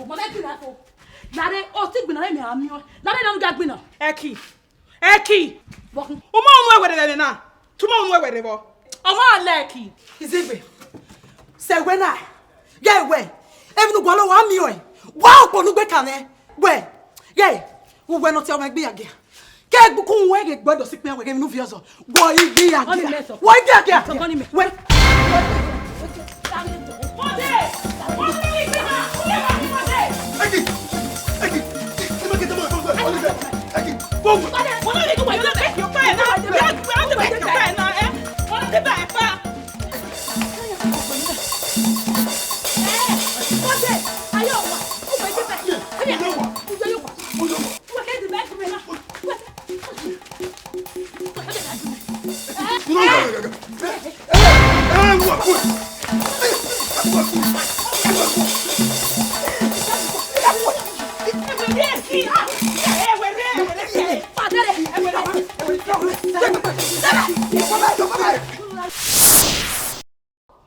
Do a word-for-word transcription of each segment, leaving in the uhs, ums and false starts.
Mama, ẹki na fo. Lare, ọ ti gbinna rẹ mẹ a miẹn ọẹn. Lare na ga gbinna. Ẹki. Ẹki. Bọkun. U ma unu ẹwẹrẹ vbe ẹmwẹ na. Tu ma unu ẹwẹrẹ vbọ. Ọ ma lẹ ẹki. Izegbe. Sẹ wẹ na. Ghẹ wẹ. Emwi ne u gualọ wa miẹn ọẹn. Wa okpo ne u gbe kan mwẹ. Wẹ. Ghẹ. Uwẹ ne ọ tie ọmọ egbe ya gia. Ke ẹgbukun wẹ ghe gbe do sikpẹn wẹ ghe emwi ne u viọ zọ. Wọ i ghi ya gia. Wọ i ghi ya gia. Wẹ.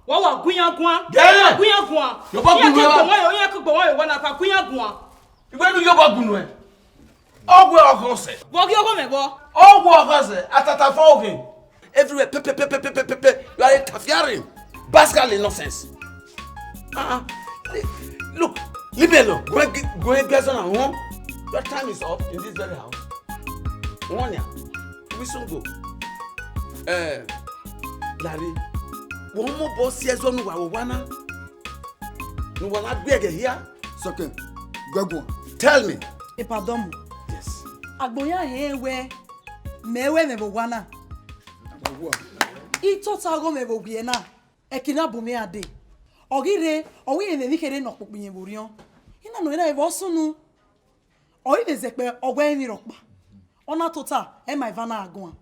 Wa wa gu iran guan. Yeah. Wa gu iran guan. Yobọ gu iran guan. Iran ke gbọmọ yo, iran ke gbọmọ yo, wa na fa gu iran guan. Iwẹ ne u yobọ gu nuẹn. Ọ wẹ ọghọ sẹ. Vbe ọ ghi ọghọ mwẹ vbọ? Ọ wẹ ọghọ sẹ, atata fọ oghe. Everywhere, pe, pe, pe. You are interfering. Basically nonsense. Uh-uh. Look, leave me alone. Go and get, go and get some home. Your time is up in this very house. One year. We soon go. Eh, Larry, wẹ mobọ si ẹzọ ne uwa vbe owa na. Ne uwa na gbe ẹghẹ hia. Sọkẹn, guẹ guan. Tell me. Epa dọmọ. Yes. Agbọn ya hẹ wẹ, mẹ wẹ mwẹ vbe owa na. Wa. I tota ọghọ mwẹ vbe owiẹ na, ẹki na bu mwẹ a dee. Ọ ghi rre, ọ wẹ irẹn emwi kherhe ne ọ kpokpo iyẹn vbe orhiọn. I na nọ, I na vbe ọ sunu. Ọ i vbe zẹkpẹ, ọ wẹ emwi rhọkpa. Ọ na tota, ẹ ma eva na gha guan.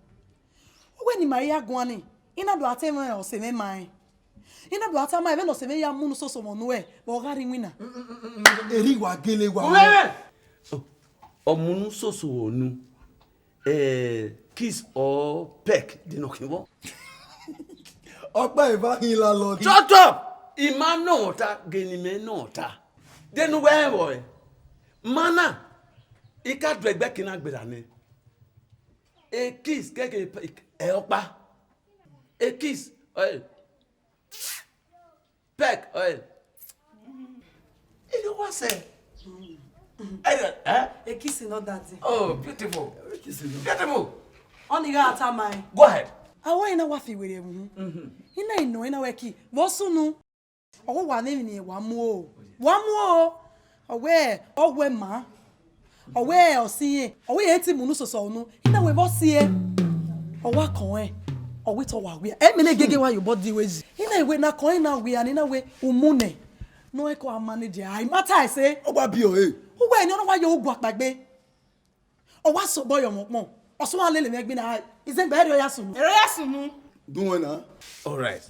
Ọ wẹ ne ima i ya guan ni, I na do a ta ẹmwẹ ọse mwẹ ma rẹn. I na do a tama ẹn vbene ọse mwẹ ya mu unu soso vbe unu ẹre, vbe ọ gha rre iwinna. Erha wa gele wa. Uwẹ! Ọ mu unu soso vbe unu, eh, kiss or peck, de nọ khin vbọ? Ọkpa eva hin landlord. Shut up! I ma nọ ta, ghe ne imẹ nọ ta. De ne uwẹ rẹn vbọ ẹre? Ma na, I ka do ẹgbẹe ke na gberra nẹ. A kiss, kẹkẹ, ẹ ọkpa. A kiss, eh, peck, eh. Ẹ wa sẹ. Eh, eh? A kiss in order. Oh, beautiful. Beautiful. Ọni gha ta ma ẹn. Go ahead. A wa i na wa fi werriẹ vbe uhunmwu. Mhm. I na i nọ, I na wẹ ki, vbe ọ sunu. Ọ wa ne emwi ne wa mu o. Wa mu o. Ọ wẹ, ọ wẹ ma. Ọ wẹ ọ si irẹn. Ọ wẹ irẹn te mu unu soso unu. I na wẹ vbe ọ si ẹe. Ọ wa kọn ẹn. Ọ wẹ te ọ wa wia. Ẹ mẹ ne gege wa ye obọ di wẹ yi. I na wẹ na kọn ẹn na wia, ne I na wẹ umu nẹ. Ne ọ ko a manage, a i ma ta ẹse. Ọ wa bi ọre. Uwẹ ni ọ na wa ye ogun akpagbe. Ọ wa sẹ obọ ye ọmọ ọkpọn. Ọ sẹ uwa lele mwẹ gbinna, izẹgbe, erriọ ya sunu. Erriọ ya sunu. Dunwẹ na. All right.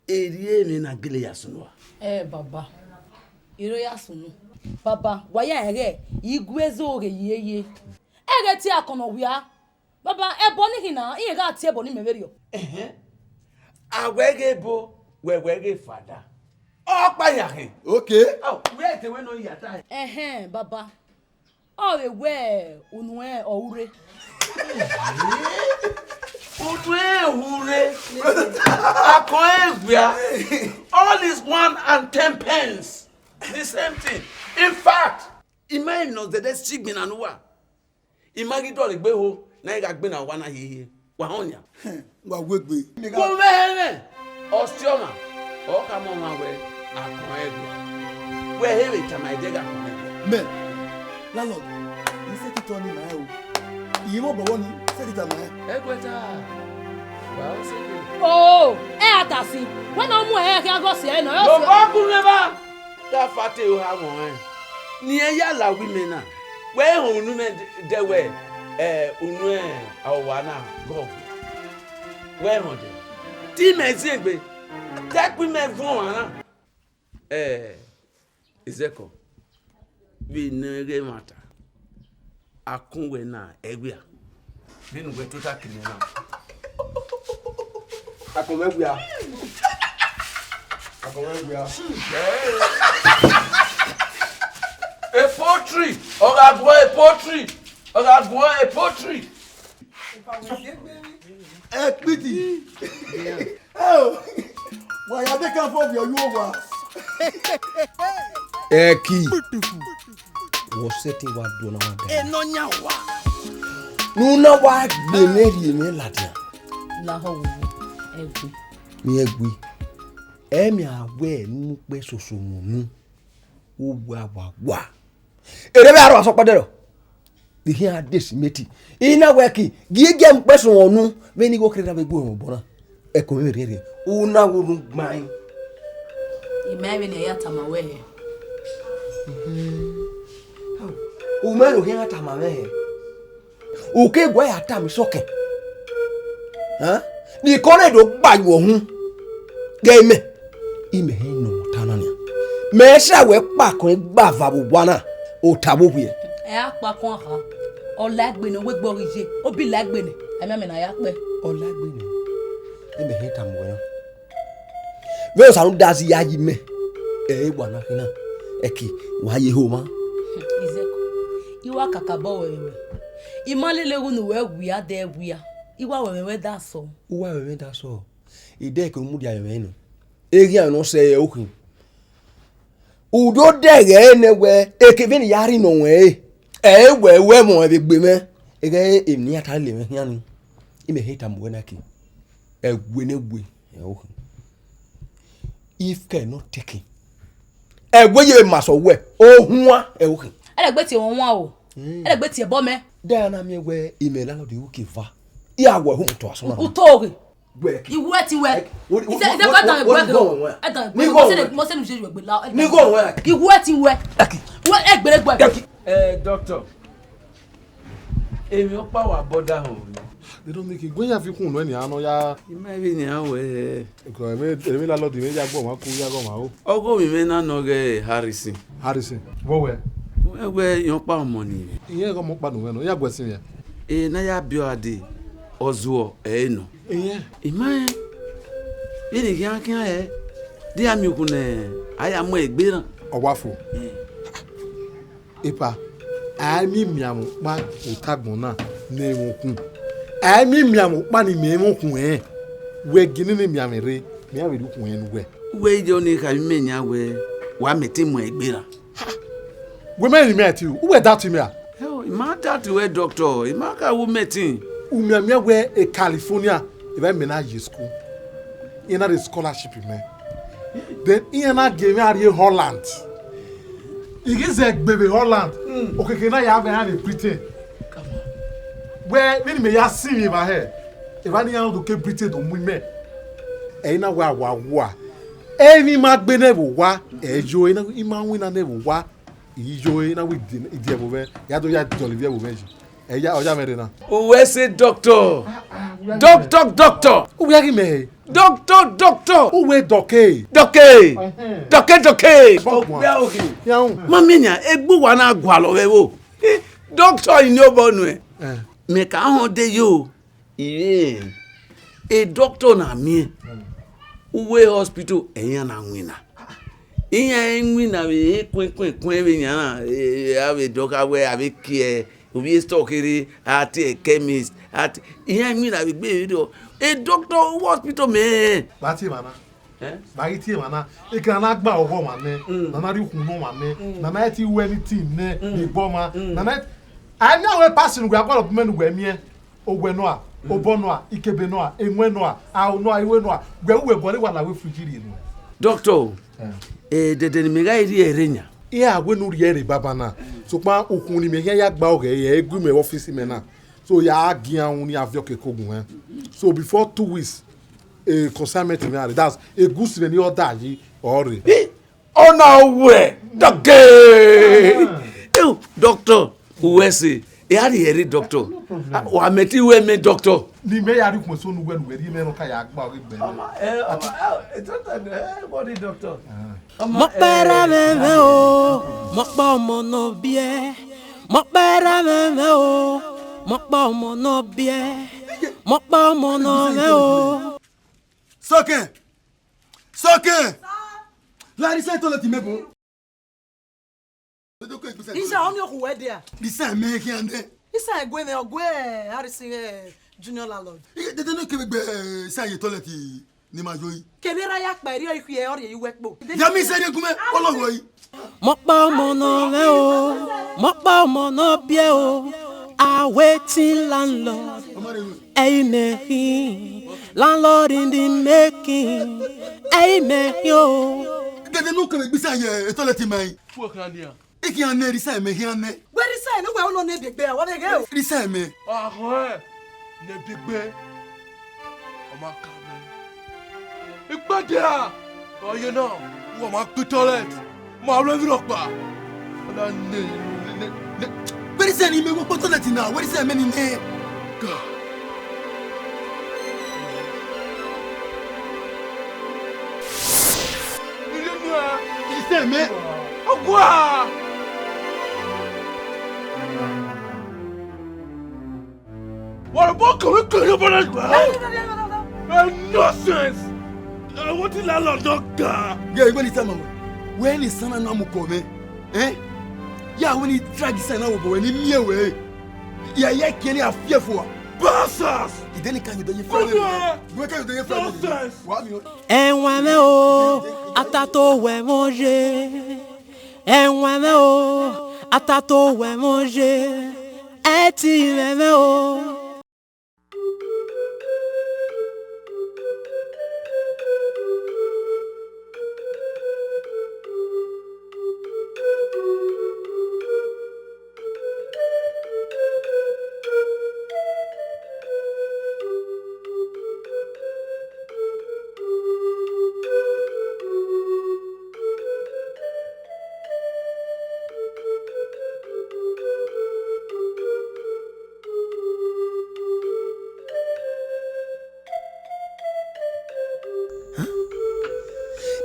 Erriọ emwi na gele ya sunu a? Eh, baba. Erriọ ya sunu. Baba, wa ya ẹghẹ, I gu ẹzọ ghe ye ye. Ẹghẹ tie akọnọ wia. Baba, ẹbọ ni khin na, irẹn gha tie ẹbọ ni mẹ vberriọ. Ẹhẹn. A wẹ ghe ebo, wẹ wẹ ghe fada. Ọ kpa yan khin. Okay. Ọ, wẹ te wẹ nọ ya ta. Ẹhẹn, baba. Ọ vbe wẹ unu ẹn ọ hu rre. Unu ẹn hu rre. Akọn ẹn wia. All is one and ten pence. The same thing. In fact, I ma emwi ne ọ zẹdẹ si gbinna ne uwa. I ma ghi dọlegbe ho, ne a i gha gbinna owa na hiehie. Wa họn yan. Wa wegbe. Wo vbe ẹmwẹ, ọsiọmwa, ọ khama ọmwa wẹ, akọn ẹn wia. Wẹ he vbe tama ẹdẹ gha kọn ẹn wia. Mẹ, landlord, I sẹtin tọ ni ma rẹn o. I vbe obọ ni, sẹtin tama rẹn. Ẹguẹta, wa ọ sẹ. O, ẹ a ta si. Wẹ ne ọ mu ẹre khian ghe ọse ẹre nọ, ẹ ọse. Lobọ gun mwẹ ba. Te a fa te oha mwẹ ọnrẹn. Ne irẹn ya la uwu imẹ na. Wẹ họn unu mẹ dẹ wẹ, ẹ, unu ẹ, owa na gọ. Wẹ họn dẹ. Te imẹ ziengbe. Te ẹkpo imẹ vuọn ọmwa na. Ẹ, Izẹkọ, vbe ne ghẹ ẹmwata, akun wẹ na ẹwia. Vbene uwẹ tota kene na. Akọn mwẹ wia. Akọn mwẹ wia. A poultry, ọ gha guan a poultry, ọ gha guan a poultry. Ẹkpiti. Wa ya de kan fo vbe ọyuo owa. Ẹki. Wọ sẹtin wa do na wa da. Enọ yan wa. Ne u na wa gbe mwẹ rhie mwẹ ladian. Lahọ wo ẹgbe. Miẹn ẹgbe. Ẹmia wẹ ne u mu ukpẹ soso mu unu. Uwa wa wa. Ere vbe arọ asọkpẹdẹrọ. Ihian de simeti. I na wẹ ki, gie gie mu ukpẹ soso mu unu. Vbene igho kherhe na vbe gbe mwẹ obọ na. Ẹko mwẹ rhiẹnrhiẹn. U na wu unu gbain. I ma vbene a ya tama wẹ hẹ. U ma rẹn okhian tama mwẹ hẹ. U ke guẹ ya tama isọkẹn. Hẹn? Ne ikọn na do gba ye uhunmwu. Ghẹ imẹ. Imẹ hẹ nọ ta na nian. Mẹ sẹ wẹ kpakọn gba va vbe owa na. Ota vbe ovbiẹ. Ẹ a kpakọn kha. Ọ la egbe nẹ, wẹ gbe ọghe iye. Obi la egbe nẹ. Ẹ ma mẹ ne a ya kpẹ. Ọ la egbe nẹ. Imẹ hẹ tama uwẹ na. Vbe Osa rhunmwuda zẹ ya yi mẹ, ẹ i wa na khin na, ẹki wa ye ho mwa. Izẹko, I wa kakabọ ruẹ vbe mwẹ. I ma lele ghunu wẹ wia dẹ wia, I wa ruẹ mwẹ wẹ da sọ. U wa ruẹ mwẹ da sọ, I dẹ ke u mudia ruẹ mwẹ nọ. Eghian nọ sẹ ẹre okhin. U do dẹghe nẹ wẹ, eke vbene I ya rhie nọ ruẹ ẹre, ẹ i wẹ wẹ ẹmwẹ vbe gbe mwẹ. Eghẹ emwi ne iran ta lele mwẹ khian ni, imẹ he tama uwẹ na ke, ẹwe ne ẹwe. Ẹ okhin. If care not taken. Ẹwe ye ma sọ wẹ, ohuan, ẹ okhin. Ẹdẹgbe tie wọn wan o. Mm. Ẹdẹgbe tie ẹbọ mẹ. Dẹ a na miẹn wẹ imẹ landlord ru ke va. I a wẹ hu mu tọ asọn na. Uto oghe. Wẹ ki. Iwu ẹ ti wẹ. Ẹ, wo, wo, Ize, wo, ize wo, kọ ẹdan wo, ẹgbẹ wo, kẹ. Wo, wo, Ẹdan ni ẹgbẹ. Go Mose on, de, Mose nu je wẹ gbe la. Ni go on, wẹ. Iwu ẹ ti wẹ. Ẹ ki. Wẹ ẹgbẹrẹ gbẹ. Ẹ ki. Eh, doctor. Emwi ọkpa wa bọda họn. They don't make it. Gbe ya fi kun nọ eni anọ ya. I ma vbe nian wẹ. Ko eme eme landlord me ya gbọ ma ku ya gọ ma o. Ọgọ mi mẹ na nọ ghe Harrison. Harrison. Vọ wẹ? Wẹ wẹ yan ọkpa ọmọ ni. Iye gọ mọ kpa nu wẹ nọ. Ya gbẹ sin ya. E na ya biọ ade. Ọzuọ ẹ nọ. Iye. I ma vbe ni khian khian ẹ. Dia mi okun nẹ a ya mu egbe na. Ọ wa fo. Eh. Epa, a i miẹn imianmwẹ ọkpa ota agbọn na ne ẹ i mwẹ okun. A i miẹn imianmwẹ ọkpa ne imẹ i mwẹ okun ẹnrẹn. Wẹ gie nene imianmwẹ rre, mẹ iran vbe rhie okun ẹnrẹn ne uwẹ. Uwẹ i ye ọnii kha vbe imẹ nian wẹ, wa mẹ te mu egbe ra? Wẹ mẹ ne imẹ ẹtin, uwẹ doubt mẹ ra? Hell, I ma doubt wẹ doctor, I ma kha wu mẹ ẹtin. U mianmian wẹ e California, evba imẹ na ye school. Iran na rhie scholarship mẹ. Then iran na gie mwẹ a rrie Holland. I ghi zẹ egbe vbe Holland, okeke na ya vbe iran vbe Britain. Wẹ, vbene imẹ ya sinmwi evba hẹ, evba ne iran do ke Britain do mu imẹ. Ẹ i na wẹ a wa wua. Emwi ma gbe nẹ vbe owa, ẹ yo, I ma winna nẹ vbe owa. I yo, I na wẹ idi ẹvbo mwẹ, ya do ya dọlọ ivbi ẹvbo mwẹ yi. Ẹ ya, ọ ya mwẹ rre na. Uwẹ sẹ doctor. Doctor, doctor. Uwẹ ghi mẹ he. Doctor, doctor. Uwẹ dọke. Dọke. Ẹhẹn. Dọke, dọke. Bọ gua. Okpia okhi. Ya họn. Ma miẹn nian, egbe uwa na gualọ vbe ẹvbo. Eh, doctor ini obọ nuẹn. Eh. Mẹ ka họn de yo. Ire, e doctor na miẹn. Uwẹ hospital, ẹ iran na winna. Iran i winna vbe kuẹn kuẹn kuẹn vbe yan na, eh, a vbe dọ kha wẹ a vbe kie ovbi e store kherhe, a tie chemist, a tie, iran i winna vbe egbe vbe dọ. E doctor, uwẹ hospital mẹ. Ba tie emwa na. Eh? Ba ghi tie emwa na. Ekẹn na gba ọghọ ọmwa nẹ, mm, na na rhie ukhun ne ọmwa nẹ, mm, na na ti wẹ ni team nẹ, mm, egbe ọmwa, mm, na na, a i miẹn wẹ pass ne uwẹ, a gualọ bu mẹ ne uwẹ miẹn. Owẹ nọ a, mm, obọ nọ a, ikebe nọ a, emuẹn nọ a, aro nọ a, iwe nọ a, wẹ uwẹ gualọ wa la wẹ fridge rhie nuẹn. Doctor, eh, eh, dẹdẹ ne imẹ gha rhie ẹre yan. Iran wẹ ne u rhie ẹre baba na. Sokpan ukhun ne imẹ khian ya gba ọghẹ ẹre, ẹ i gu imẹ vbe office mẹ na. So ya gian unu, a viọ ke kogun ẹn. So before two weeks, eh, consignment mẹ a rre. That's a goods mẹ ni order yi, ọ rre. Ọna uwẹ, dọke. Eu, doctor, uwẹ sẹ, e a rhie ẹre doctor. No problem. A, wa mẹ te uwẹ mẹ doctor. Ni mẹ ya rhie ukhun eso ne uwẹ, ne uwẹ rhie mẹ nọ ka ya gba ọghe gbẹ. Ọma, eh, ọma, eh, doctor, eh, what is doctor? Ah. Ọma, mọ kpẹrẹ eh, mwẹ o, mọ kpa ọmọ nọ biẹ. Mọ kpẹrẹ mwẹ o, mọ kpa ọmọ nọ biẹ. Mọ kpa ọmọ nọ mwẹ o. Sọkẹn! Sọkẹn! Larisa, toilet mẹ bun. Isa, ọni okhu wẹ dia. Isa mẹ khian nẹ. Isa ẹguẹ mwẹ, ọ gu Harrison, eh, junior landlord. Dede ne kevbe gbe, eh, Isa ye toilet ni ma yo yi. Kevbe ra ya kpa erriọ ikhiẹ, ọ rhie ye uwu ẹkpo. Ya mi sẹ rhie gun mwẹ, ọlọghọ yi. Mọkpa ọmọ nọ mwẹ o, mọkpa ọmọ nọ biẹ o, awaiting landlord. Ọmọ rẹ wẹ. Ẹi mẹ hin, landlord in the making. Ẹi mẹ hin o. Dede ne kevbe gbe Isa ye toilet ma yi. Fuck na dia. I khian nẹ, rhisa ẹmẹ khian nẹ. Wẹ rhisa ẹmẹ, wẹ ọ nọ ne biegbe, wa vbe ghe o. Rhisa ẹmẹ. Ahọn ẹ, ne biegbe. Ọ ma ka mẹ. Ikpẹdẹ a, ọ ye na, wẹ ma kpe toilet, ma rre emwi rhọkpa. Ọ na ne, ne, ne, ne. Wẹ rhisa ẹmẹ ni mẹ, wẹ kpe toilet na, wẹ rhisa ẹmẹ ni nẹ. Ga. Rhisa ẹmẹ. Ọgua! What about can we clean up on that ground? Eh, nonsense! Eh, what the landlord don ga? Yeah, when it's time, when it's time, I'm coming. Eh? Yeah, when he drag his hand over, when he near way. Yeah, yeah, can you fear for? Bastards! He didn't can you do you feel? What the? Where can you do you feel? Nonsense! What you? Ẹwẹn mwẹ o, a ta to wẹ ẹmwẹ oye. Ẹwẹn mwẹ o, a ta to wẹ ẹmwẹ oye. Ẹ ti mwẹ mwẹ o.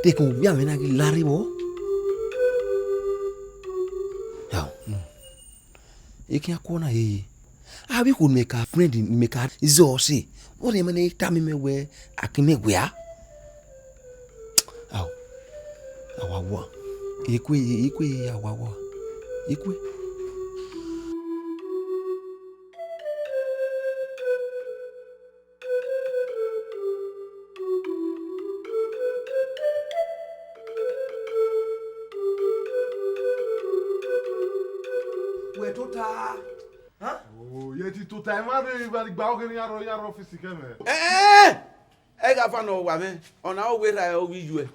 Dekun, ovbi mwẹ na ghi la rre vbọ. Ao, no. Ekian kuọ na yeye. Avbe ikhuo ne mẹ ka friend, ne mẹ ka zẹ ọse, vbọzẹ ma ne tama mẹ wẹẹ, a kin mẹ wia. Ao, a wa wa. Ikue, ikue, a wa wa. Ikue. Wẹ tota. Huh? Oh, ye ti tota, emwa rre, emwa ni gba oghe ne iran rrọọ, iran rre ọfisi kẹ mẹ. Eh, eh, eh. Ẹ gha fa nọ owa mwẹ, ọna ọ wẹ erha ovbi iyuẹ.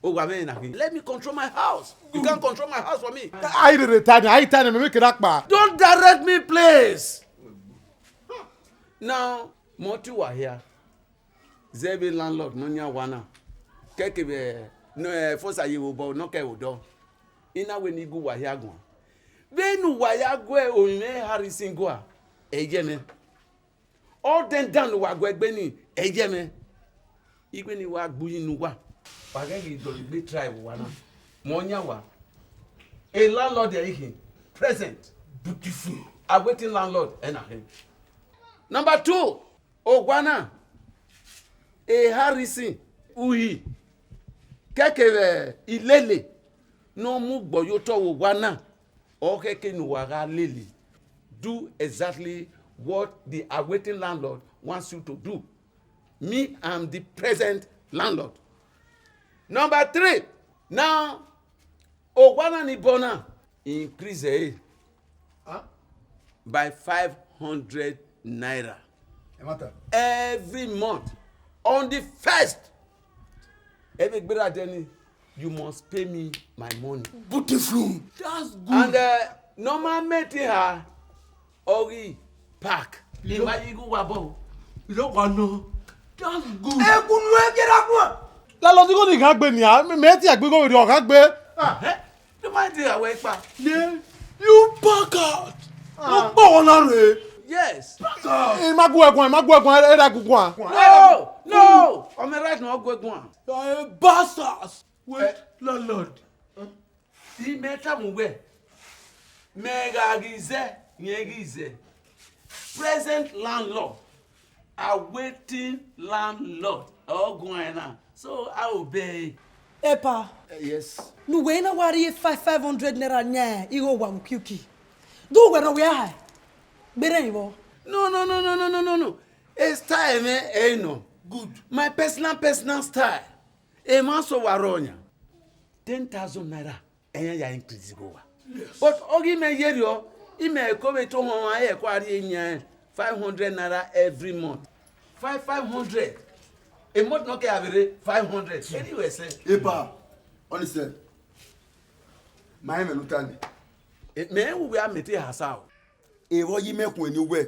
Owa mwẹ na khin. Let me control my house. You can't control my house for me. A i rherhe ta nẹ, a i ta nẹ, mẹ mẹ kere akpa. Don't direct me, please. Now, mẹ ọ tie uwa hia. Zẹ vbe landlord ne ọ yan owa na. Kẹkevbe ne Fosa ye vbe obọ ne ọ kẹ vbe odọ. I na wẹ ne I gu uwa hia guan. Vbene uwa ya gu orinmwẹ Harrison gua, ẹ i yẹ mwẹ. Ọ dẹndan ne uwa gu ẹgbe ni, ẹ i yẹ mwẹ. Ighẹ ne I wa gbe uyi ne uwa, wa ghẹ ghi dọlegbe try vbe owa na. Mẹ ọ yan uwa. A landlord ẹ i khin, present. Beautiful. Awaiting landlord ẹ na khin. Number two, owa na, e Harrison Uhi, kẹkevbe Ilele, ne ọ mu ugbọ ye otọ vbe owa na, ọ khẹke ne uwa gha lele. Do exactly what the awaiting landlord wants you to do. Me, I'm the present landlord. Number three, now, owa na ni bọ na, increase ẹre, huh? By five hundred naira. Ẹ ma ta. Every month, on the first, ẹ vbe gberra dẹ ni, you must pay me my money. Beautiful. That's good. And, uh, normal mẹtin ha, ọ ghi park. Ima yi ghe uwa bọ. You don't want no. That's good. Ẹ kunu ẹ gẹra kua. Landlord, igho ni ghan gbe nia, mẹ, mẹ ti a gbe igho vberriọ, ọ ghan gbe. Ah, eh? Remind you, awẹ ikpa. Yeah. You back out. Ah. Ọ kpọ wọn na rre. Yes. Back out. Ẹ ma gu ẹguan, ẹ ma gu ẹguan, ẹ ra gu guan. No, no. Ọ mẹ right na ọ gu ẹguan. You are a bastard. Wait, eh, landlord. Imẹ tama uwẹ, mẹ gha ghi zẹ, rẹn ghi zẹ. Present landlord, awaiting landlord, ọ guan na. So, a obey. Epa, Eh, yes. Ne uwẹ na wa rhie five, five hundred naira yan igho owa vbe ukiuki. Do uwẹ rhọ wẹ a hae? Gberẹn vbọ? No, no, no, no, no, no, no, no. A style mwẹ ẹ i nọ. Good. My personal, personal style. Emwa sẹ owa rrọọ yan. Ten thousand naira, ẹyan ya increase igho owa. But ọghe imẹ yerriọ, imẹ ko vbe to họn ọmwa ẹre ko a rhie yan five hundred naira every month. Five, five hundred. A month nọ ke a vbe rre five hundred. Anyway, sir. Epa, honestly, ma rẹn mwẹ ne u ta nẹ. Eh, mẹ rẹn uwẹ a mẹ te ha sa o. Evbọ yi mẹ khuẹn ne uwẹ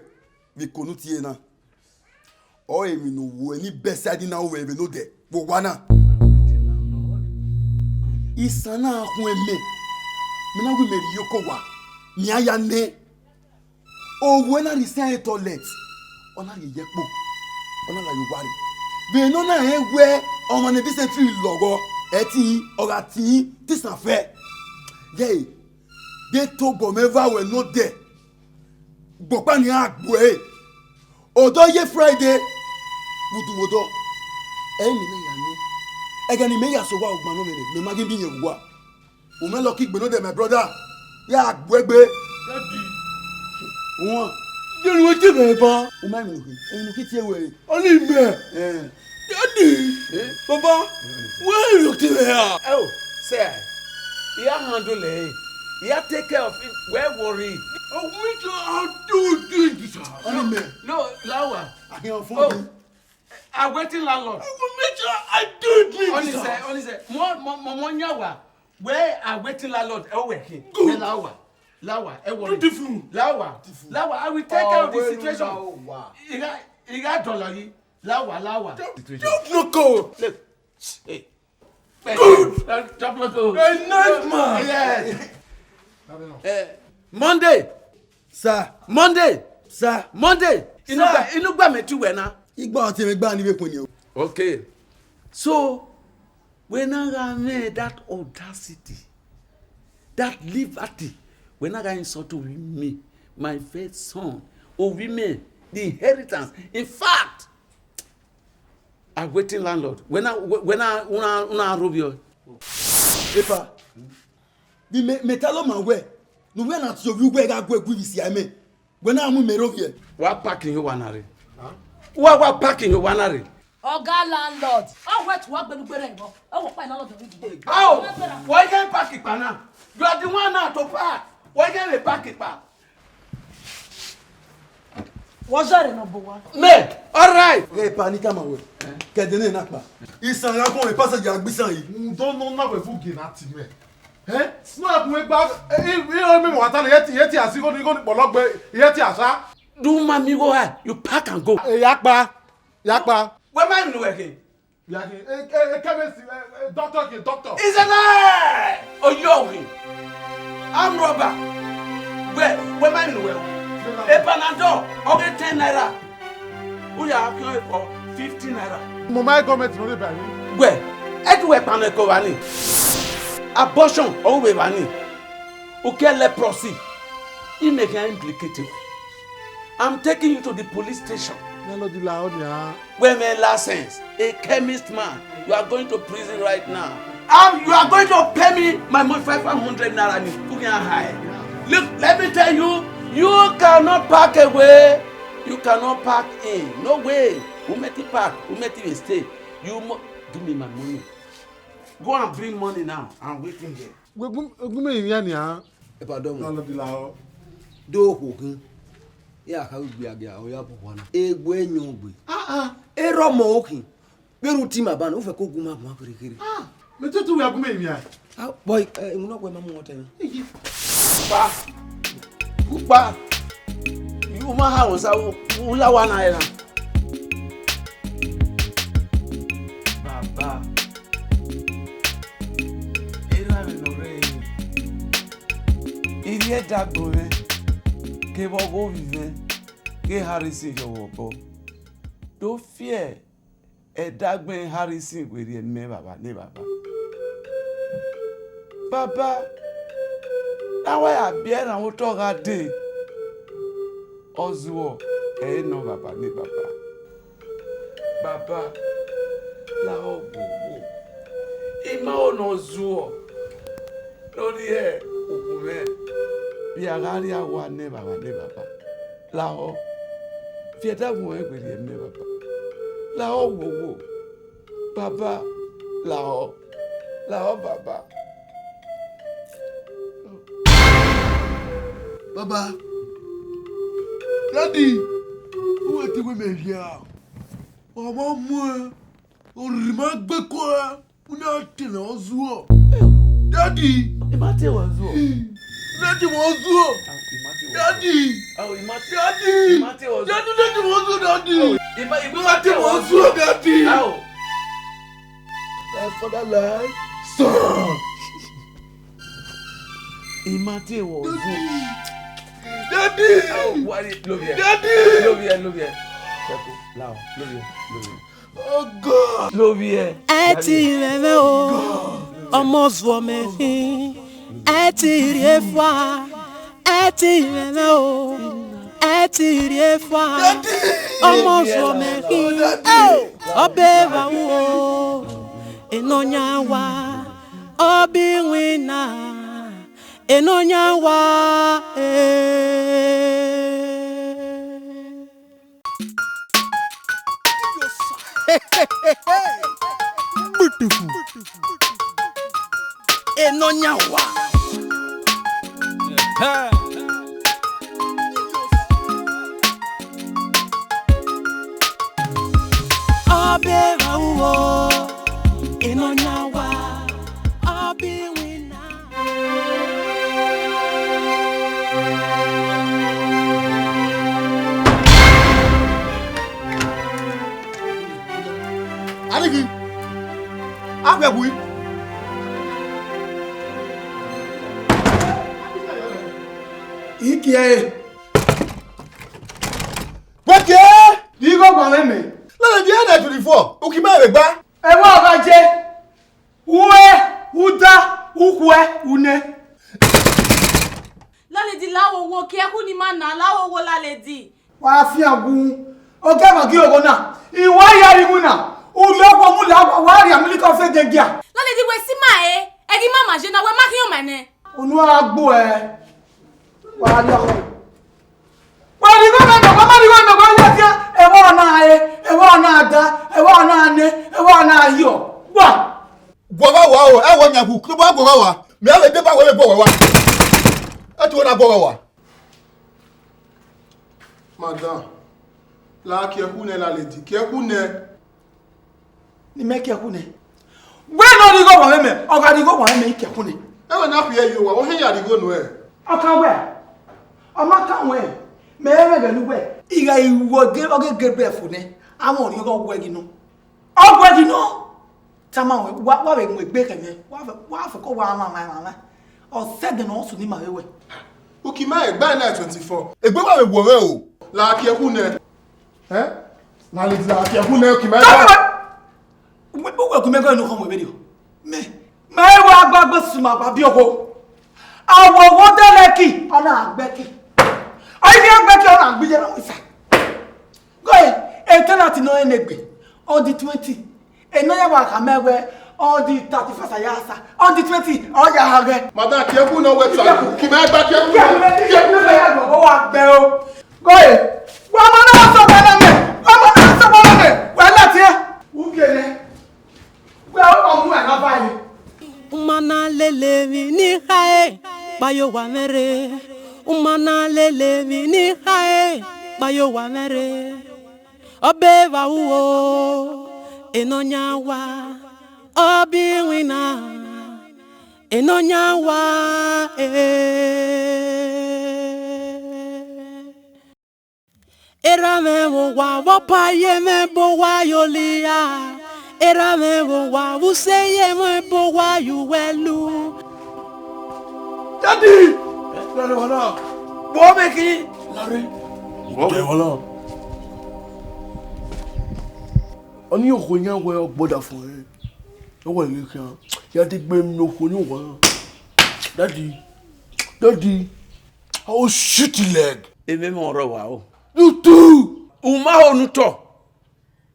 vbe iko ne u tie na. Ọ emwi ne uwẹ ni bẹsẹ a di na ru vbe ne odẹ vbe owa na. Isan na khuẹn mẹ, mẹ na wẹ mẹ rhie oko owa, mẹ a ya nẹ. Owẹ na rhie isan ẹre toilet, ọ na rhie ye ẹkpo, ọ na la ye owa rre. Vbe ne ọ na rẹn wẹ ọmwa ne decently lọghọ, ẹtin ọ gha tin te isan fẹ. Yẹe, de tobọ mwẹ vbe aro ne odẹ, gbọkpa ni a gbe ẹre. Odọ ye Friday, vbe udu vbe odọ, ẹ i mẹ ne ya nẹ. Ẹghẹ ne imẹ ya sẹ owa, ọgbannọ mwẹ nẹ, mẹ ma ghi miẹn iyẹn vbe uwa. U mwẹ lucky gbe nodẹ, my brother. Ya gbe egbe. Daddy. Wọn. Yẹrẹ wẹ te mwẹ ba. U ma emwi ne u khin, emwi ne u khin tie wẹ re. Ọni mẹ. Eh. Daddy. Eh? Baba, wẹ rhie ọtẹn mwẹ ra? Oh, sir. I ya handle ẹre. I ya take care of him. Wẹ worry. Oh, me too, I'll do this, sir. Ọni mẹ. No, Lawa. Ahian fun. Oh. A waiting landlord. I will make sure I do it, please, Oni sir. Sẹ, Oni sẹ, mo, mo, mo, mo yan wa. Wẹ a waiting landlord, ẹ wẹ khin. Good. Ẹ Lawa, Lawa, ẹ worry. Beautiful. Lawa, Lawa, I will take care of the situation. Ìgá, ìgá dọ̀lọ̀ yìí. Lawa, Lawa. Situation. Don't look. Look. Hey. Good. Chop loco. A nice man. Yes. Eh, Monday. Sir. Monday. Sir. Monday. Inú Sir. Gbà, inú gbà mí tu wẹ na. Igba ọtí mi gbà ní ìwé pin ni o. Okay. So, wẹ na gha mẹ that audacity, that liberty, wẹ na gha insult ovbi mi, my first son, ovbi mi, the inheritance. In fact, a waiting landlord. Wẹ na, wẹ na, una, una rhovbiẹ. Epa, vbe mẹ, mẹ talo ma wẹ, ne uwẹ na tie ovbi uwẹ gha gu egui vbe isi aimẹ. Wẹ na mu mẹ rhovbiẹ. Wa pack in your one are. Wa, wa pack in your one are. Oga landlord, ọ wẹ tu wa gbenu gbere ẹbọ. Ẹ wọ pa landlord rẹ dìde. How? Why can't pack it, pana? You are the one now to pack. Why can't we pack it, pa? Wọ zẹrẹ nọ bọ wa. Me, all right. Ghẹ pa ni kama wẹ. Kẹdẹ ne na kpa. Isan ya kọn e passenger agbisan yi. Ndo no na wẹ fu gie na ti mẹ. Eh? No, a kun egba, e, e, e, me mo ata na, yẹ ti, yẹ ti asi, igho ni, igho ni kpọlọ gbe, yẹ ti asa. Do ma mi go high, you pack and go. E ya kpa, ya kpa. Wẹ ma nu wẹ khin? Ya khin, e, e, e, chemist, e, e, doctor khin, doctor. Is a lie! Oyo khin. Armed robber. Wẹ, wẹ ma nu wẹ. E Panadol, ọ ghe ten naira. U ya khian for fifty naira. Mo ma government no dey buy me. Wẹ, ẹ tu wẹ kpanẹ ko vba ni. Abortion, ọ vbe vba ni. U ke leprosy. I make you implicated. I'm taking you to the police station. Landlord la ọ nia. Wẹ mẹ license, a chemist man. You are going to prison right now. And you are going to pay me my money, five hundred naira ni. Put your high. Look, let me tell you, you cannot pack away. You cannot pack in. No way. Umeti pack, umeti will stay. You mo- give me my money. Go and bring money now. I'm waiting here. Wẹ gu, gu mẹ yan nia. Epa dọmọ. Landlord la ọ. Do kho khin. Ya kha ugbe agia, ọ ya bu wana. Egbe yan ogbe. Ah, ah. Erọ mọ okhin. Vbene u ti ma ban, u fẹ ko gu ma guan kherhe kherhe. Ah, mẹ te tu wẹ a gu mẹ yan. Ah, boy, eh, unu wẹ ma mu ọtẹ na. Eyi. Pa. U pa. U ma ha wọn sa, u, u la wa na ẹre na. Baba. Erha mwẹ ne ọ rre ẹre. I rhie ẹdẹ agbọn mwẹ, kevbe ọghe ovbi mwẹ, ghe Harrison yọ vbe obọ. Do fiẹ ẹdẹ agbọn Harrison werriẹ mẹ, baba ne baba. Baba, ne a wa ya biẹ erhanmwẹ otọ gha dee, ọ zuọ ẹre nọ, baba ne baba. Baba, lahọ gbe owo. I ma ho ne ọ zuọ, ne ọ rhie okhuo mwẹ. Vbe a gha rrie awa nẹ evbavba nẹ evbavba, lahọ, fi ẹdẹ agbọn ẹn gberriẹ mẹ, baba. Lahọ wowo, baba, lahọ, lahọ, baba. Baba, Daddy, u wẹ te wẹ mẹ rhia, ọ ma muẹn, orri ma gbe kua. Una te ne ọ zuọ. Daddy. I ma te wẹ zuọ. Una te wẹ zuọ. Ah, I ma te wẹ zuọ. Daddy. Ah, I ma te, Daddy. I ma te wẹ zuọ. Daddy, una te wẹ zuọ, Daddy. Ah, I ma, I ma te wẹ zuọ, Daddy. Ah. Like father, like son. I ma te wẹ zuọ. Daddy. Ah, wari, love you. Daddy. Love you, love you. Shako, lao, love you, love you. Oh God! Love you. Ẹ ti mwẹmwẹ o, ọmọ zuọ mẹ khin. Ẹ ti rhie fua, ẹ ti mwẹmwẹ o, ẹ ti rhie fua, ọmọ zuọ mẹ khin. Eo, ọbe evba ru o, Enọyaẹnmwa, ọbe iwinna, Enọyaẹnmwa, eh. Beautiful. Enọyaẹnmwa. Ọbe evba ru o, Enọyaẹnmwa, ọbe iwinna. Anighi, a wẹ wi. Ikiẹ. Wẹ kie, di igho gba mwẹ mẹ. Lele di ẹdẹ twenty-four, u ki ma vbe gba. Ẹmwẹ ọgha je. Uẹ, uda, ukhuẹ, une. Laledi, la wo wo, kie ẹkhu ni ima na, la wo wo, Laledi. Wa fian wu, oge ma gie ogho na, I wa ya rhie iwinna, u rhie ọkpọ mu la, wa rhie amilika ofe dẹgia. Laledi, wẹ si ima ẹre, ẹghẹ ima ma je na, wẹ ma khian ọmaẹn nẹ. Unu a gbe ẹ, wa rhie ọkpọ. Wa rhie ighẹ mẹ nọ, wa ma rhie ighẹ mẹ, wa ya dia, ẹvbo ọna ẹre, ẹvbo ọna ada, ẹvbo ọna nẹ, ẹvbo ọna hiọ. Wa. Guọghọ wa o, ẹ wẹ mẹ hu, kugbe guọghọ wa. Mẹ a vbe deba wẹ vbe guọghọ wa. Ẹ tu wẹ na guọghọ wa. Madam, la kie ẹkhu nẹ, Laledi, kie ẹkhu nẹ. Ne imẹ kie ẹkhu nẹ. Wẹ ne ọ rhie ighẹ owa mwẹ mẹ, ọ gha rhie ighẹ owa mwẹ mẹ, I kie ẹkhu nẹ. Ẹ wẹ na khuẹ ye owa, ọ hẹn ya rhie ighẹ unu ẹ. Ọ kan wẹ, ọ ma kan wẹ, mẹ rẹn ẹghẹ ne uwẹ, I gha ru ọghe, ọghe Gabriel fo nẹ, a mwẹ orhiọn ghe ọ wẹ ghi nọ. Ọ wẹ ghi nọ. Tama wẹ, wa, wa vbe mu egbe khẹ mwẹ, wa vbe, wa fo ko wa mwa mwa mwa mwa. Ọ sẹ ẹdẹ ne ọ sunu ima vbe wẹ. U ki ma egbe na twenty-four. Egbe wa vbe wu mwẹ o. La kie ẹkhu nẹ. Eh? Na le la kie ẹkhu nẹ, u ki ma egbe. Tama wẹ. Uwẹ, uwẹ ku mẹ gọ inu khọn wẹ vberriọ. Mẹ, mẹ wa gba gbe suma ba bi ogho. Awọ wo de lẹki, ọ na gbẹki. Ọ yi ghi gbẹki, ọ na gbe iye na wisa. Gọe, e tenant nọ rẹn ne egbe, on the twenty. Enọyaẹnmwa khama ẹn wẹ, on the thirty-first a ya sa, on the twenty, ọ ya ha ghẹ. Madam, kie ẹkhu nẹ, wẹ ta, ki mẹ gba kie ẹkhu nẹ, kie ẹkhu nẹ. Ọ wa gbẹ o. Gọe, wa ma na sọ gba na mẹ, wa ma na sọ gba na mẹ, wa ladian. U biẹ nẹ, wẹ ọ mu ẹn na ba ẹre. U ma na lele emwi ne I khare, kpaye owa mwẹ rre. U ma na lele emwi ne I khare, kpaye owa mwẹ rre. Ọbe evba ru o, Enọyaẹnmwa, ọbe iwinna, Enọyaẹnmwa, eh. Erha mwẹ vbe owa, vbe ọba ye mwẹ, ebe owa ye olia. Erha mwẹ vbe owa, vbe use ye mwẹ, ebe owa ye uwẹ lu. Daddy! Lare wala. Bo me ki. Lare. Bo me wala. Ọni okhuo yan wẹ ọ gbọdọ fo ẹre. Ọ wẹ ghe khian. Ya te gbe mi okhuo ni wa. Daddy. Daddy. I will shoot your leg. Emẹ mọ rọ wa o. You too. U ma ho nu tọ.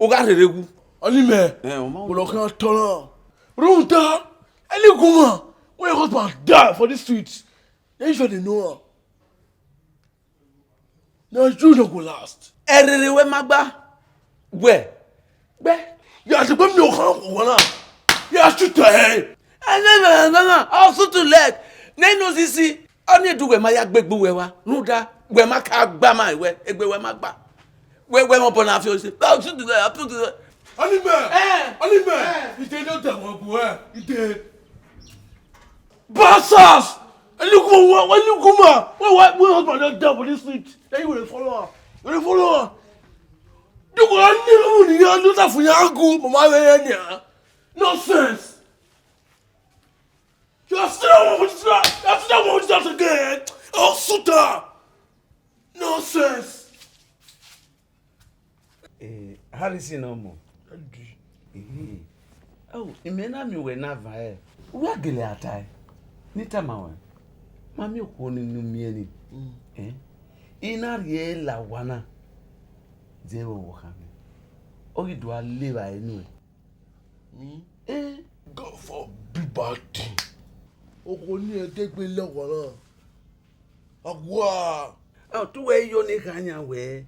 U gha rherhe wu. Ọni mẹ. Ẹ, u ma ho. Wọlọ khian tọ na. Rhunmwuda, any woman wey husband die for this street, na you dey know am. Na you no go last. Ẹrere wẹ ma gba. Wẹ. Gbẹ. Ya ti gbẹ mi o khan ko wala. Ya ti tẹ. Ẹnẹ na na na. Ọsutulẹk. Ne no sisi. Ọni edu wẹ ma ya gbe egbe uwẹ wa. Rhunmwuda, wẹ ma ka gba ma wẹ, egbe wẹ ma gba. Wẹ, wẹ mọ bọ na fi ose. Ọsutulẹk, ọsutulẹk. Ọni mẹ. Eh. Ọni mẹ. Eh. Ite no da wọn bu ẹ. Ite. Bastards! Any woman, any woman, wey, wey, wey husband don die for this street, then you dey follow am. You dey follow am. You go run near woman, you no that for your uncle, mama, yeah, yeah. Nonsense. You are still a woman, you are still a woman, you are still a woman, you are still again. Oh, suta. Nonsense. Eh, Harrison ọmọ. Ẹdẹ. Eh. Oh, imẹ na miẹn uwẹ na van ẹ. Uwa gele a tae. Ne I tama ruẹ. Ma miẹn okhuo ni ne u miẹn ni. Mm. Eh? I na rhie la owa na. Zẹ vbe ọvbokhan mwẹ. Ọ ghi do a le evbare nuẹn. Mm. Eh? God forbid bad thing. Okhuo ni ẹdẹ gbe la owa na. Awa! Ọ, te uwẹ yo ne kha yan wẹ,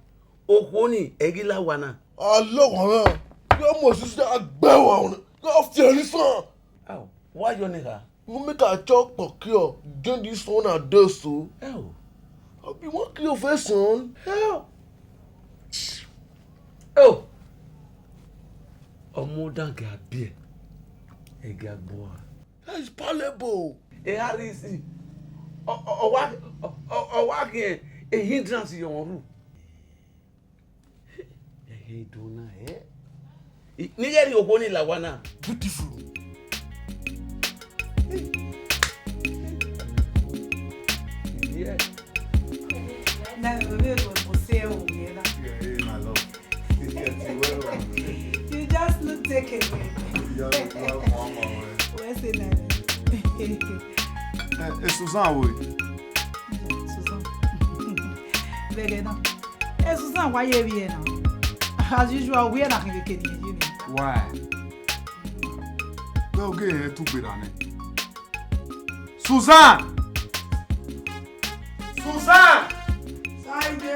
okhuo ni, ẹ ghi la owa na. A la owa na, yọ mọ sisi a gbe wa ọna, yọ fian ni san. Ao, wa yo ne kha. You make a chop kpọkiọ, join this one and dey so. Ao. I be wan kill your face, son. Ao. Ao. Ọmọ dan gẹ a biẹ, ẹ gẹ a gbọ a. That is palpable. Eharisi, ọ, ọ, ọ wa, ọ, ọ, ọ wa khian e hindrance ye ọmwa ru. Ẹghẹ do na, eh? I, ne I ghẹ rhie okhuo ni la owa na. Beautiful. Yeah. Na, we, we, we, we say, oh, yeah, na. Yeah, yeah, my love. You just look taken, baby. Where's the name? Eh, eh, Susan, wo? Susan. Vẹghẹ na. Eh, Susan, why you here now? As usual, we are not going to get you. Why? Well, okay, eh, too bad, eh? Susan! Susan! Saide!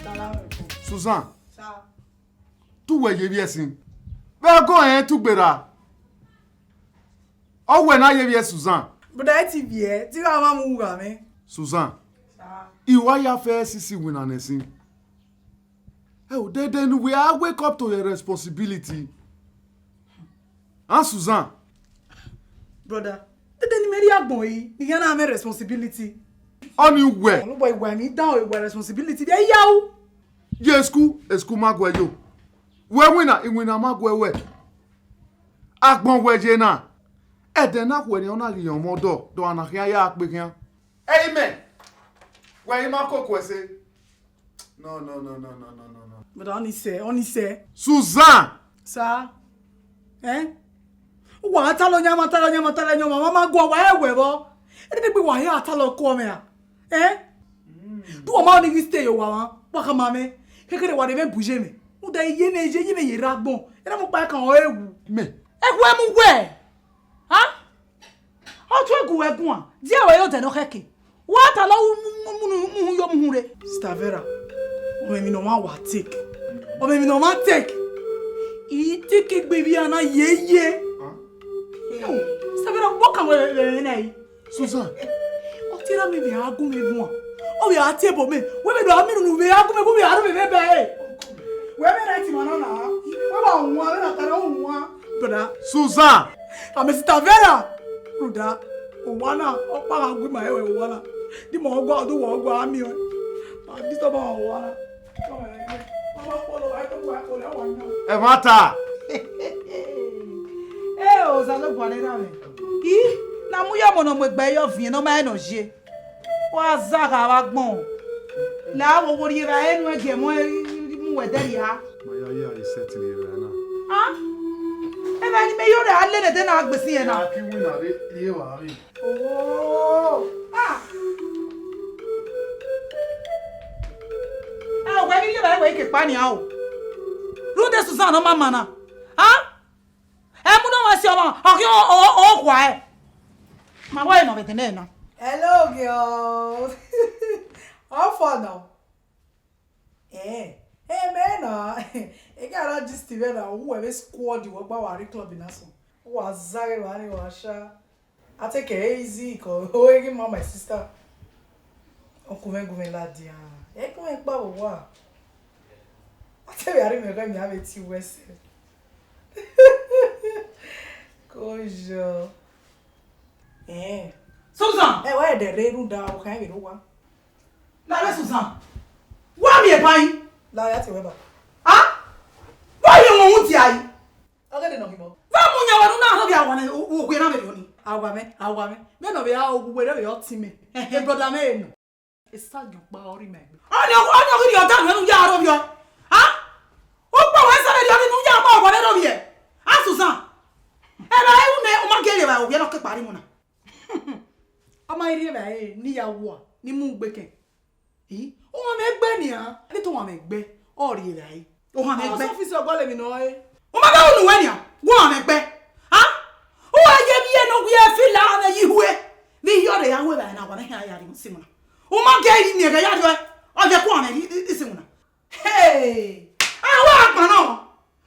Salam alaikum. Susan! Sir. Te uwẹ ye vbiẹ ẹsin. Vbe ẹgo rẹn tugberra. Ọ wẹ ne a ye vbiẹ Susan. Brother, ẹ ti vbiẹ, te I gha mwẹ mu gha mwẹ. Susan. Sir. I wa ya fẹ sisi winna nẹ ẹsin. Ẹ o, dede ne uwẹ a wake up to your responsibility. An Susan. Brother, dede ne imẹ rhie agbọn ẹre, ne I khian na mwẹ responsibility. Ọni uwẹ. Ọlọbọ, I wẹ ne I dan ruẹ responsibility, vbe I ya ru. Ye school, school ma guẹ yo. Wẹ winna, iwinna ma guẹ wẹ. Agbọn wẹ ye na. Ẹdẹ na khuẹ ne ọ na ghi yan ọmọ ọdọ, dọ a na khian ya kpe khian. Amen. Wẹ i ma koko ẹse. No, no, no, no, no, no, no, no. But ọni sẹ, ọni sẹ. Susan! Sir? Eh? Wa talọ yan ma, talọ yan ma, talọ yan ma, ma ma guan wa ẹwẹ vbọ. Ẹdẹdẹgbe wa hia talọ kọ mwẹ a. Eh? Mm. Du wa ma ni ghi stay yo wa ma, wa khama mwẹ. Kekere wa de mwẹ bu ye mwẹ. Uda iye mwẹ, iye, iye mwẹ ye rre agbọn. Ẹna mu kpa kan ọ ewu. Mẹ. Ẹwu ẹ mu wẹ. Ha? Ọ tu ẹgu wẹ guan, die wẹ yo dẹ ne ọ khẹke? Wa ta lọ mu, mu, mu, mu, mu yo mu rre. Sister Vera, ọ mwẹ emwi ne ọ ma wa take. Ọ mwẹ emwi ne ọ ma take. I take egbe vbe a na ye ye. Huh? Yo, Sister Vera, what can we, we, we, we, Susan. Ọ tie na mẹ vbe a gu mwẹ guan. Ọ vbe a tie ẹbọ mẹ. Wẹ vbe do a miẹn unu vbe a gu mwẹ gu vbe a ru mwẹ vbe bẹre. Wẹ vbe rẹ ti ma nọ na. Wẹ wa wan, wẹ na ta na wan. Brother. Susan. A mẹ Sister Vera. Brother. Owa na, ọ kpa gha gu ima ẹwẹ owa na. Di ma ọgua, ọ do wa ọgua a miẹn. Ma disturb owa na. Ẹmwata. Ẹ, Osanobua ne erha mwẹ. I, na mu ya ọmọ ne ọ mu egbe ye ọviẹn ne ọ ma rẹn ne ọ ye. Wa za gha vbe agbọn. La wo wo rhie evbare nuẹn gie mu mu wẹ dẹ rhia. Ma ya ye a reset rhie evbare na. A? Evbare ne imẹ yo rre a lele ẹdẹ na gbe sin ẹn na. Ya ki winna rre rhie evbare. Oh! Ah! Ẹ, wẹ ghi rhie evbare wẹ i ke kpa nian o. Rhunmwuda Susan ọ ma ma na. A? Ẹ mu na wa si ọmwa, ọ ghi o, o, o khua ẹ. Ma wa nọ vbe dẹ nẹ na. Hello, girl. Ọ fọ nọ? Eh, eh, mẹ na. Ega ra gist vbe na, uwẹ vbe squad wẹ gba wa rre club na sọn. Wa zaghe wa rre wa sha. I take it easy, 'cause oh, ẹ ghi ma my sister. Ọkun mwẹ gu mwẹ ladian. Ẹ gu mwẹ kpa vbe owa. I tell you, I remember me have a tea wese. Kojo. Eh. Susan! Ẹ wa ẹdẹ rre rhunmwuda okhan vbe rre owa. Lare Susan. Wa miẹn eban. La ya te wẹ ba. A? Wa ye wọn mu dia yi. Ọghe de nọ ghi mọ. Va mu yan wẹ ne u na rhọvbi awa ne u, u, uwẹ na vbe rhie ọnii. Awa mwẹ, awa mwẹ. Vbene ọ vbe ra, uwẹ rẹ vbe ọtẹn mwẹ. Ehe. Brother mwẹ nọ. Esa gie ọkpa ọrre ima egbe. Ọnii, ọnii ọ ghi rhie ọda nuẹn ne u ya rhọvbi ọe. A? Ukpo wẹ sa vbe rhie ọnii ne u ya ma owa mwẹ rhọvbi ẹe. A Susan. Ẹmwẹ ẹre u nẹ, u ma gie rhie evbare ovbi ẹre ne ọ ke kpa rre iwinna. Ọ ma rhie evbare ne I ya wua, ne I mu gbe kẹn. I, u ma mwẹ egbe nian, ẹdẹ te u ma mwẹ egbe, ọ rhie evbare. U ma mwẹ egbe. Ọsọfisi ọgọlẹ emwi ne ọ re. U ma gha unu wẹ nian, wẹ u ma mwẹ egbe. A? U wa ye vbiẹ ne u wiẹ fila mwẹ ye ihue. Vbe I hiọ rre ya wẹ evbare na, wa mwẹ khian ya rhie isinmwi na. U ma gie iri miẹn ẹghẹ ya rhie, ọ ye ku mwẹ isi iwinna. Hey! A wa agban nọ.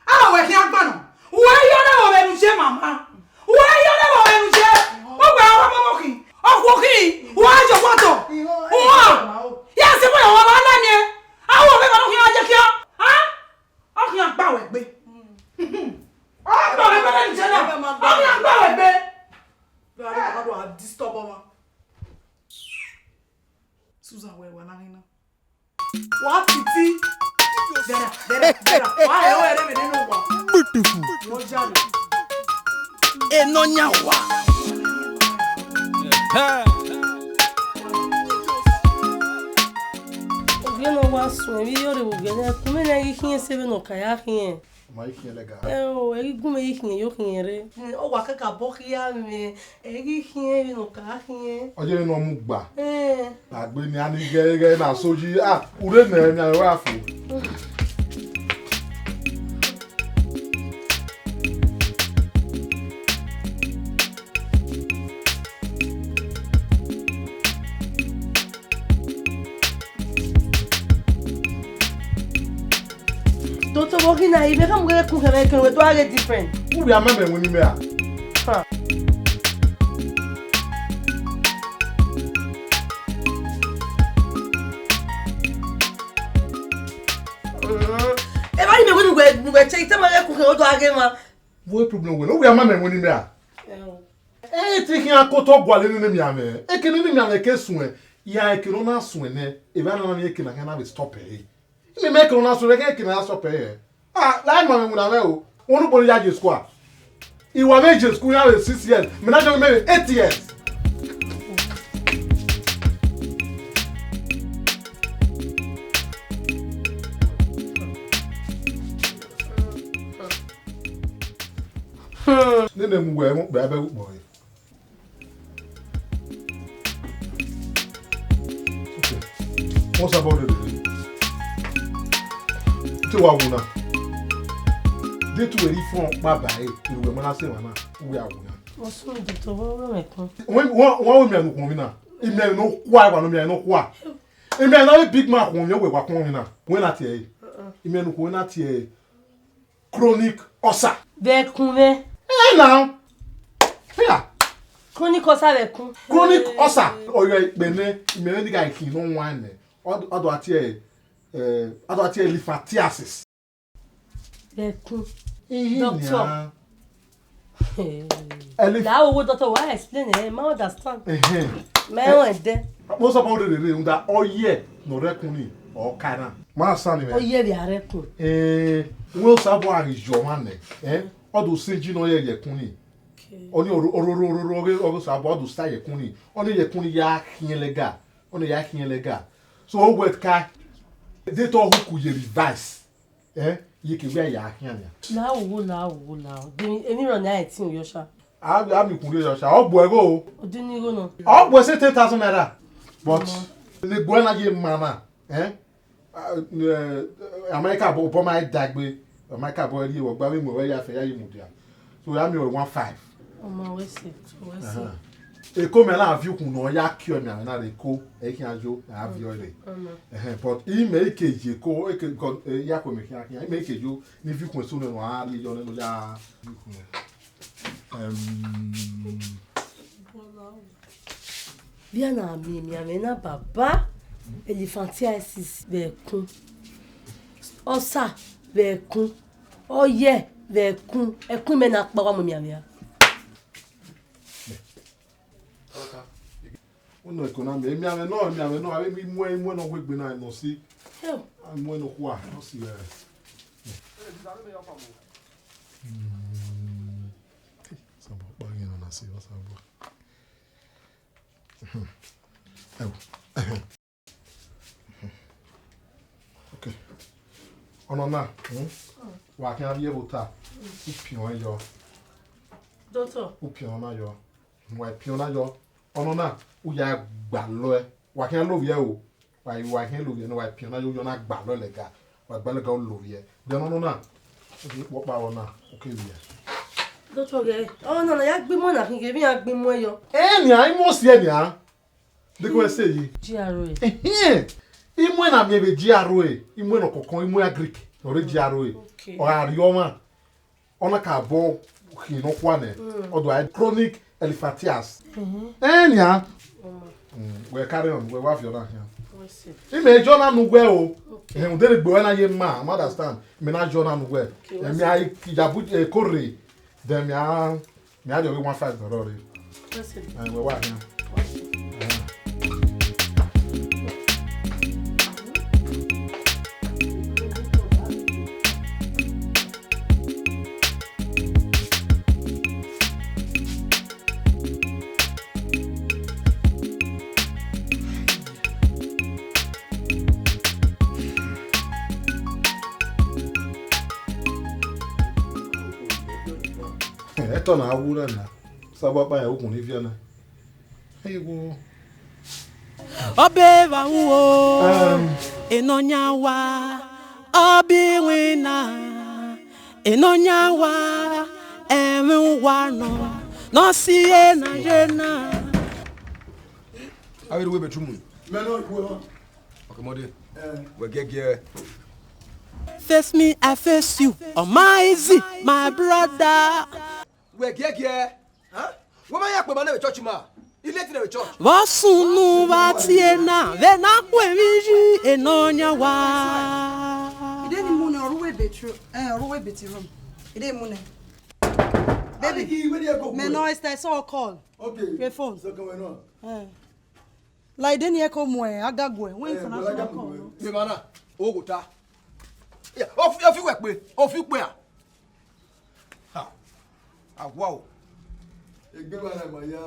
A wẹ khian agban nọ. Uwẹ hiọ na vbe ne u ye mama. Uwẹ hiọ na vbe ne u ye. Uwẹ wa mama khin. Ọkhuo khin. Uwa ye ọkhuo tọ. Uwa. Ya sẹ wẹ wa wa la miẹn. A wẹ ọmọ ne ọ khian ye khian. A? Ọ khian gba wẹ gbe. Ọ gba wẹ gbe vbe ne u ye na. Ọ khian gba wẹ gbe. Susan, wẹ wa na ghi na. Wa titi. Dẹra, dẹra, dẹra. Wa ẹ, ọ ẹre vbe nene owa. Beautiful. Wọ jale. Enọ yan wa. Ovie ne ọ wa suẹn, vbe I rre vbe ovie na, ẹkun mwẹ na ghi khiẹn sẹ vbene ọ ka ya khiẹn. Ọ ma ghi khiẹn lẹga. Ẹ o, ẹ ghi gu mwẹ ghi khiẹn yo khiẹn rre. Ọ wa kakabọ khia mwẹ, ẹ ghi khiẹn vbene ọ ka khiẹn. Ọ ye vbene ọ mu gba. Ẹn. Agbe ni a ni ghẹ ghẹ na so yi, ah, u rre nẹ, mẹ a wa fo. Toto vbe ọ ghi na, I vbe khama uwẹ vbe ẹkun khẹ vbe ẹkẹn, wẹ do gha ghe different. Uwẹ a ma mẹ winna imẹ ra? Ha. Evba ni mẹ wẹ ne uwẹ, ne uwẹ te, I tama vbe ẹkun khẹ, wẹ do gha ghe emwa. Vbo problem wẹ nọ? Uwẹ a ma mẹ winna imẹ ra? Ẹ o. Ẹ te khian kotọ gualọ nene mianmwẹ. Eke nene mianmwẹ ke suẹn, ya eke ne ọ na suẹn nẹ, evba na ni eke na khian na vbe stop ẹre. Imẹ mẹ eke ne ọ na suẹn, eke na stop ẹre. Ah, la ma mwẹ winna mwẹ o. Wọn ugbo ya je school a. I wa vbe je school ya vbe six years. Mẹ na jọ mẹ vbe eight years. Hmm. Nene mu wẹ mu kpẹ abẹ ukpọ re. Okay. Wọ́n sábà ọdọ dede. Tí wàá wò náà. Dé tu ẹ̀rí fún ọ̀pá báyìí, ìlú ẹ̀ mọ́ná sí ìwà náà, wíwí àwò náà. Mo sún ìdí tó wọ́n rọ̀ mí kún. Wọ́n, wọ́n, wọ́n wò mí ànú kùn mí náà. Ìmì ẹ̀rù ló kú àìwà ló mi àìnú kú à. Ìmì ẹ̀rù ló bí big man kùn mí, ó wẹ̀ wá kún mí náà. Wọ́n náà tiẹ̀ yìí. Ìmì ẹ̀rù kùn mí náà tiẹ̀ yìí. Chronic ulcer. Vbe ẹkun mwẹ. Eh, now. Yeah. Chronic ulcer vbe ẹkun. Chronic ulcer. Ọyọ ikpẹ nẹ, imẹ vbe ni gha khin ne ọ wan nẹ. Ọ, ọ do a tie, eh, ọ do a tie elephantiasis. Vbe ẹkun. Ihi. Doctor. Nian. Elif- La owo doctor, wa explain, eh, ma understand. Ehe. Ma ẹdẹ. Mo sọ fún ọ rere runda, ọyẹ ne ọ rẹkun ni, ọ ka na. Ma sa ni mẹ. Ọyẹ vbe a rẹkun. Eh, wẹ Osabọ a ghi yọ ọmwa nẹ, eh? Ọ do sẹ ji ne ọ yẹ yẹkun ni. Okay. Ọni ororo ororo ọghe Osabọ, ọ do sa yẹkun ni. Ọni yẹkun ni ya khiẹn lẹga. Ọni ya khiẹn lẹga. So, o wẹ ka, de te ọ huku ye revise. Eh, ye ke wẹ ya khian nia. La owo, la owo, la owo. De emwi rọ ni a tin yọ sha. A, a mi kun ye yọ sha. Ọ bu ẹgho o. Odi ni igho nọ. Ọ bu ẹse ten thousand naira. But, ne gbe na ye ma na, eh? Ah, eh, America bọ, bọ ma dagbe. Ọ ma ka bọ rrie, ọ gba vbe mu ẹre ya fẹ ya ye mudia. So, ya miẹn ọre one five. Ọmọ wẹ sẹ, wẹ sẹ. Ẹhẹn. Eko mẹ na viọ ukhu nọ, ya kiọ emianmwẹ na rre Eko, ẹ i khian yo, a viọ rre. Ọmọ. Ẹhẹn, but imẹ i ke ye Eko, eke, because, eh, ya kọ mẹ khian khian, imẹ i ke yo, ne I viọ ukhu eso nẹ, a rrie yọ nẹ, nọ ya viọ ukhu nẹ. Ẹm, Vbia na miẹn emianmwẹ na baba, elephantiasis vbe ẹkun, ulcer vbe ẹkun, ọyẹ vbe ẹkun, ẹkun imẹ na kpa wa mu emianmwẹ a. Uno eko na miẹn emianmwẹ nọ, emianmwẹ nọ, avbe imuẹn, imuẹn ne ọ wegbe na nọ si. Hell. Imuẹn ne ọ khua, ọ si ẹ. Hmm. Sabọ ọkpa ghi nọ na si, ọ sabọ. Ẹo. Okay. Ọnọna, hmm? Wa khian rhie vbe ota. U piọn yọ. Doctor. U piọn na yọ. Wa piọn na yọ. Ọnọna, u ya gbalọ ẹ. Wa khian lovbiẹ o. Wa, wa khian lovbiẹ nẹ, wa piọn na yọ, u yọ na gbalọ lẹga. Wa gbalọ lẹga, u lovbiẹ. Then ọnọna, u kpọkpa ọna, u ke vbiẹ. Doctor ghẹ, ọnọna ya gbe imọ na khin, ghe vbe iran gbe imọ yọ. Ẹ nian, imọ si ẹ nian. Deko ẹse yi. G R O. Ehẹn. Imuẹn na miẹn vbe G R O, imuẹn nọ kọkọn, imuẹn Greek, ọre G R O. Okay. Ọ gha rrie ọmwa, ọ na ka bọ khin nọkhua nẹ, mm, ọ do a chronic elephantiasis. Mhm. Ẹ nian. Mm. Mm, wẹ carry on, wẹ wa viọ na khian. I see. Imẹ jọ na nu wẹ o. Okay. Ehẹn, ude ne gbe wẹ na ye ma, ma understand. Mẹ na jọ na nu wẹ. Okay, ẹmẹ a ya bu, eh, kore, then mẹ a Mẹ a rhie ọghe one five nọ rrọọ rre. Ẹ, wẹ wa khian. Ẹtọ na wu na na. Sabọ ọkpa ya ukhun ni viọ na. Aiwo. Ọbe vbe ru o, em, enọyan wa, ọbe iwinna, enọyan wa, ẹmwẹ uwa nọ, nọ si ena ye na. Avbe rre uwu bedroom. Mẹ nọ ikhuo. Okay, Mọde. Eh. Wẹ giẹgiẹ. Face me, I face you. Oh my easy, my brother. Wẹ giẹgiẹ. Huh? Wẹ ma ya kpe ma ne vbe church ma. I late ne vbe church. Vbọ sunu vbe tie na, vbe na khuemwi yi enọyan wa. Ide ni mu nẹ, ọ rre uwu bedroom, eh, ọ rre uwu bedroom. Ide mu nẹ. Baby, mẹ nọ Esther, I saw a call. Okay. Your phone. So can we know? Eh. La ide ni ẹ ko mu agaguẹ, wẹ, eh, fana bọla fana agaguẹ. Kọ. Ye ma na, o go ta. Ya, o fi, o fi wẹ kpe, o fi kpe a. Ha. Awa o. Egbe wa na ma ya,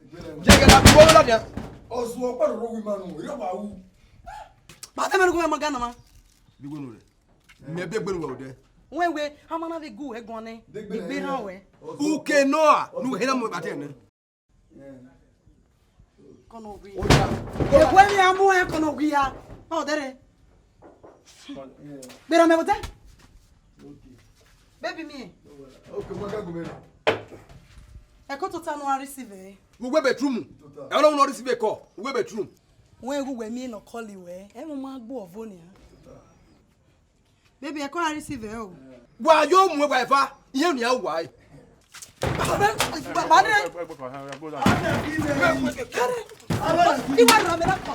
egbe na ma. Jẹ gẹ na bi wo la dia. Ọsu ọkpa roro wi ma nu, ire wa wu. Ma te ma gu ma ga na ma. Bi wo nu re. Mẹ bi egbe nu wẹ odẹ. Wẹ wẹ, a ma na vbe gu wẹ guan nẹ. Degbe na egbe ya. Rhan wẹ. Uke nọ a, nu he na mu ba te nẹ. Kọnọ ghi. Ewe ni a mu ẹ kọnọ ghi ya. Ọ dẹrẹ. Gbera mẹ bọtẹ. Baby mi. Okay, mo ka gbe. Ẹ ko tota no a receive. Uwe bedroom. Tota. Ẹ no no receive call. Uwe bedroom. Wẹ gu wẹ mi no call wẹ. Ẹ mo ma gbo ọvo nia. Baby, ẹ kọ a receive ẹ o. Wa yo mu wa eva, iye ni a wa e. Baba, baba, ne. Iwa ra me na pa.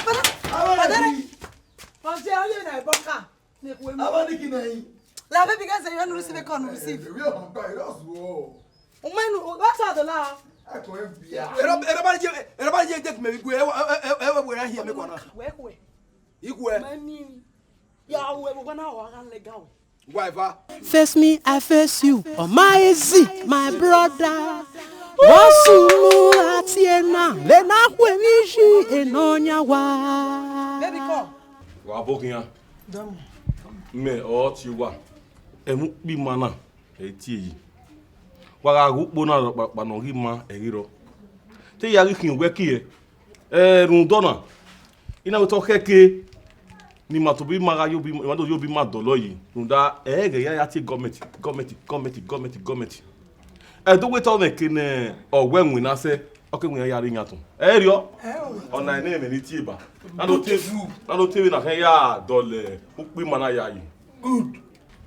Baba, baba, ne. Ọjẹ ayé na ẹbọ ká. Ne kò mú. Aba ni kí ni yín? La baby, guys, you no receive a call, no receive. Ẹ, ẹ, ẹ, ẹ, ẹ, ẹ, ẹ, o ma nu, o, that's how the la. Ẹ kọ ẹ bia. Ẹ rọ, ẹ rọ ba je, ẹ rọ ba je, take me, we, we, we, we, we, here, me kọ na. Wẹ, wẹ. Igwe. Ma mi. Ya, we, we, na wa gan legal. Why, va? Face me, I face you. Oh my easy, my brother. Wọ́n sùnmù àti ẹ̀nà lè ná kú èmi ṣí ẹ̀nà ọ̀nyà wá. Baby, come. Wa bọ khian. Dọmọ. Mẹ ọ ti wa. Ẹmu kpi ma na, ẹ tie yi. Wa gha gu ukpo na rhọkpa kpa ne ọ ghi ma ẹghe rọ. Te ya ghi khian uwẹ kie, ẹ, rhunmwuda ọna, I na wẹ te ọ khẹke. Ne ima tobọ ima gha ye obọ ima, ima do ye obọ ima dọlọ yi, rhunmwuda ẹghẹ ya ya tie gọọmẹnti, gọọmẹnti, gọọmẹnti, gọọmẹnti, gọọmẹnti. Ẹdẹ wẹ te ọmwẹ ke ne ọ wẹ winna sẹ, ọ ke winna ya rre iyan tọn. Ẹ i rriọ? Ọna ẹnẹ mwẹ ne I tie ba. Na do tie, na do tie vbe na khian ya dọlọ ukpo ima na ya yi. Good.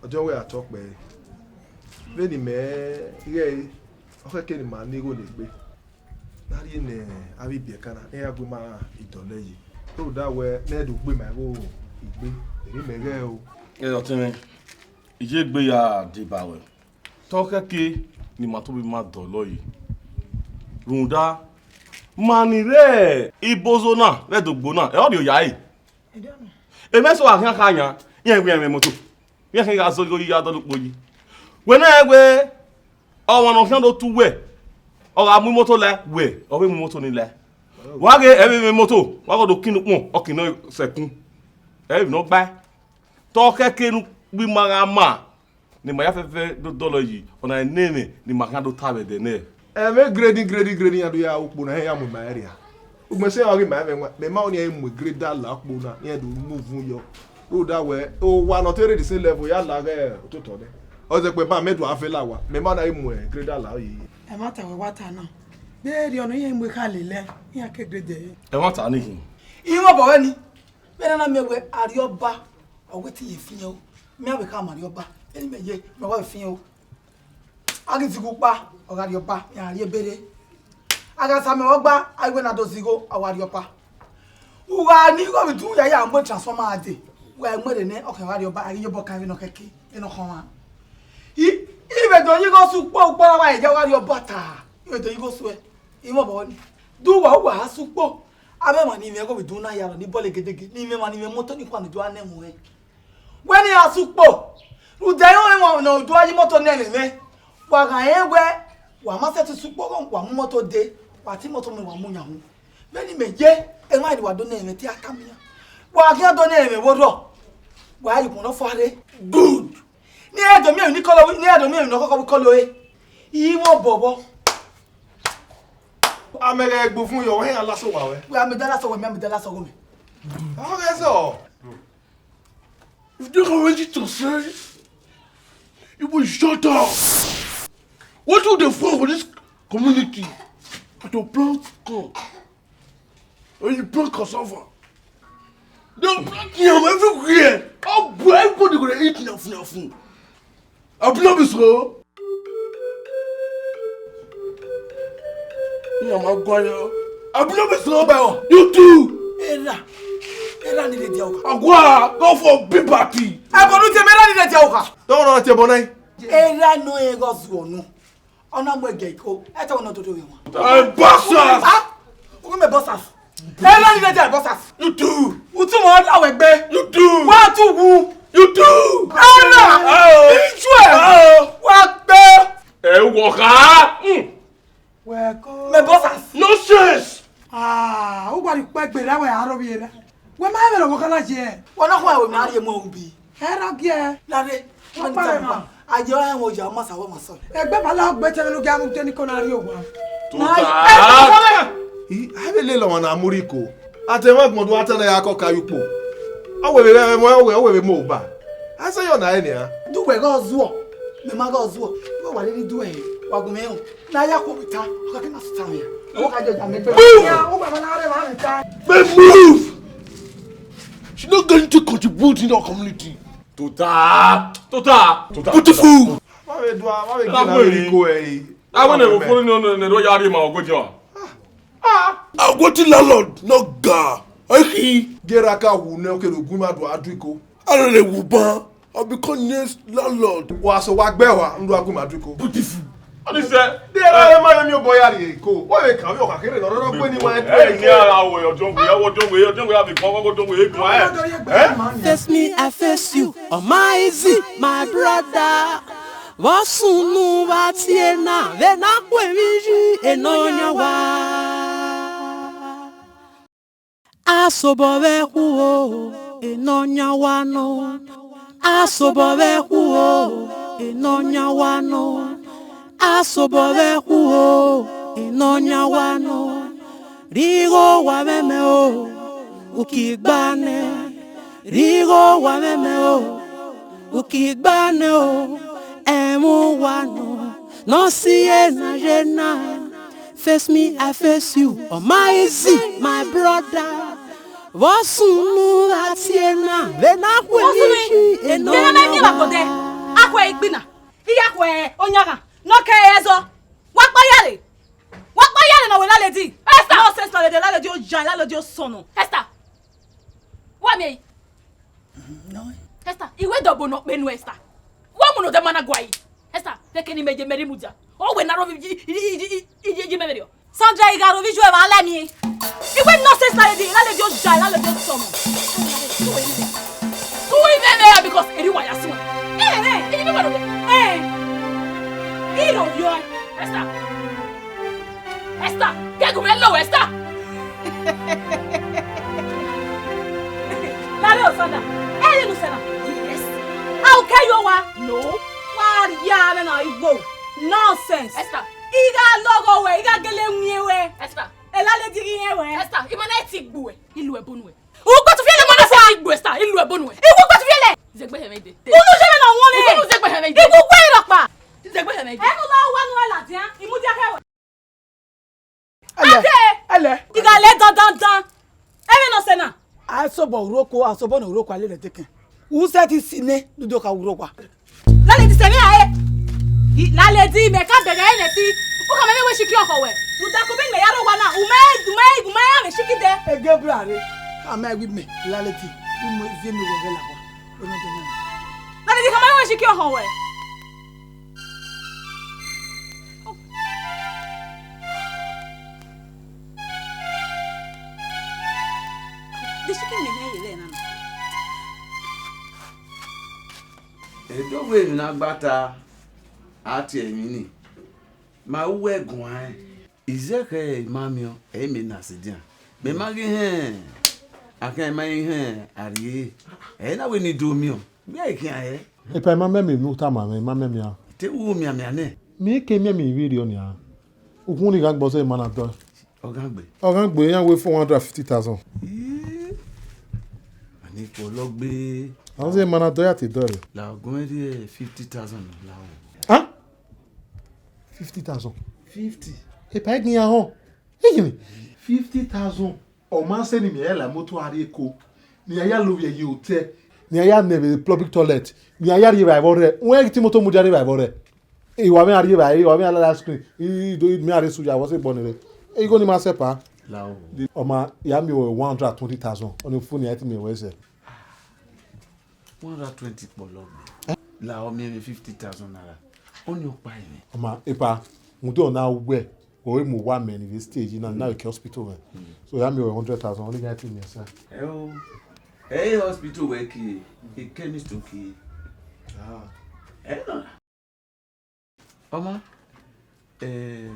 Ọjọ wẹ a tọ kpẹre. Vbene imẹ ghẹ ẹre, ọ khẹke ne ima ne igho ne egbe. Ne a rhie ne avbe ibiẹka na, iran gu ima idọlọ yi. Rhunmwuda wẹ ne ẹ do gbe ima igho igbe, erriọ imẹ ghẹ ẹre o. Ẹ, ọtẹn mwẹ, I ye egbe ya deba ruẹ. Te ọ khẹke ne ima tobọ ima dọlọ yi. Rhunmwuda, ma ni rre ibozo na vbe ẹdogbo na, ẹ ọ rhie oya ẹre. Emẹ sẹ wa khian kha yan, iran wẹ iran mwẹ imoto. Iran khian gha zẹ igho yi ya dọlọ ukpo yi. Wẹ na rẹn wẹ ọmwa ne ọ khian do tu wẹ, ọ gha mu imoto lae, wẹ ọ vbe mu imoto ni lae. Wa ghe ẹ vbe mwẹ imoto, wa ghe do kin ukpọn, ọ kin nọ sẹkun. Ẹ vbe emwi ne ọ gbae. Te ọ khẹke ne ukpo ima gha ma, ne ima ya fẹfẹ do dọlọ yi, ọna ẹnẹ mwẹ ne ima khian do ta vbe ẹdẹ nẹ. Ẹmwẹ gredi gredi gredi iran do ya ru ukpo na, iran ya mu ima ẹre ria. Ugbẹn sẹ iran ghi ma ẹmwẹ wan, mẹ ma ọnii mu greda la ukpo na, iran do mu uvun yọ. Rhunmwuda wẹ, owa ne ọ te rre the same level ya la ghe ototọ nẹ. Ọ zẹkpẹ ba mẹ do a vẹ la owa, mẹ ma na ghi mu greda la oye. Ẹmwata wẹ wa ta na, vbe erriọ nọ iran mu ekhale lẹ, iran ke greda ẹre. Ẹmwata ni khin. Irẹn obọ wẹ ni, vbene a na miẹn wẹ Arriọba, ọ wẹ te iye fian o, mẹ a vbe kha ma Arriọba, vbene imẹ ye, mẹ wa vbe fian o. A ghi zighi ukpa, ọ gha rhie ọba, iran rhie ebe rre. A gha sa amẹ vbe ọgba, a i wẹ ne a do zigho, ọ wa rhie ọba. U gha ni igho vbe idun ya ya mu transformer a dee, u gha mu ẹre nẹ, ọ khian gha rhie ọba, a ghi ye obọ kan vbene ọ khẹke, vbene ọ khọn ọmwa. I, I vbe do ye igho sẹ ukpo, ukpo na wa ye, ọ gha rhie ọba ta, I vbe do ye igho sẹ uẹ, I mwẹ obọ ni. De uwa, uwa gha sẹ ukpo, avbe emwa ni mwẹ igho vbe idun na ya rọ ni bọlọ egedege, ni mwẹ emwa ni mwẹ imoto ni khuan ne u do a nẹ mu ẹn. Wẹ ne iran sẹ ukpo, rhunmwuda iran ọnrẹn ne ọ do a ye imoto ne ẹmwẹ mwẹ, wa gha rẹn wẹ wa ma sẹtin sẹ ukpo, wa mu imoto dee, wa ta imoto mwẹ wa mu yan uhunmwu. Vbene imẹ ye, emwa ni wa do ne ẹmwẹ te a tama iran. Wa khian do ne ẹmwẹ vbe orhuọ, wa ya ukpọn nọ fua rre. Good. Ne iran do miẹn emwi ne I kọlọ, ne iran do miẹn emwi ne ọ khọkhọ vbe I kọlọ ẹre. I mwẹ obọ vbọ. Amẹ ghẹ gbe uvun yọ, wẹ iran la sẹ owa wẹ. Wẹ amẹ da la sẹ owa mẹ, amẹ da la sẹ ọghọ mẹ. Ọ ghẹ zọ. If you don't have anything to say, you will shut up. What do they for for this community? To plant corn. When you plant cassava, they plant yam everywhere. How everybody gonna eat yam, yam, yam? I be not be so. Iran ma gua yọ. Abilo be sọ ba ọ. You too. Erha. Erha ni rre dia okha. Agua, go for big party. Ẹbọ ne u tie mẹ, erha ni rre dia okha. Dọmọ na tie ẹbọ nẹ. Erha nọ ẹghẹ ọ zuọ nọ. Ọ na mu ẹgẹ iko. Ẹ tọmọ nọ dodo vbe wọn. Ẹ bọsas. Ah, u mẹ bọsas. Erha ni rre dia bọsas. You too. U tu mọ awẹ gbe. You too. Wa tu wu. You too. Erha. Oh. Iju ẹ. Oh. Wa gbe. Ẹ wọ kha. Mm. Wẹ ko. Mẹ bọsas. Nonsense. Ah, u gba ni kpẹ gbe ra wẹ aro vbiẹ ra. Wẹ ma vbe lọ wọ kala jẹ. Wẹ na khun ẹvbo mẹ a rhie mu ubi. Ẹ ra giẹ. Lare. Ọ kpare ma. A jẹ ọrẹ wọn ya ọmọ sa wẹ wọn sọ. Egbe bala ọgbe tẹmẹ nu gia mu teni kona rhie owa. Tuta. I, a vbe lele ọmwa na mu rhie iko. A te mwẹ agbọn do a ta na ya kọ ka ye ukpo. Ọ wẹ vbe ghẹ mwẹ, ọ wẹ, ọ wẹ vbe mu oba. A sẹ yọ na ẹre nian. Du wẹ ghe ọ zuọ, mẹ ma ghe ọ zuọ. Wẹ wa rhirhi du ẹre, wa gu mwẹ rẹn. Na ya khuo vbe ta, ọ ka ke na sita mwẹ ya. Ọ ka jọ ya mẹ gbe. Move! Ya, u gba na rre wa vbe ta. Mẹ move! She no going to contribute in our community. Tuta! Tuta! Tuta! Beautiful! Wa vbe dua, wa vbe gina vbe iko ẹre. A wẹ ne vbe fo ni ne ne do ya rhie ma ọgọdiọn. Ah, a wẹ ti landlord nọ ga. Ọ khin. Gera ka wu ne ọ kere ogun ma do a du iko. A rẹ lẹ wu ban. I become next landlord. Wa so wa gbẹ wa, n do a gu ma du iko. Beautiful. What is that? De ra ma mi obọ ya rhie iko. Wa vbe kan vbe ọka kere nọ rọrọ gbe ni wa. Ẹ ni ara wẹ ọjọ wẹ, ọjọ wẹ, ọjọ wẹ, a vbe kọ ọjọ wẹ egun ẹ. Eh? Face me, I face you. Ọ ma easy, my brother. Vbọ sunu vbe tie na, vbe na khuẹmwẹ iyi enọyan wa. A sobọ vbe khuo, enọyan wa nọ. A sobọ vbe khuo, enọyan wa nọ. A sobọ vbe khuo, enọyan wa nọ. Rhie igho wa vbe mẹ o, u ki gba nẹ. Righo wa mwẹ mẹ o, ukigba nẹ o, ẹmwẹ uwa nọ, ne ọ si ẹre na ye na. Face me, I face you, ọ ma easy, my brother. Vbọ sunu gha tie na, vbe na khuẹ Vbọ sunu yi, enọ vbe na na miẹn vbe agbodẹ, a khuẹ igbina, I ya khuẹ ọyanghan, ne ọ kẹ ẹzọ. Wa kpa ya re, wa kpa ya re ne ọ wẹ laledi. Esther! Nonsense laledi, laledi oya, laledi osọnnọ. Esther! Wa miẹn. Esther, I wẹ dọbọ ne ọ kpe nuẹn, Esther. Wa mu ne odẹ ma na guai. Esther, vbe kẹ ne imẹ ye mẹ rhie mudia. Ọ wẹ ne a rhọvbi yi, yi, yi, yi, yi, yi mẹ vberriọ. Sandra, I gha rhọvbi yi, ẹ vba lẹ ni. I wẹ nonsense laledi, laledi oya, laledi osọnnọ. Tu imẹ vbe ra because eri wa ya suẹn. Eh, eh, I ni mẹ vberriọ. Eh. I rhọvbiọ. Esther. Esther, ke gu mwẹ lo, Esther. Lare osada, ẹ i re ne u sẹ na? Yes. A u ke yo wa? No. Wa rhie avbe na igho. Nonsense. Esther. I gha lọghọ wẹ, I gha gele wiẹn wẹ. Esther. Elaledi ghi rẹn wẹ. Esther, I ma na ti gbe uẹ, I lu ẹbo nuẹ. U gbe tufiẹlẹ, I ma na ti gbe uẹ, Esther, I lu ẹbo nuẹ. I wu gbe tufiẹlẹ. Zegbe hẹ mwẹ ide. Unu ye vbe ne ọ wọn mwẹ. I wu zegbe hẹ mwẹ ide. I wu gbe rọkpa. Zegbe hẹ mwẹ ide. Ẹ nu la wa nu ladian, I mudia khẹ wẹ. Ẹlẹ, Ade! Ẹlẹ. I gha lẹ dandandan. Ẹmwẹ ne ọ sẹ na? A sobọ uroko, a sobọ ne uroko a lele ẹdẹkẹn. U sẹ ti si nẹ, ne u do kha uroko a. Laledi sẹ mwẹ rae. I, laledi mẹ ka bẹghe ẹre nẹ fi. U khama mwẹ wẹ shiki ọkhọ wẹ. Rhunmwuda ko vbene mẹ ya rre owa na, u ma, u ma, u ma ya mwẹ shiki dẹ. Ege bra re, khama ẹre wẹ mẹ, laledi, u mu eviẹn ne uwẹ ghẹ la owa. Laledi khama mwẹ wẹ shiki ọkhọ wẹ. De shiki mẹ hẹn ye vbe na na? Edo wẹ emwi na gba ta, a tie emwi ni, ma uwẹ guan ẹn. Izẹghẹ ma miẹn ọẹn, ẹ i mẹ na sẹ edian. Mẹ ma ghi hẹn, a khian ma i hẹn a rrie, ẹ i na wẹ ne I do miẹn ọẹn, mẹ i khian hẹ. Epa, I ma mẹ emwi ne u tama mwẹ, I ma mẹ emwi a. Te u mianmian nẹ? Mẹ i ke miẹn emwi vberriọ nian. Ukhunmwu ni gha gbe ọzọ, I ma na dọe. Ọ gha gbe. Ọ gha gbe, iran wẹ four hundred and fifty thousand. Ii, a ni kpọlọ gbe. Àwọn ṣe mana dọya te dọre. La ọgọnmwẹ rhie fifty thousand la o. Ah? Fifty thousand. Fifty. Epa ẹgbin ya họn. Iyini. Fifty thousand. Ọ ma sẹ ne imẹ ya la moto a rrie Eko, ne iran ya lovbiẹ ye hotel, ne iran ya nẹ vbe public toilet, ne iran ya rhie evbare vbọ rre. Wẹ ghi te moto mudia rhie evbare vbọ rre. Iwa mwẹ a rhie evbare, iwa mwẹ a lala ice cream, i, i, i, mẹ a rhie suya, vbọ sẹ egbọ ni rre. Igho ni ma sẹ pa. La o. Ọ ma ya miẹn ruẹ one hundred and twenty thousand, ọni fu ne iran te miẹn ruẹ sẹ. One hundred twenty kpọlọ gbe. Eh? La ọ miẹn mwẹ fifty thousand naira. Ọni ọkpa ẹmwẹ. Ọ ma, epa, rhunmwuda ọna wẹ, ọ re mu owa mẹ ni vbe stage na, na ke hospital mwẹ. So ya miẹn ruẹ hundred thousand, ọni iran te miẹn sẹ. Ẹ o, ẹ i hospital wẹ ke, e chemist o ke. Ah. Ẹ na. Ọma, eh,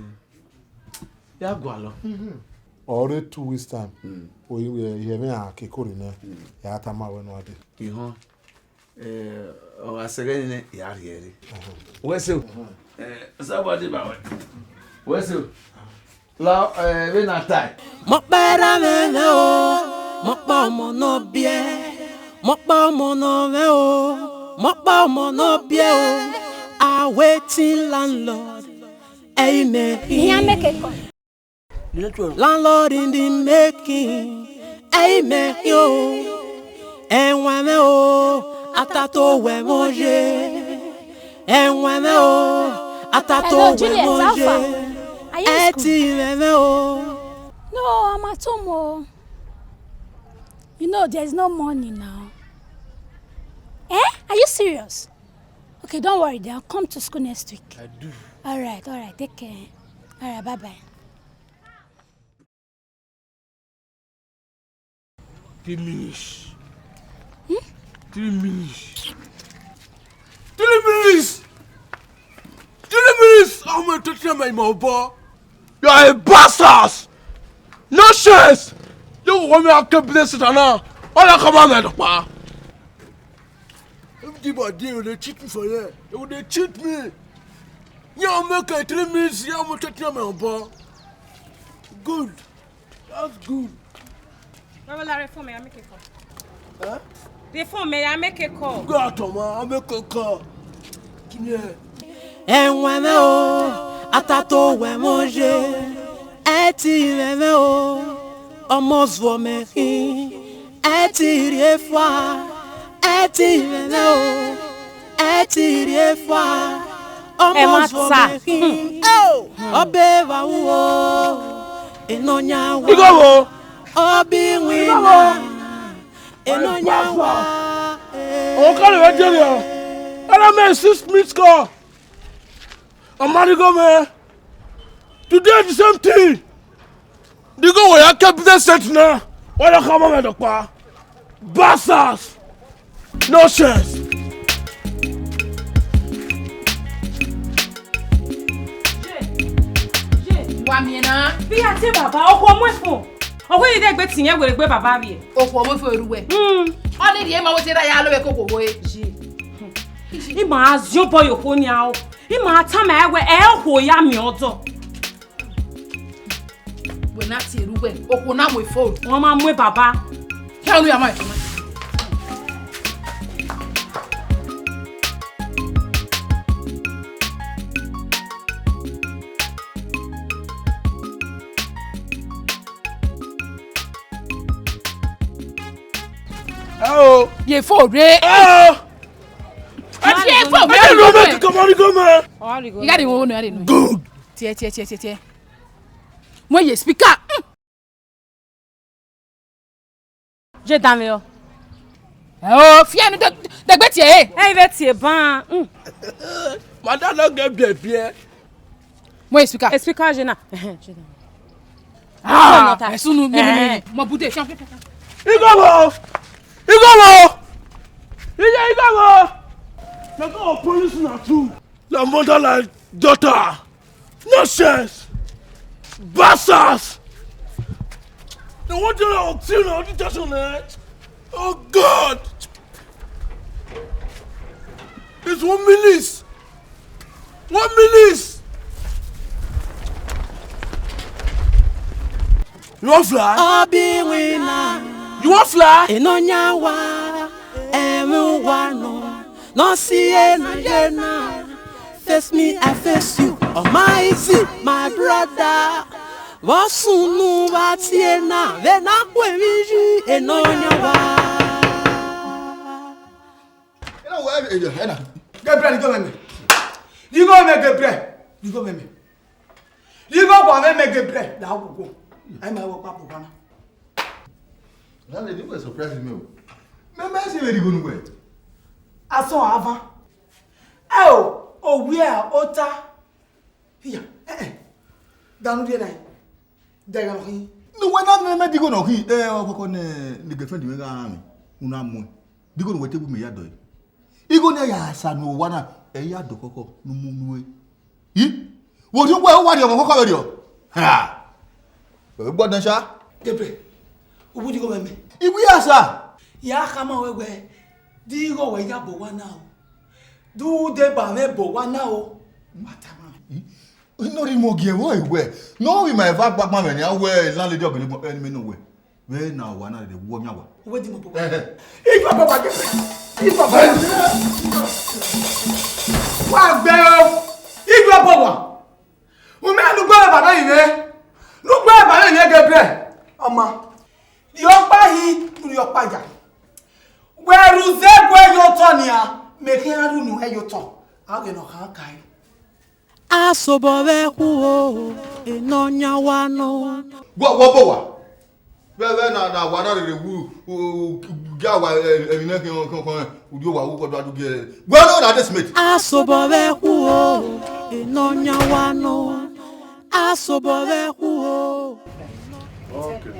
ya gualọ. Ọ re two weeks time. Mm. O, eh, ihe mwẹ a ke kore nẹ. Mm. Ya tama wẹ ne a dee. Ihọn, eh, ọ gha sẹghẹ nene, ya rhie ẹre. Wẹ se o. Eh, somebody ba wẹ. Wẹ se o. La, eh, vbene a tae. Mọkpa erha mwẹ mwẹ o, mọkpa ọmọ ne ọ biẹ, mọkpa ọmọ ne ọ mwẹ o, mọkpa ọmọ ne ọ biẹ o, awaiting landlord, ẹ i mẹ. Iran make call. Landlord in the making, ẹ i mẹ o. Ẹwaẹn mwẹ o, a ta to wẹ mwẹ oye. Ẹwaẹn mwẹ o, a ta to wẹ mwẹ oye. Ẹ ti mwẹ mwẹ o. No, I'm at home o. You know, there's no money now. Eh? Are you serious? Okay, don't worry, then I'll come to school next week. I do. All right, all right, take care. All right, bye-bye. Three minutes. Hmm? Three minutes. Three minutes! Three minutes! How many to tell my mobile? You are a bastard! No sense! You want me to keep this now? All I come on, man. Everybody, they will dey cheat me for here. They will dey cheat me. Yeah, I'll make it three minutes. Yeah, I'm gonna take my mobile. Good. That's good. Baba, Larry, for me, I make a call. Rhie phone mẹ ya make call. Go out, man. I make a call. Give me a. Ẹwẹn mwẹ o, atato wẹ mwẹ oye, ẹ ti mwẹ mwẹ o, ọmọ zuọ mẹ khin, ẹ ti rhie fua, ẹ ti mwẹ mwẹ o, ẹ ti rhie fua, ọmọ zuọ mẹ khin. Ọbe vbe ru o, enọyan wa. Igho wo? Ọbe iwinna, enọyan wa. Ọmọ kọlọ vbe dee rriọ. Ẹna mẹ six minutes call. Ọ ma rhie igho mwẹ. Today the same thing. Rhie igho wẹ ya ke business center na. Wa ya khama mwẹ dọkpa. Bastards. Nonsense. Wa miẹn na. Vbe ya tie baba, okhuo mu efo. Ọ wẹ i de gbe tiẹn werriegbe baba vbiẹ. Okhuo mu efo eru wẹ. Hmm. Ọ ni rhie ma wẹ te ra ya lo vbe koko wo e. Ye. I ma ziobọ ye okhuo nia o. I ma tama ẹre wẹ, ẹ okhuo ya miẹn ọdọ. Wẹ na tie ru wẹ, okhuo na mu efo. Wọn ma mu e baba. Kẹ unu ya ma efo na. Hello. Ye fo re. Hello. Ye fo re. Hello, man. Come on, come on. You got it, one, I didn't know. Good. Tie, tie, tie, tie, tie. Mo ye speaker. Mm. Je dan vbe ọ. Ẹ o, fiẹnu dẹgbẹ tie. Ẹ i vbe tie ban. Mm. Madam no get biẹ biẹ. Mo ye speaker. E speaker je na. Ẹhẹn, je na. Ah, ẹ sunu mi, mi, mi. Mo bude. Igho wo. Igho wo. Iye igho wo. Na go police na too. Your mother like daughter. Nonsense. Bastards. They want to know till the auditation, eh? Oh God. It's one minute. One minute. You wan fly? Obi winner. You wan fly? Enoyan wa, ẹmwẹ wa nọ. No see ena ye na. Face me, I face you. Oh my easy, my brother. Vbọ sunu vbe tie na, vbe na khuemwi yi, Enoyan wa. Ena wẹ, ena. Gabriel, igho mwẹ mẹ. Igho mwẹ mẹ, Gabriel. Igho mwẹ mẹ. Igho wa mwẹ mẹ, Gabriel. Da wo go. Ai ma wo pa po kana. Landlady, you were surprising me o. Mẹ, mẹ se vbe rhie igho ne uwẹ. Asọn avan. Ẹ o, owiẹ ota. Iya, eh, eh. Danu rhie na. Dẹghe nọ khin. Ne uwẹ na nẹ mẹ digho nọ khin, eh, ọkọkọ ne, ne girlfriend mwẹ gha rhan mwẹ, u na muẹn. Digho ne uwẹ te bu mẹ ya dọe. Igho ne ya sa ne owa na, ẹ ya dọ khọkhọ ne u mu nuẹ. I? Wo rhie uwẹ, u wa rhie ọmọ khọkhọ vberriọ? Ha! Wẹ vbe gbọdọn sha. Gabriel, u wu digho mwẹ mẹ. I wu ya sa. Ya khama wẹ wẹ, digho wẹ ya bọ owa na o. Du deba mwẹ bọ owa na o. Ma tama. I? Nọ rhie imẹ ogie vbọ wẹ, ne ọ vbe ima eva gbagban mwẹ nian wẹ landlady ọgẹnẹ ẹn mẹ nọ wẹ. Vbe na owa na rre vbe ọyan wa. Uwẹ di mọ bọ. Ẹhẹ. Iyuẹ bọ wa gẹgẹ. Iyuẹ bọ wa. Wa gbẹ o. Iyuẹ bọ wa. U mẹ nu gbẹ ba na ivẹ. Nu gbẹ ba na ivẹ Gabriel. Ọma. Rhie ọkpa hin, rhie ọkpa ya. Wẹ ru zẹ gu ẹ ye otọ nian, mẹ khian ru unu ẹ ye otọ. A ghe ne ọ khan kae. Asobọ vbe khuo, Enoyan wa nọ. Wọ, wọ bọ wa. Vbe, vbe na, na wa na rere wu, u, u, u, gia wa, ẹ, ẹmwẹ nẹ khian, khian, khian, u dio wa, u kọ do adu gie. Wẹ no na de smith. Asobọ vbe khuo, Enoyan wa nọ. Asobọ vbe khuo. Okay.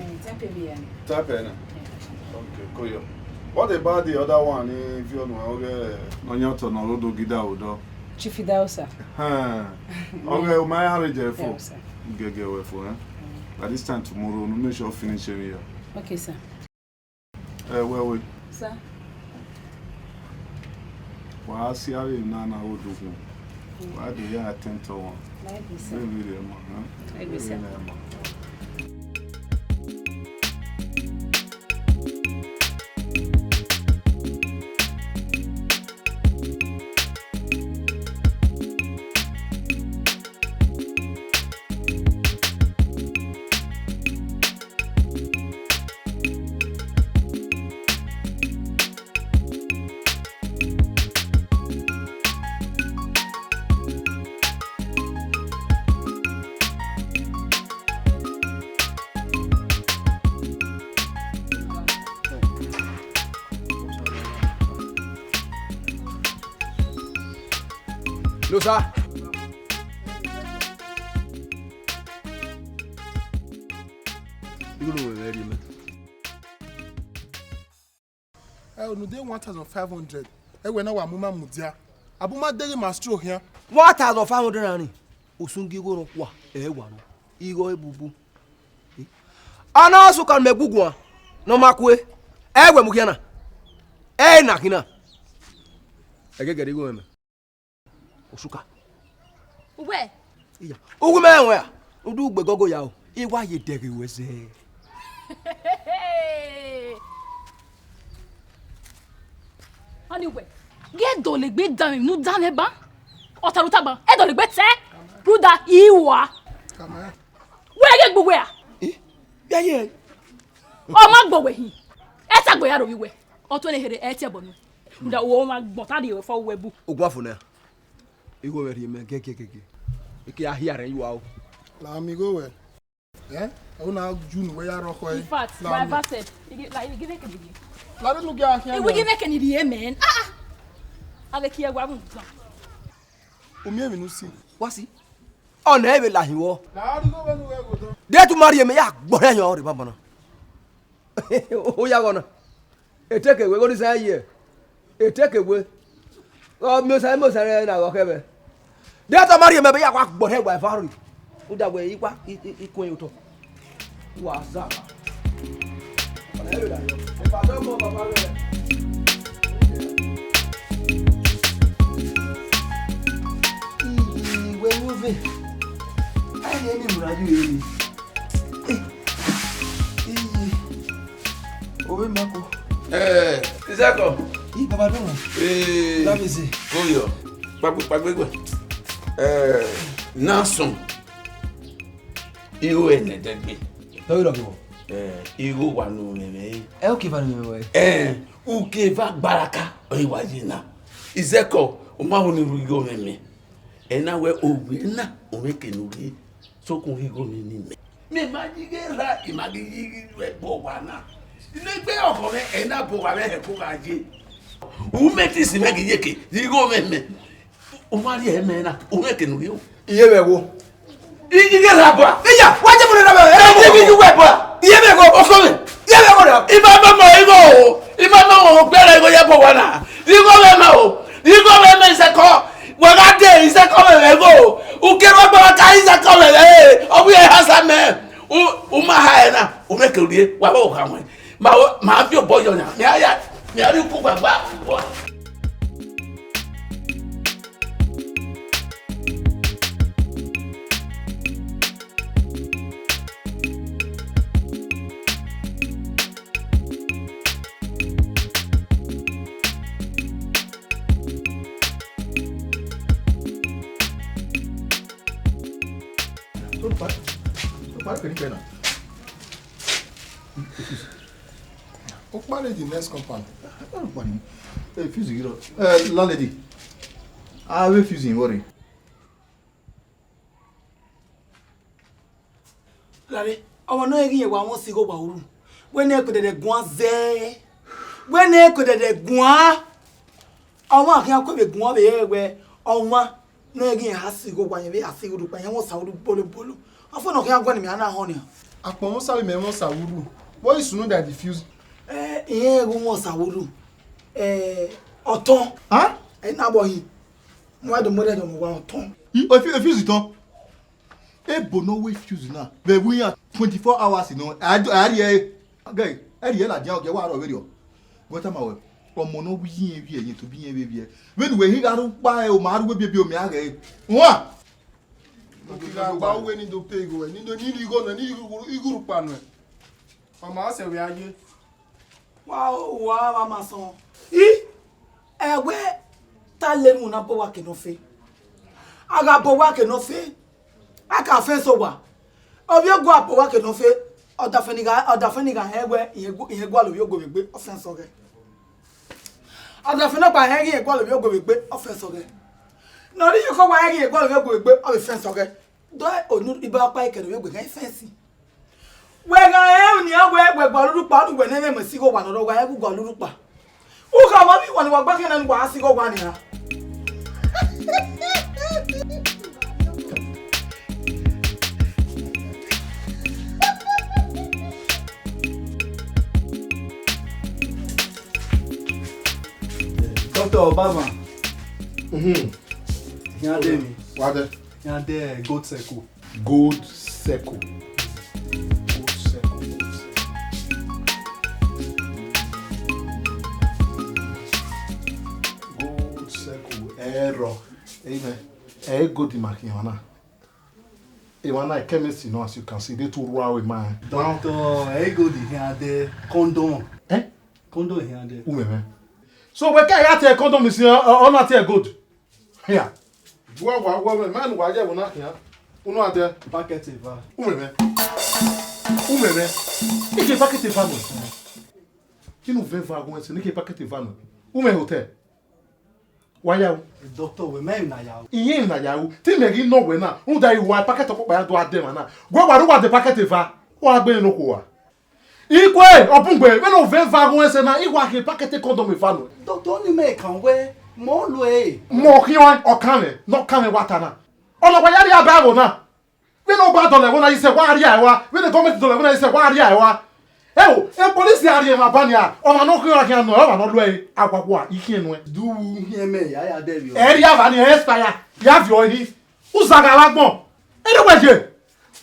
Type ẹ na. Okay, cool. What about the other one? If you know, okay. Onye ọtọ nọ rodo gida odọ. Chief Idausa. Huh. Okay, my arrange for. Idausa. Gege we for, eh? By this time tomorrow, no make sure finish every year. Okay, sir. Eh, wẹ wẹ. Sir. Wa si avbe na na gho do khuan. Wa do ya atẹn tọ wan. Egbe, sir. Vbe vbe rẹ ma, hẹn? Egbe, sir. Vbe rẹ ma. Nosa. Igho ne uwẹ mwẹ rhie mẹ. Ẹ, unu de one thousand five hundred. Ẹ wẹ na wa mu ma mudia. A bu ma deghẹ maestro khian. One thousand five hundred na ni. Usun gie igho nọ kua, ẹ wa nọ. Igho ebubu. Ana suka mẹ guguan, ne ọ ma kue. Ẹ wẹ mu khian na. Ẹ na khin na. Ẹ gẹgẹrẹ igho mwẹ mẹ. Osuka. Uwẹ? Iya. Uwu mẹ wẹ a. Udu gbe gogo ya o. I wa ye dẹghe wẹ zẹ. Ọni wẹ. Ghe dọlegbe dan ne u dan nẹ ba. Ọtaru ta ba. E dọlegbe tẹ. Ruda iwa. Wẹ ghe gbe wẹ a. Eh? Ya ye. Ọ ma gbọ wẹ hin. Ẹ ta gbe ya ro vbe wẹ. Ọ tuẹ ne here ẹ tiẹ bọ nu. Ruda wo ma gbọn ta de wẹ fọ wẹ bu. Ogun afo nẹ. Igho mwẹ rhie mẹ gẹgẹgẹgẹ. I ke a hia rẹn ye ua o. La mi igho wẹ. Eh? Ọ na ju nu wẹ ya rhọkhọ ẹre. In fact, la my mi. Bastard. Igi, like, igi vẹ kene igi. La de nu gẹ a khian. Iwu igi vẹ kene igi, man. Ah, ah. A vẹ kiẹ wa mu gan. U miẹn emwi ne u si. Wa si. Ọ nẹ vbe la hin wọ. La a rhie igho vbe nu ghẹ gho dọ. De tu ma rhie mẹ ya gbọrhẹ yan ọre banbanna. Oyaghọ na. Eteke we, ghodisa ye. Eteke we. Ọ miẹn osa, miẹn osa rẹ na ghe ọkhẹ mwẹ. De ta ma rhie mẹ be ya wa gbọrhẹ wa eva rri. Uda wẹ i wa, i, i, i kuẹn otọ. Wa za. Ọna ẹ vbe da yọ. Eva dọ mọ baba rẹ. Iye, wẹ yo ve. Ai, eni mura yo eni. Eh, iye. Ove mako. Eh, Isako. I baba dọmọ. Eh. Labeze. Oyo. Pagbe, pagbe gbe. Eh, na sọn. Igho ẹnẹdẹgbe. Tọ irọ gẹvọ. Eh, igho wa nu mẹmẹ. Ẹ o ke va nu mẹmẹ. Eh, u ke va gbaraka. Ọ i wa ye na. Isako, u ma ho ni ru igho mẹmẹ. Ẹ na wẹ ovbi na, u mwẹ ke ne u rhie. Sokun igho ni ni mẹ. Mẹ ma yi ghe ra, I ma ghi yi ghe ru ẹbọ wa na. Ne egbe ọkhọ mwẹ, ẹ na bọ wa mwẹ hẹ ko gha ye. U mẹ te si mwẹ ghi ye ke, igho mwẹ mẹ. U ma rhie ẹmwẹ na, u mwẹ ke ne u rhie o. Iye vbe wo. I, I ghe ra bọ. Iya, wa je mu na bọ. Ẹ je bi ju wẹ bọ. Iye vbe wo. Ọkọ mwẹ. Iye vbe wo ra. I ma ma ma igho o. I ma ma wo gbẹrẹ igho ye bọ wa na. Igho mwẹ mẹ o. Igho mwẹ mẹ Isako. Wa gha de Isako mwẹ vbe igho. U kere ọgba ka Isako mwẹ vbe. Ọ wi e ha sa mẹ. U, u ma ha ẹre na. U mwẹ ke rhie. Wa vbe o kha wẹn. Ma o, ma fi obọ yọ yan. Mẹ a ya, mẹ a rhie uku gbagba. Opa, opa kiri kena. Okpa lady next compound. Okpa ni. Eh, fuse giro. Eh, landlady. A vbe fuse in worry. Lare, ọmọ ne ọ ghi wa wọn si igho wa uru. Wẹ ne ẹkpẹdẹdẹ guan zẹ. Wẹ ne ẹkpẹdẹdẹ guan. Ọmwa khian ku vbe guan vbe rẹ wẹ ọmwa ne ọ ghi ha si igho wa yẹn vbe ha si igho rhukpa yẹn wọn sa uru bolo bolo. Ọ fo ne ọ khian guan ne mẹ a na họn nian. Akpọ wọn sa vbe mẹ wọn sa uru. Wẹ i sunu da diffuse. Eh, irẹn ghẹ wọn sa uru. Eh, ọtọn. Ha? Ẹ na bọ hin. Mo wa do mo rẹ do mo wa ọtọn. I, o fi, o fuse tọn. Ebo ne ọ wẹ fuse na, vbe ẹvbo iran twenty-four hours nọ, a do, a rhie ẹre. Gẹ, ẹ rhie ladian, ọ gẹ wa rọ vberriọ. Wẹ tama wẹ, ọmọ ne ọ wi iye vbiẹ, ẹyẹn tobọ iye vbe vbiẹ. Vbene uwẹ hin gha rre ukpa ẹre, ọ ma rre uwẹ biẹbiẹ, ọ mẹ a ghẹ ẹre. Wan! Ọ ghi gha gba uwẹ ni do pay igho ẹre, ni do, ni rhie igho nọ, ni rhie igho rhukpa nọ. Ọ ma sẹ vbe a ye. Wa, wa, wa ma sọn. I, ẹwẹ ta lele unu na bọ wa ke nọ fe. A gha bọ wa ke nọ fe. A ka fence owa. Ovbi ogo a bọ wa ke nọ fe. Ọdafẹn ni gha, ọdafẹn ni gha hẹ wẹ, irẹn gu-, irẹn gualọ ovbi ogo vbe egbe, ọ fence ọghẹ. Ọdafẹn nọkpa hẹ ghi irẹn gualọ ovbi ogo vbe egbe, ọ fence ọghẹ. Ne ọ rhie iyeke owa hẹ ghi irẹn gualọ ovbi ogo vbe egbe, ọ vbe fence ọghẹ. Dọ onu iba ọkpa ikẹre ovbi ogo gha fence. Wẹ gha rẹn unu nian wẹ, wẹ gua lurhukpa, ọni wẹ ne ẹmwẹ si igho owa ne ọ rre, wa rẹn gu gua lurhukpa. U khama vbe iwọ ne wa gba khian na ne wa si igho owa nian. Doctor Obama. Mhm. Iran de mi. Wa de. Iran de Gold Circle. Gold Circle. Gold Circle. Gold Circle. Error. Amen. Ẹ gold ma khian na. Emwa na chemist nọ, as you can see, they too raw in mind. Doctor, ẹ gold ihian de condom. Eh? Condom ihian de. Umeme. So we ka ya te condom is ọ na te gold. Yeah. Wa wa wa me man wa ye wona khian. Unu ade. Packet eva. Umeme. Umeme. Ike packet eva no. Kinu vẹ eva gun ẹse ne ike packet eva no. Ume hotel. Wa ya ru. Doctor, wẹ mẹ na ya ru. Iye na ya ru. Te mẹ ghi nọ wẹ na, rhunmwuda I wa pakẹt ọkpọkpa ya do a dẹ emwa na. Wẹ wa rre uwa de pakẹt eva, wa gbe ne okhuo wa. Ikue, ọ bun gbe, vbene ovẹn eva ghun ẹse na, I wa khin pakẹt condom eva nọ. Doctor, ọni mẹ kan wẹ, mọ lo e. Mọ khian ọkan mwẹ, ne ọkan mwẹ wa ta na. Ọna wa ya rhie aba ẹvbo na. Vbene ọ ba dọlọ ẹvbo na yi sẹ, wa rhie ẹre wa. Vbene gọọmenti dọlọ ẹvbo na yi sẹ, wa rhie ẹre wa. Ẹo, e polisi a rhie emwa ba nia, ọmwa ne ọ khian khian nọ, ọmwa ne ọ luẹ, aguagua, I khian nuẹn. Du u khian mẹ, ya ya dẹ vbe ọ. Ẹ rhie ava ni, ẹ expire, ya viọ ehi. U zagha vbe agbọn. Ene wẹ ye.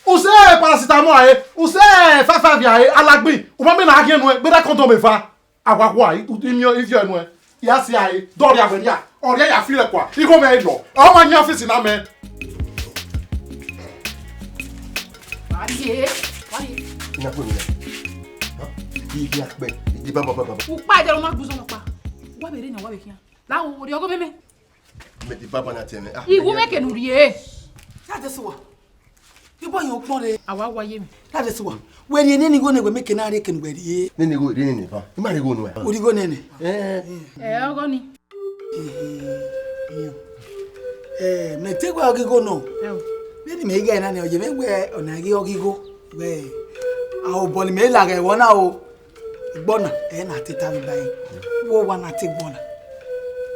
U sẹ paracetamol a re, u sẹ five five a re, alagbin, u ma miẹn ne a khian nuẹn, gberra condom eva. Ahuahua, i, i miẹn ivie nuẹn, ya si a re, dọrria wẹ rria, ọ rria ya fi rẹ kua, igho mwẹ i lọ, ọ ma yan ọfisi na mẹ. Wa rrie, wa rrie. Ina kwe mi na. Ha? Ibi akpẹ, ibi baba baba. Ukpa ẹdẹ lọ ma gbuzọ nọkpa. Wa vbe rre na, wa vbe khian. La wo, wo rrie ọgọ mẹmẹ. Mẹ ti baba na tẹ mẹ. Ah, iwu mẹ kenu rrie. Ya de suwa. Ibo yan ukpọn re. A wa wa ye mi. Ya de suwa. Wẹ rrie nene igho ne wẹ mẹ kena rrie kenu wẹ rrie. Nene igho, rrie nene ba. I ma rrie igho nuẹn. Wo rrie igho nene. Eh. Eh, ọgọ ni. Eh, mẹ te wẹ ọghe igho nọ. Ẹ o. Vbene mẹ i ghe na nẹ, ọ ye mwẹ wẹ ọna ghi ọghe igho. Wẹ, a obọ ne mẹ la ghe ẹvbo na o. Igbọ na, ẹ na te ta vbe ba ẹre. Wo wa na te igbọ na.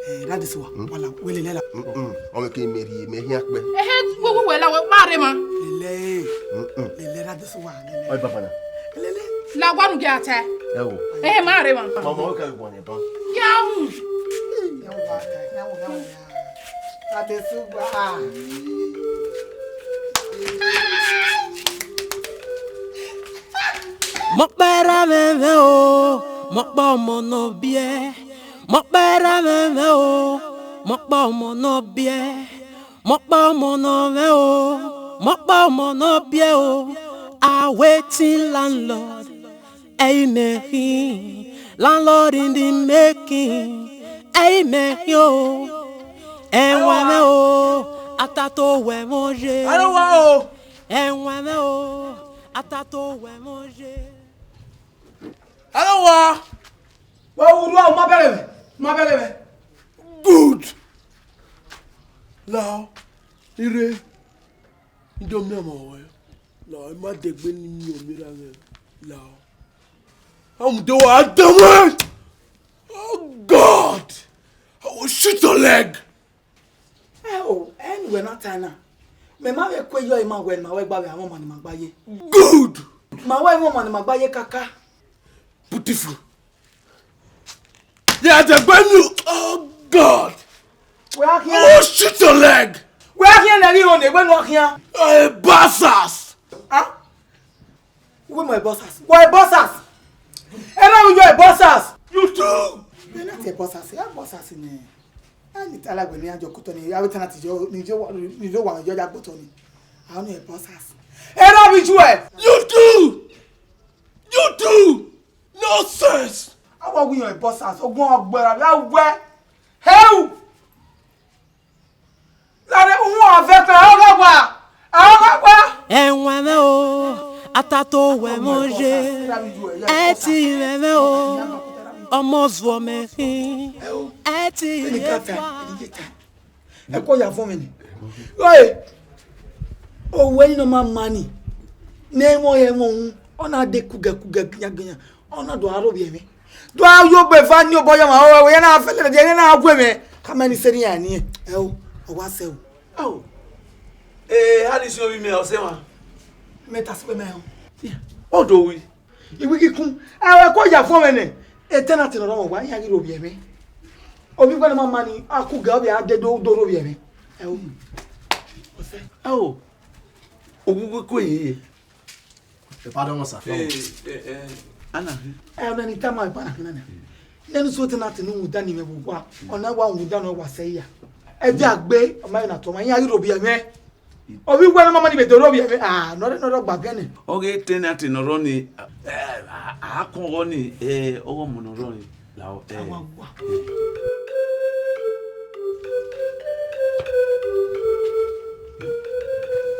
Eh, that is what. Mm. Wala, wele lela. Mm, mm. Ọmọ ke mẹ rhie, mẹ hian kpẹ. Ehe, wo, wo, wela, we, ma rre ma. Lele. Mm, mm. Lele, that is what. Lele. Oi, baba na. Lele. La wa nu ge ata. Ẹ wo. Ehe, ma rre ma. Mama, o ka gbọn ne ba. Ya hu. Ya wa ta, ya wa, ya wa, ya. That is what. Mọkpẹrẹ mwẹ mwẹ o, mọkpọ ọmọ nọ biẹ. Mọkpẹrẹ mwẹ mwẹ o, mọkpọ ọmọ nọ biẹ. Mọkpọ ọmọ nọ mwẹ o, mọkpọ ọmọ nọ biẹ o. A waiting landlord, ẹi mẹ khin. Landlord in the making, ẹi mẹ khin o. Ẹwẹn mwẹ o, a ta to wẹ mwẹ oye. Aro wa o. Ẹwẹn mwẹ o, a ta to wẹ mwẹ oye. Aro wa. Wa wu ru, ma bẹghe mwẹ, ma bẹghe mwẹ. Good. Lao, ire, I do miẹn ọmọ ruẹ. Lao, I ma degbe ne I miẹn ọmọ erha mwẹ. Lao. Amudo wa dẹ mwẹ. Oh God, I will shoot your leg. Ẹ o, ẹ ne uwẹ na ta na. Mẹ ma vbe kue yọ ima wẹ ne ma wẹ gba vbe avọn ọmọ ne ma gba ye. Good. Ma wẹ avọn ọmọ ne ma gba ye kaka. Beautiful. Yeah, the venue. Oh God. Wẹ a I khian, will shoot your leg. Wẹ a khian ne ghi họn ne wẹ no khian. You're a bastard. Ah? Uwẹ mọ ẹbọsas. Wọ ẹbọsas. Ẹ na vbe yọ ẹbọsas. You too. Ẹ na te ẹbọsas, ẹbọsas nẹ. A ni tala wẹ ne a jọ kotọ ni, a vbe tana ti jọ, ni jọ wa, ni jọ wa jọ ya gbotọ ni. A ni ẹbọsas. Ẹ na vbe ju ẹ. You too. You too. Nonsense. A wa wi yan ẹbọsas, ogun ọgbẹra, a wẹ. Heu. Lare uhun avẹ pẹ ọghe wa, ọghe wa. Ẹwẹn mwẹ o, a ta to wẹ mwẹ oye. Ẹ ti mwẹ mwẹ o, ọmọ zuọ mẹ khin. Ẹ ti mwẹ fa. Ẹ kọ ya vọn mwẹ ni. Oi, owẹ ni nọ ma ma ni. Ne ẹmwẹ ẹmwẹ uhun, ọ na de kugẹ kugẹ giangbe yan. Ọ na do aro vbiẹ mwẹ. Do a yo gbe eva ni obọ yọ ma, ọ, ọ, ya na fẹlẹ, ya na gue mwẹ. Ka mẹ ni sẹ ne iran ni, ẹ o, ọ wa sẹ o. Ao. Eh, a ni si ovbi mẹ, ọ sẹ mwa. Mẹ ta si wẹ mẹ o. Ọ do wi. Iwi kikun. Ẹ, ẹ ko ya fo mwẹ nẹ. E tenant ne ọ rọ wa, iran ghi ro vbiẹ mwẹ. Ovbi wẹ ne ma ma ni, a ku gẹ, ọ vbe a dẹ do, do rhovbiẹ mwẹ. Ẹ o. Ẹ o, oghughu ku ehe ye. Ẹ pardon, sir. Ẹ, ẹ, ẹ, ana hin. Ẹ, ọna ni tama ẹkpa na khin na. Nene so te na te ne u winna ni mwẹ vbe owa. Ọna wa winna ne ọ wa sẹ ya. Ẹ dia gbe, ọ ma na tọ ma, iran ghi rhovbiẹ mwẹ. Ovbi wẹ ne ọ ma ma ni vbe do rhovbiẹ mwẹ. Ah, nọ rẹ, nọ rẹ gba gẹnẹ. Ọ ghe tenant ne ọ rrọọ ni, ẹ, a, a kọn ọghọ ni, ẹ, ọghọ ọmọ ne ọ rrọọ ni. Lahọ, ẹ. Awa wa.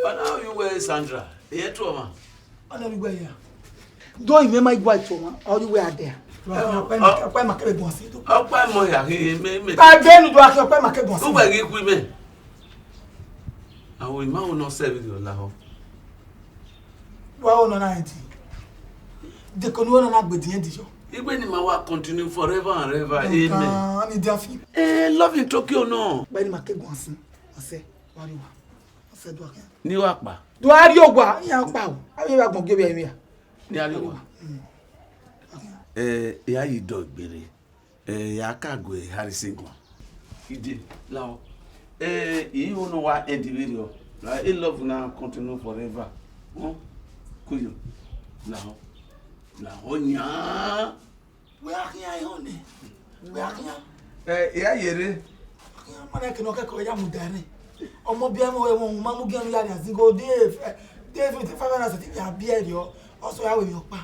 Ọna ovbi wẹ Sandra, ẹ i tuẹ ọmwa. Ọna ovbi wẹ ya. Do imẹ ma igua tuẹ ọmwa, ọ yi wẹ adẹ. Ọkpa ima, ọkpa ima kẹrẹ guan si do. Ọkpa ima ya ghi mẹ, mẹ. Ka benu do akhi ọkpa ima kẹrẹ guan si. Uwẹ ghi khu imẹ. Aho ima ho ne ọ sẹ vberriọ lahọ. Wa ho nọ na rẹn di. Dekọ ne u ho nọ na gbe ediẹn di yọ. Igbe ni ma wa continue forever and ever. Amen. Nkan ni dia fi. Eh, love in Tokyo nọ. Ọkpa ima kẹrẹ guan si. Ọ sẹ, wa rrie owa. Ọ sẹ do akhi. Ni wa kpa. Do a rrie owa, iran kpa o. Avbe iran gha gbọn gie ovbi ẹrinmwi ra. Ni a rrie owa. Mm. Eh, I ya yi dọ egbe rre. Eh, I ya ka gue Harrison guan. Ide, lahọ. Eh, I ho ne ọ wa end vberriọ. Right? I love na continue forever. Huh? Kuyo. Lahọ. Lahọ yan. Wẹ a khian ehọ nẹ. Wẹ a khian. Eh, I ya ye rre. Khian, ma na kene ọ kẹkẹ ya mudia rre. Ọmọ biẹ mwẹ, ẹmwẹ ma mu gian ya rria zigo de, de fifty five naira sẹtin ya biẹ rriọ. Ọ sẹ ya wẹ emwi ọkpa.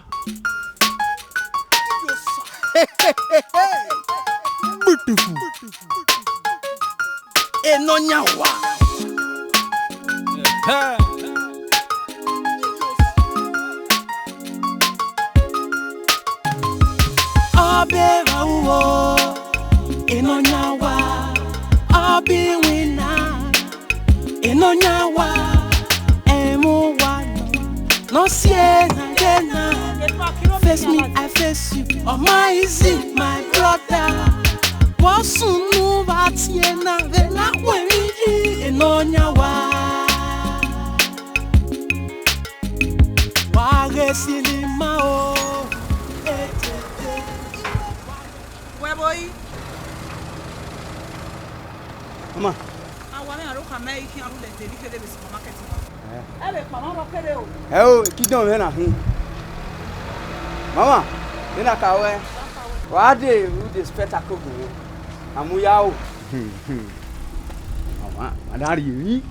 Beautiful. Enọyawa. Ọbe evba uwo, Enọyawa, ọbe iwinna, Enọyawa, ẹmwẹ uwa nọ, ne ọ si ẹre na ghe na. Face me, I face you, ọ ma easy, my brother. Vbọ sunu vbe a tie na, vbe na khuẹmwi yi, Enọyawa. Wa ghe sinima o. Wẹ vbo yi? Mama. A wa mwẹ aro khama ẹre ikhian rhulẹ te ne I kherhe vbe supermarket na. Eh. Ẹ vbe kpama rọ kere o. Ẹ o, kingdom mwẹ na hin. Mama, ena ka wẹ. Wa ka wẹ. Wa de, u de spectacle gun. Amuya o. Mama, wa da rhie emwi.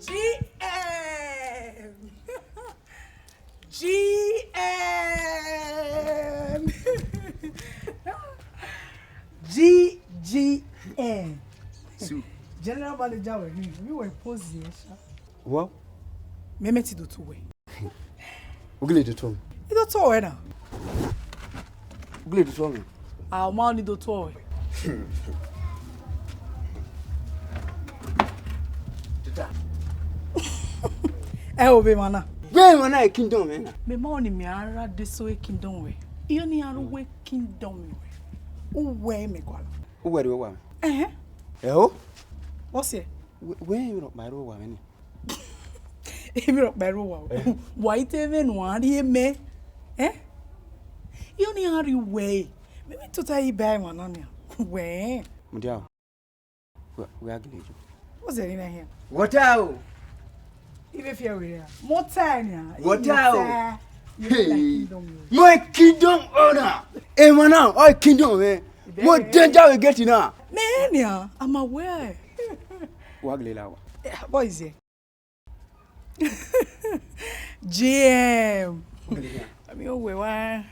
G M. G M. G G M. Su. General manager wẹ ni, mi wẹ pose yẹ sha. Wọ? Mẹ mẹ ti do tu wẹ. U gele do tuẹ mwẹ? I do tuẹ wẹ na. U gele do tuẹ mwẹ? A, ọ ma ni do tuẹ wẹ. Ẹ o, vbe emwa na. Vbe emwa na, e kingdom mwẹ na. Mẹ ma ọni mẹ a ra de so e kingdom wẹ. Iyo ni a ru wẹ kingdom wẹ. U wẹ mẹ gualọ. U wẹ rrie owa mwẹ. Ẹhẹn. Ẹ o. What's here? Wẹ, wẹ emwi rhọkpa rrie owa mwẹ ni. Emwi rhọkpa rrie owa. Eh. Wa i te mwẹ ne uan rhie mẹ. Eh? Iyo ni a rhie uwẹ. Mẹ, mẹ tota i ba emwa na nian. Wẹ. Mudia o. Wẹ, wẹ a gele yo. What's there in here? Water o. I vbe fiẹ wẹ ya. Mota nian. Water o. Mota. Hey. My kingdom owner. Emwa na, ọ kingdom mwẹ. Mo danger vbe gate na. Mẹ nian, I'm aware. Wa gele la wa. Eh, boys, eh. G M. Ami owẹ wa.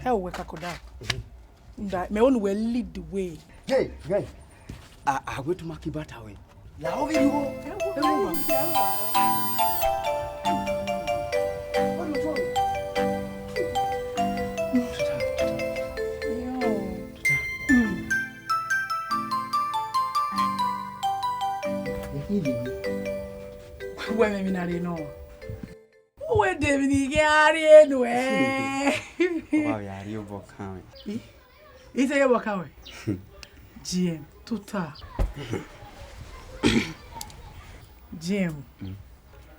Ẹ owẹ kakoda. Nda, mẹ onu wẹ lead the way. Hey, guy. A, a wẹ tu ma ki bata wẹ. Ya o ghi ru. Wẹ mẹ emwi na rre nọ. Uwẹ de emwi ne I ghi a rrie nuẹ. Ọ wa vbe a rrie obọ kan mwẹ. I te ye obọ kan mwẹ. G M, tota. G M. Mm.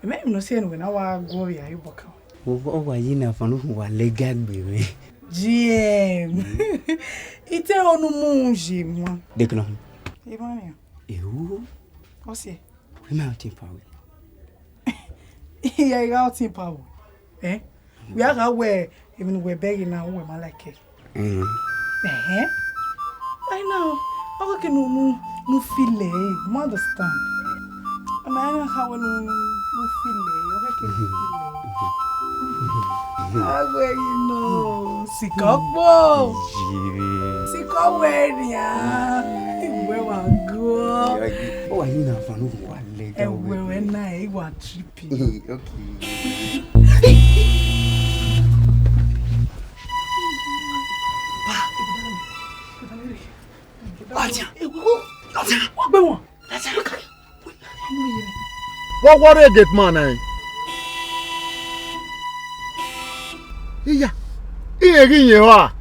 Emẹ emwi ne ọ si ẹre ne uwẹ na wa guọ vbe a ye obọ kan mwẹ. Ọ wa ye na fan nu wa lẹ ga gbe mwẹ. G M. Mm. I te onu mu ye mwa. Dekun. Emwa nian. Ehu. Ọ si ẹre. Wẹ ma ọtẹn pa wẹ. Iya, I gha ọtẹn pa wẹ. Eh? Wẹ a gha wẹ emwi ne uwẹ bẹghe na, uwẹ ma like. Mm. Ẹhẹn. Right now, ọ khẹke ne u, ne u, ne u feel ẹre, you understand? Ọna i na kha wẹ ne u, ne u feel ẹre, ọ khẹke ne u feel ẹre. Agbẹghi nọ, sikẹ ọkpọ. Sikẹ ọwẹ nian. Iwẹ wa guọ. Ọ wa yi na fan nu wa lẹ ga. Ẹwẹ wẹ na, I wa trip. Okay. Wa gbẹ wọn. Vbọ wọ rre gate man na? Iya, irẹn ghi yẹn rua.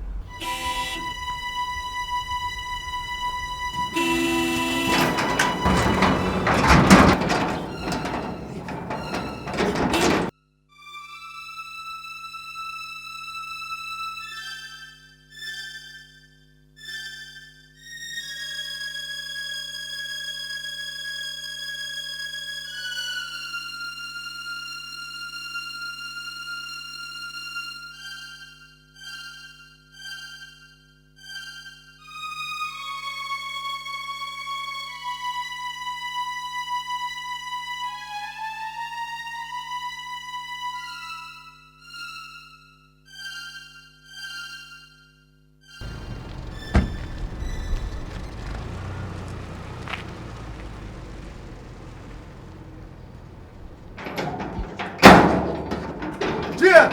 Tie!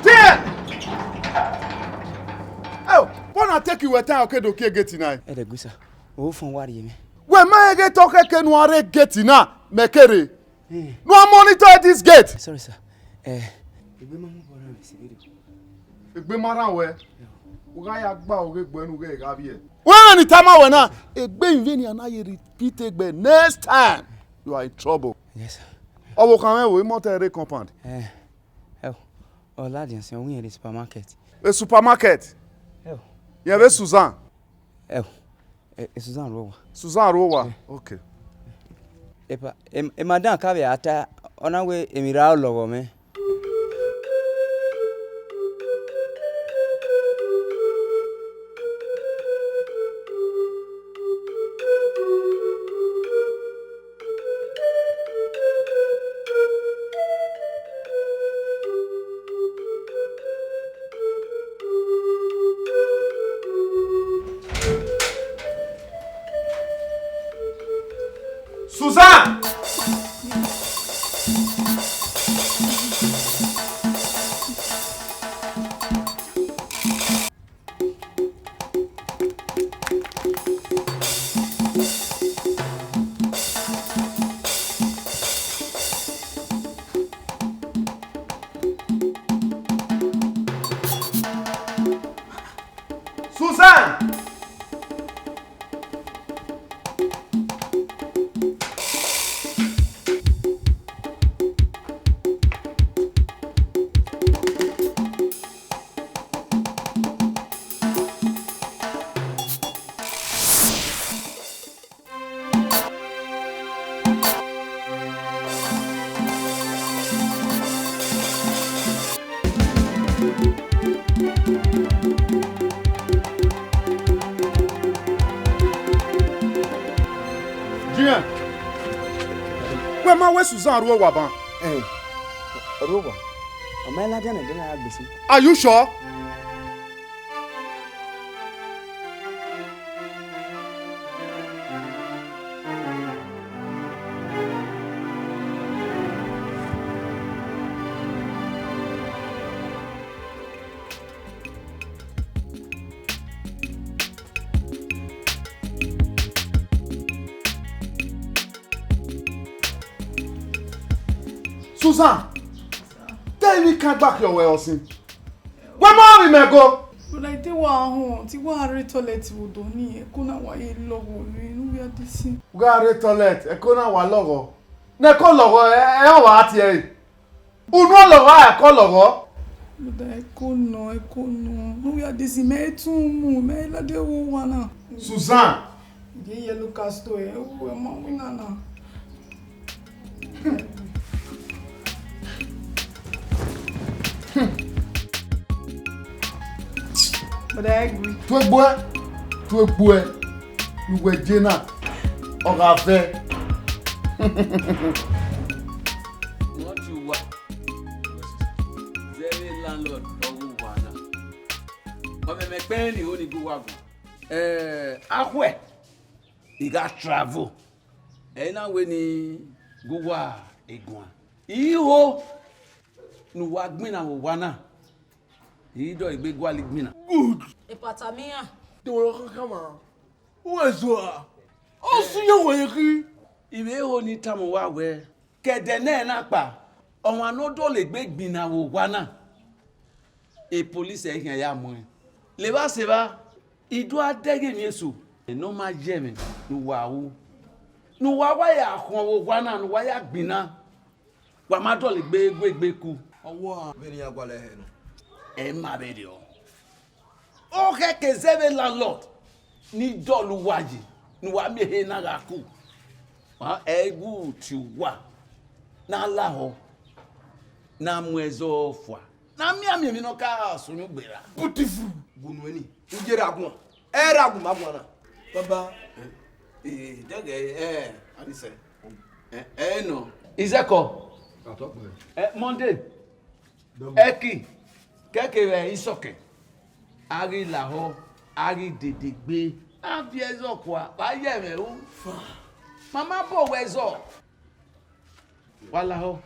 Tie! Eo, vbọ na take you time ọ ke do kie gate na? Ẹdẹgbe sir, ofọn wa rhie mwẹ. Wẹ ma rẹn ghe te ọ khẹke ne uan rre gate na, mẹ kere. Hmm. Ne uan monitor this gate. Sorry sir. Eh, egbe ma mu bọ rhan mwẹ si vbe do. Egbe ma rhan wẹ. U gha ya gba oghe egbe ne u ghẹ gha vbiẹ. Wẹ rẹn ne I tama wẹ na, egbe vbenian na ye repeat egbe next time, you are in trouble. Yes sir. Ọvbokhan mwẹ vbe imọtẹ rre compound. Eh, ẹ o, ọ ladian sin, ọ winna rre supermarket. A supermarket? Ẹ o. Yẹn vbe Susan? Ẹ o, ẹ, ẹ Susan rre owa. Susan rre owa? Eh. Okay. Epa, em-, e madam ka vbe a ta, ọ na wẹ emwi ra lọghọ mwẹ. Susan! Susan! Junior, Wẹ ma wẹ Susan rhuọ owa ban? Ẹn, ọ rhuọ owa. Ọ ma ladian ne ẹdẹ na ya gbe sin. Are you sure? Susan, te emwi kan gba khiọ wẹ ọsin. Wẹ ma rri mẹ go. But I dey wa home, ti wa rre toilet vbe odọ ni, ẹko na wa ye lọghọ vbe ne u ya de sin. U gha rre toilet, ẹko na wa lọghọ. Ne ẹko lọghọ, ẹ, ẹ, ọ wa tie ẹre. Unu ọlọghọ, ẹko lọghọ. But ẹko nọ, ẹko nọ. Ne u ya de sin, mẹ tun mu, mẹ lade wo wa na. Susan. Ye yellow castor, ẹ, u, ẹ ma winna na. But I agree. Tuegbuẹ, tuegbuẹ, ne uwẹ je na, ọ gha vẹ. Mọ ti owa, zẹvbe landlord ọghe owa na. Ọ mẹ mẹ kpẹrẹn ni ho ni gu wa guan. Eh, akhuẹ, I gha travel. Ẹ i na wẹ ne I gu uwa eguan. I ho ne uwa gbinna vbe owa na, I dọlegbe gualọ igbinna. Good. Epatamian. Te wẹ khakhama, uwẹ zua. Ọ sẹ iye wẹ ye khin. I vbe ho ne I tama uwa wẹẹ, ke ẹdẹ nẹ na kpa, ọmwa ne ọ dọlegbe gbinna vbe owa na, e police ẹ i khian ya muẹn. Levba sẹ evba, I do a dẹghe emwi eso ne ọ ma ye ẹmwẹ ne uwa ru, ne uwa wa ya khọn vbe owa na, ne uwa ya gbinna, wa ma dọlegbe gu egbe ku. Ọwa vbene iran gualọ ẹhẹ nọ, ẹ ma vberriọ. Ọ khẹke zẹvbe landlord ni dọlọ uwa yi, ne uwa miẹn ehe na gha ku. Wa, ẹ i gu tie uwa ne a lahọ, ne a mu ẹzọ fua, ne a miẹn miẹn emwi ne ọ ka sunu gberra. Beautiful. Gunu eni, u ye ra guan, ẹ ra gu ma guan na. Baba. Eh, eh, dẹgẹ, eh, Anisẹ. Eh, eh, nọ. Izẹkọ. Atọkpẹ. Eh, Monday. Dọmọ. Ẹki, kẹke vbe Isọkẹn. A ghi lahọ, a ghi dede gbe, a viẹ ẹzọ kua, vbe a ye ẹmwẹ ru. Fa. Ma ma bọ wẹ ẹzọ. Wa lahọ.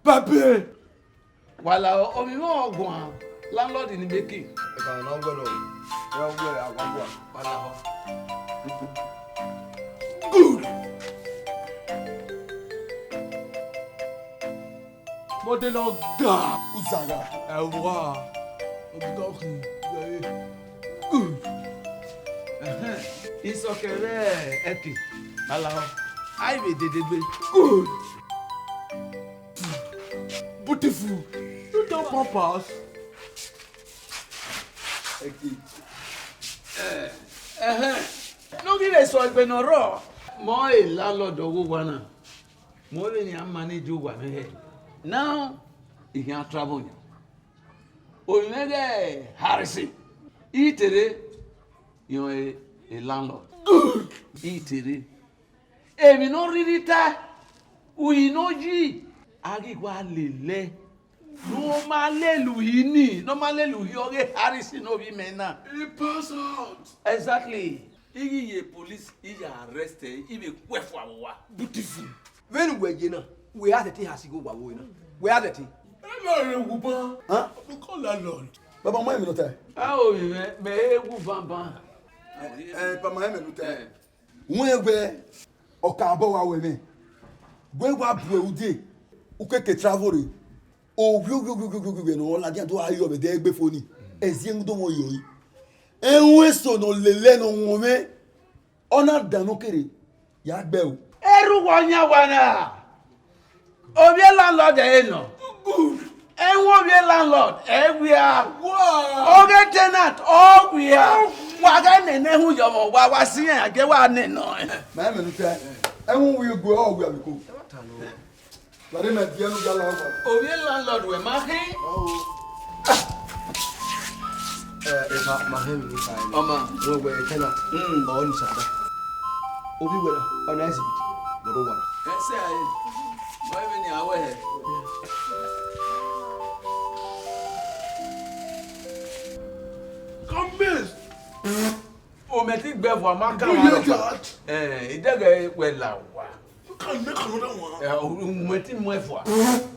Papi! Wa lahọ, ovbi mwẹ ọ guan, landlord ni Becky. Eka na wẹ lọ, ẹ wẹ agbagba. Wa lahọ. Good! Mọde ne ọ ga. Uzagha. Ẹwa. Ọgidọkhin. Good. Ẹhẹn. Isọkẹn vbe Ẹki. Wa lahọ. A i vbe dede gbe. Good. Beautiful. You don't pampas. Ẹki. Eh, ẹhẹn. Ne ọ ghi vbe sẹ egbe ne ọ rrọọ. Mọ e landlord ọghe owa na. Mọ vbene iran manage owa mwẹ hẹ. Now, I khian travel yan. Ovbi mwẹ ghe Harrison. I te rre yan e, e landlord. I te rre. Emwi ne ọ rhirhi tae, uhi ne ọ yi, a ghi wa lele ẹe. Ne ọ ma lele uhi ni, ne ọ ma lele uhi ọghe Harrison ovbi mẹ na. He pass out. Exactly. I ghi ye police, I ya arrest ẹe, I vbe khuẹ fua vbe owa. Beautiful. Vbene uwẹ ye na, wẹ a sẹtin ha sigho owa vbe na. Wẹ a sẹtin. Ẹ ma rre wu ban. Hàn? Ọkọ landlord. Baba, ma emwi ne ọ tae. A ovbi mwẹ, mẹ he wu banban. Ẹ, ẹ, pa ma emwi ne ọ tae. Ẹ. Wẹ wẹ, ọ ka bọ wa wẹ mwẹ. Wẹ wa bu ẹre ude, u keke travel rre. Ovbi, ovbi, ovbi, ovbi, ovbi, ovbi ne ọ ladian do gha yọ vbe ẹdẹ egbe fo ni. Ẹziẹn do mwẹ yọ yi. Ẹmwẹ eso ne ọ lele ne ọ wọn mwẹ, ọ na dan ne ọ kere ya gbe ẹro. Erha uwa ọyan wa na. Ovbi landlord ẹ nọ. Ẹmwẹ ovbi landlord ẹ wia. Ọghe tenant ọ wia. Wa ghẹ nene ehun yọ mwẹ, wa, wa si iran, a gie wa nene ọnrẹn. Ma emwi ne u tae. Ẹmwẹ uwu igwe ọ wia vbe iko. Vbe a rre mẹ biẹ ne u ya la ọkpa. Ovbi landlord wẹ ma khin. Ẹ, epa, ma hẹn vbe ne u kha ẹre. Ọ ma. Wẹ wẹ tenant. Mm. Ọ ni sata. Ovbi wẹ na, ọ na exhibit. Lọrọ wa. Ẹsẹ aye. Mọ ebe ni awẹ hẹ. Come, miss. O mẹ ti gbẹ vua ma ka You wa hear lọ. That? Eh, idẹgẹ wẹ la wa. You can make another one. Eh, o mẹ ti mu ẹfua.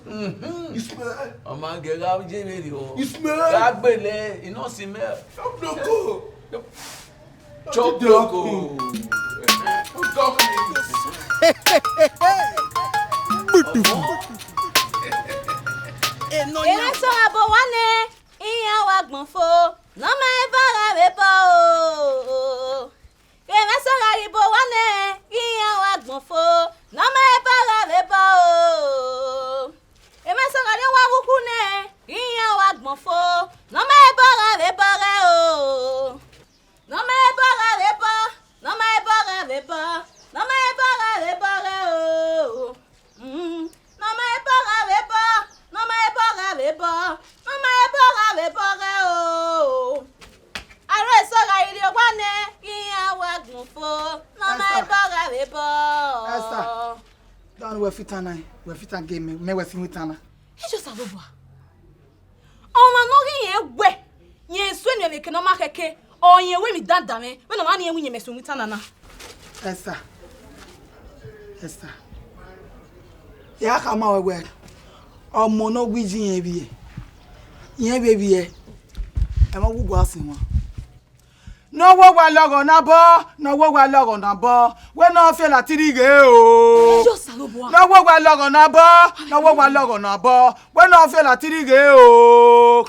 Mhm. You smell? Ọmọ gẹ gha je vbe rri o. You smell? Gha gbele, you no smell. Stop the go. Chop loco. Talk me. Emwa eso gha bọ owa nẹ, iran wa gbọn fo, ne ọ ma eva gha vbe bọ o. Emwa eso gha ghi bọ owa nẹ, iran wa gbọn fo, ne ọ ma eva gha vbe bọ o. Emwa eso gha rrie owa vbe ukhu nẹ, iran wa gbọn fo, ne ọ ma eva gha vbe bọ ghẹ o. Ne ọ ma eva gha vbe bọ, ne ọ ma eva gha vbe bọ, ne ọ ma eva gha vbe bọ ghẹ o. Mm, ne ọ ma eva gha vbe bọ, ne ọ ma eva gha vbe bọ, ne ọ ma eva gha vbe bọ ghẹ o. Aro eso gha rrie owa nẹ, iran wa gbọn fo, ne ọ ma Esther. Eva gha vbe bọ. Esther. Dan wẹ fitan na, wẹ fitan game, mẹ wẹ fi witan na. Ẹ just Osanobua. Ọmwa ne ọ ghi rẹn wẹ, rẹn suẹn ne eke ne ọ ma khẹke, ọ rẹn wẹ emwi dandan mwẹ, vbene ọ ma rẹn wẹ iyẹn mẹ sẹ wintan na na. Esther, Esther, ya khama ruẹ wẹ, ọmọ ne ọ gu iye irẹn vbiẹ, irẹn vbe vbiẹ, ẹmwẹ ọ gu gua sẹ wan. Ne ọ wo wa lọghọ na bọ, ne ọ wo wa lọghọ na bọ, wẹ ne ọ fiẹla tirighe o. Ẹ just Osanobua. Ne ọ wo wa lọghọ na bọ, ne ọ wo wa lọghọ na bọ, wẹ ne ọ fiẹla tirighe o.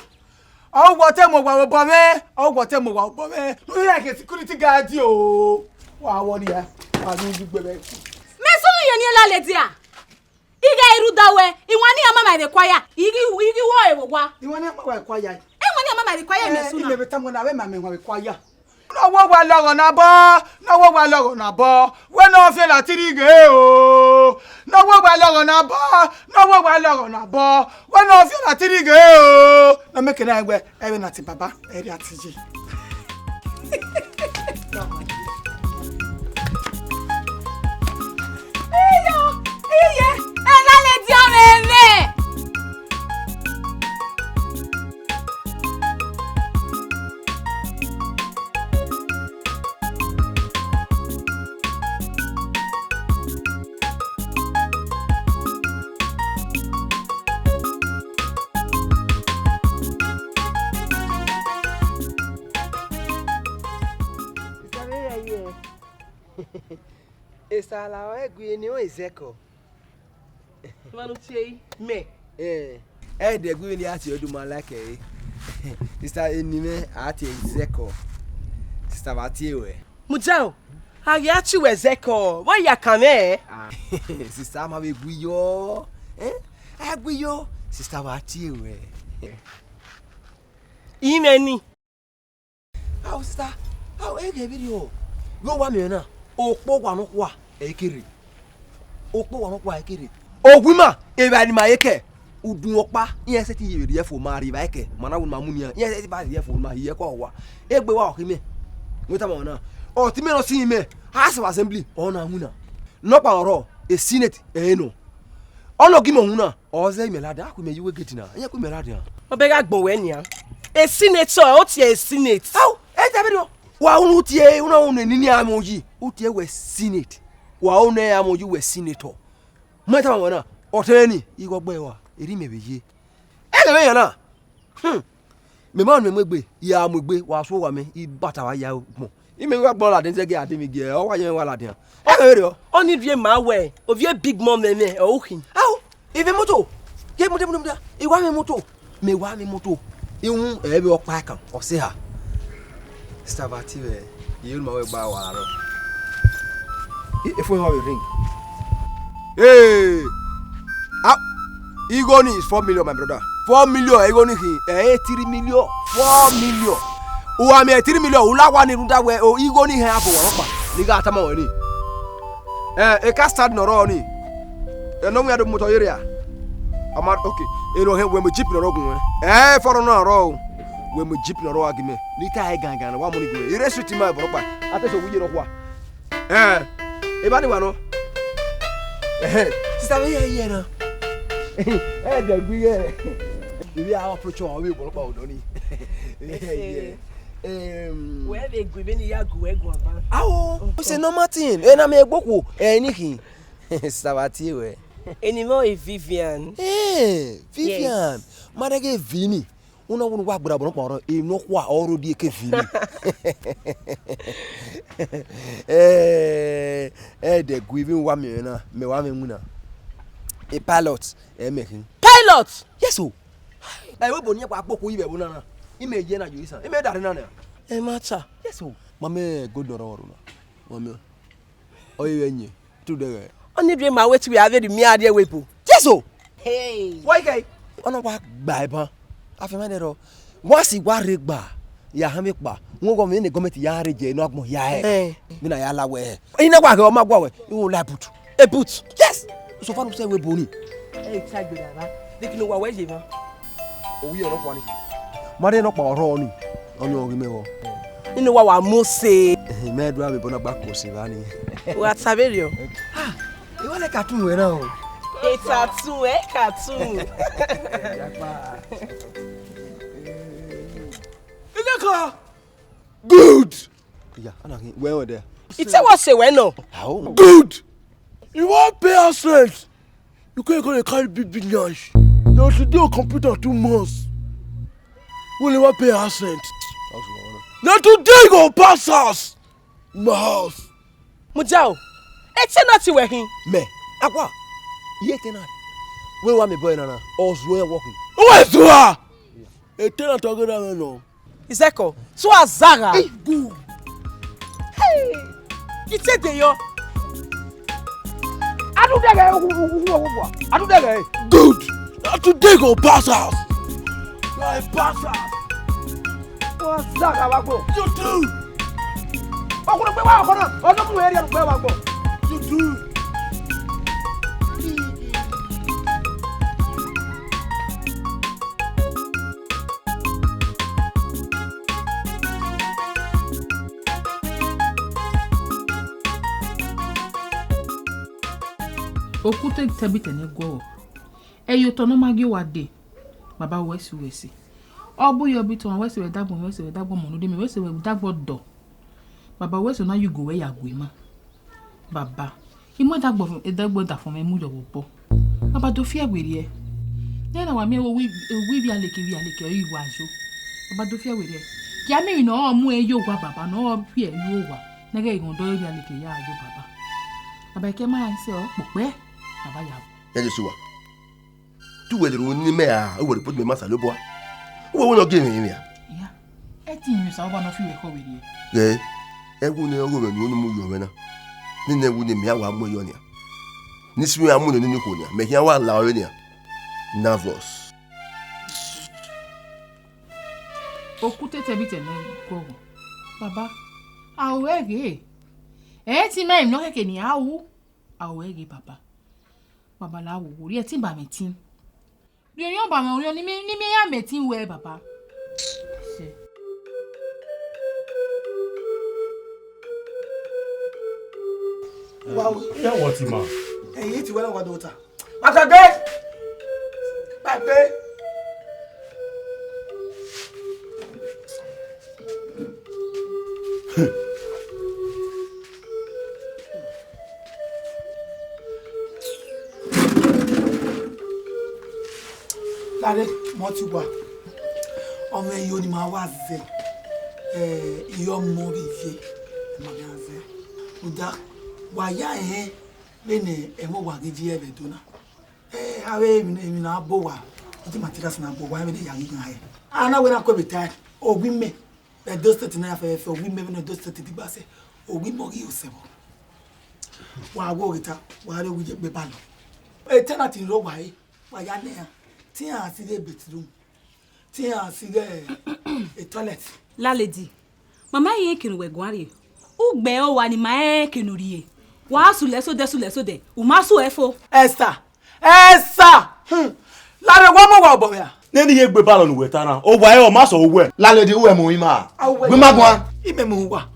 Ọ wọ te mu owa obọ mwẹ, ọ wọ te mu owa obọ mwẹ. Ne u ya ke security guard o. Wa wọ nia, wa ni ju gbe mwẹ. Mẹ sunu ye ni la lady a. I gha rhunmwuda wẹ, iwan ni a ma ma vbe kua ya, I ghi, I ghi wọ ẹvbo owa. Iwan ni a ma wa kua ya. Iwan ni a ma ma vbe kua ya, mẹ Eh, sunu. Imẹ vbe tama na, vbe ma mẹ wa vbe kua ya. Ne ọ wo wa lọghọ na bọ, ne ọ wo wa lọghọ na bọ, wẹ ne ọ fiẹla tirighe o. Ne ọ wo wa lọghọ na bọ, ne ọ wo wa lọghọ na bọ, wẹ ne ọ fiẹla tirighe o. Ne ọ mẹ ke na wẹ, ẹvbo na ti baba, ẹre a ti ye. Iyo, iye, ẹ na lady ọmọ ẹmwẹ. Isare ya ye. Esala ọre gu eni ọn Ezẹkọ. Manu tie yi. Mẹ. Eh, ẹ dẹ gu eni a tie ọduma like ẹ. Sister eni mwẹ a tie Ezẹkọ. Sister vbe a tie ruẹ. Mujao, a ghi a tie uwẹ Ezẹkọ, vbọ ya kan mwẹ? Ah, sister ma vbe gu iyọ. Eh? A gu iyọ, sister vbe a tie ruẹ. Imẹ ni. Ao sister, ao, ẹ ghẹ vberriọ. Vbe ọ wa miẹn na, okpọ owa nọkhua ẹ i ke rre. Okpọ owa nọkhua ẹ i ke rre. Owu ima, evbare ne ima ye kẹ, udun ọkpa, iran sẹtin ye vbe rhie fo ma rri evbare kẹ, ma na wẹ ne ma mu nian, iran sẹtin ba rhie fo ma hiẹ kọ owa. Egbe wa ọ khin mẹ. Wẹ tama ọna. Ọtẹn mẹ ne ọ si mẹ, House of Assembly, ọ na winna. Nọkpa ọrọ, e Senate, ẹ i nọ. Ọ nọ gi mẹ uhunmwu na, ọ zẹ imẹ ladian, a khu imẹ ye uwu gate na, iran khu imẹ ladian. Ọ bẹ gha gbọn wẹ nian. E senator, ọ tie e senate. Au, ẹ ta vberriọ. Wa unu tie, unu unu ni ni amọ yi. U tie wẹ senate. Wa unu amọ yi wẹ senator. Ma ta ma wẹ na, ọtẹn ni, ighẹ ọgbẹe wa, erha imẹ vbe ye. Ẹ lẹ vbe yan na. Hmm. Mẹ ma miẹn mu egbe, I gha mu egbe, wa suọ owa mẹ, I bata wa ya gbọn. Imẹ wa gbọn ladian zẹgiẹ a de mwẹ igiẹ, ọ wa yẹn wa ladian. Ẹ vbe rriọ. Ọni rhie ma wẹ, ovbi e big mom mẹ, ọ u khin. Ao, I vbe moto. Ye moto, moto, moto. I wa mwẹ moto. Mẹ wa mwẹ moto. Ihun ẹ vbe ọkpa kan, ọ sẹ ha. Sister Vati vbe, I ye ma wẹ gba wa rọ. I, e phone wa vbe ring. Hey! Ah, igho ni is four million, my brother. Four million, igho ni khin, eh, three million, four million. U wa miẹn three million, u la wa ni rhunmwuda wẹ, o, igho ni hẹn a bu wa rọkpa. Ni gha tama wẹ ni. Eh, e ka start nọ rọ ni. E nọ wian do motor ye rria. Ama, okay. E nọ hẹn wẹ mu jeep nọ rọ gun wẹ. Eh, fọrọ nọ rọ o. Wẹ mu jeep nọ rọ wa gi mẹ. Ni ta hẹ gangan, wa mu ni gun wẹ. Ire street ma bu rọkpa. A te so wu ye rọ khua. Eh, e ba ni wa nọ. Sister, vbe iye na. Ẹ dẹ gbe iye. Ivbi a approach ọmwa vbe bọlọ kpa odọ ni. Vbe iye. Em, wẹ vbe gu vbene I ya gu wẹ guan ban. Awo, it's a normal thing. Ena mẹ gbokhuo, ẹ ni khin. Sister, vbe a tie wẹ? Eni mwẹ ọre Vivian. Eh, Vivian. Yes. Ma dẹ ghe Vini. Una wunu wa gbera bọ nọkpa ọrọ, emwi nọkhua ọre odieke Vini. Eh, ẹ dẹ gu ivbi wa miẹn na, mẹ wa mwẹ iwinna. A pilot, ẹ mẹ khin. Pilot? Yes o. Ẹ wẹ bo ni ẹ wa kpokpo ivbi ẹvbo na na. Imẹ ye na yo isan. Imẹ da rre na na. Ẹ ma ta. Yes o. Ma mẹ gold nọ rọ na. Ma mẹ. Ọ yevbe ẹyin, te u dẹghẹ. Ọni rhie ma wẹ te uwẹ a vbe rhie miẹn a rhie ẹvbo ebo. Jesu! Hey. Why guy? Ọ na wa gba ẹban. Afianma nẹ rọ. Wa si wa rre gba. Ya han vbe kpa. Wọ́n gọ vbe ne gọọmenti ya rre jẹ ne agbọn hia hẹ. Eh. Vbe na ya la wẹ. Ina wa ghe ọ ma gua wẹ. I wo la boot. A boot. Yes. So far, u sẹ wẹ ebo ni. Ẹ ta gbe ra. Deki no wa wẹ ye ma. Owi ọrọ kua ni. Ma rre nọkpa ọrọ ni. Ọni ọ ghi mẹ vbọ. Inu wa wa mu se. Mẹ do avbe ebo na gba ko se vba ni. Wa ta vberriọ. Ah, I want a cartoon wẹ na o. A cartoon, a cartoon. Iyaka. Good. Yeah, ana ghi wẹ wẹ dẹ. Ite wa se wẹ nọ. How? Good. You wan pay house rent. You can't go dey carry big big nyash. Na today you complete am two months. We never pay house rent. Na today you go pass house. My house. Mujao, a tenant wẹ khin. Mẹ, akwa. Iye tenant. Wẹ wa mẹ boy nana. Ọ zuẹ working. Wẹ zuẹ. A tenant ọghe na mwẹ nọ. Isẹkọ, so a zagha. Hey, good. Hey, ite de yọ. Adu dẹghẹ, u, u, u, u, u, adu dẹghẹ. Good. Na today go pass house. You are a pass house. Wa zagha wa gbọ. You do. Ọkùnrin pé wá ọkọ náà, ọdún mú eré ẹnu pé wá gbọ. You do. Okute tẹbitẹ ne guọghọ. Ẹ ye otọ ne ọ ma gie uwa dee, baba wẹ si wẹ si. Ọ bu yọ obitọ, wẹ si wẹ dagbọn, wẹ si wẹ dagbọn ọmọ ne odemi, wẹ si wẹ dagbọn ọdọ. Baba wẹ si na ya ugo wẹ ya gue ima. Baba, I mu ẹdagbọn, ẹdagbọn ẹdafọn mwẹ mu yọ vbe obọ. Baba do fi ẹwe rriẹ. Nene wa miẹn owi, owi ivbialeke, ivbialeke ọre I wa yo. Baba do fi ẹwe rriẹ. Gie a miẹn emwi ne ọ mu ẹn ye owa baba, ne ọ fi ẹre ye owa. Ne ẹghẹ igho dọ ivbialeke ya yo baba. Baba, eke ma sẹ ọ kpokpẹ. Baba ya. Ya Jesu wa. Te uwẹ lele unu ne imẹ ra, uwẹ report mẹ ma Osanobua. Uwẹ wẹ ne ọ gie mwẹ rinmwian. Iya, ẹ te rinmwian Osanobua ne ọ fi uwẹ khọ vberriẹ. Ghẹ, ẹwu ne ọghe mwẹ ne unu mu yọ mwẹ na. Nene ẹwu ne mẹ a wa mu yọ nian. Ne isi mwẹ a mu nene ikhuo nian, mẹ khian wa la ọre nian. Nervous. Okute tẹbitẹ ne guọghọ. Baba, a ru ẹre ghe. Ẹ i te ima emwi ne ọ khẹke ne a ru, a ru ẹre ghe baba. Baba la wo wo, rhie ẹtin ba mwẹ ẹtin. Rhie orhiọn ba mwẹ orhiọn, ne I miẹn, ne I miẹn ya mẹ ẹtin wẹ baba. Sẹ. Wa wo. Ya wọ ti ma. Ẹyin ti wẹ na wa do ta. Akagbe! Kpagbe! Lare, mọ ti wa. Ọmọ ẹyo ne ima wa zẹ, eh, iyọ ọmọ vbe ivie, ima gha zẹ. Uda, wa ya rẹn vbene ẹmwẹ owa ghi ye vbe Ẹdo na. Eh, avbe emwi, emwi na bo owa, iti materials na bo owa, vbene ya ghi ghan hẹ. A na wẹ na kue vbe tae, owa imẹ, Edo State na ya fẹfẹfẹ, owa imẹ vbene Edo State digba sẹ, owa imẹ ọ ghi ho sẹ vbọ. Wa wo ghe ta, wa rre owa iye gbe ba nọ. E tenant ni rre owa ẹre, wa ya nẹ iran, te iran si ghe bedroom, te iran si ghe, eh, toilet. Landlady, mama, irẹn kene uwẹ guan rrie, ugbẹn ọre owa ni ma rẹn kene u rrie. Wa sulẹ sodẹ, sulẹ sodẹ, u ma suẹ fo. Esther, Esther, hmm, lare wa mu owa obọ mwẹ ra? Nene iye gbe balọ ne uwẹ ta na, owa ẹre ọ ma sẹ uwẹ. Landlady, uwẹ mu ima. Awẹ. Gbe ima guan. Imẹ mu uwa.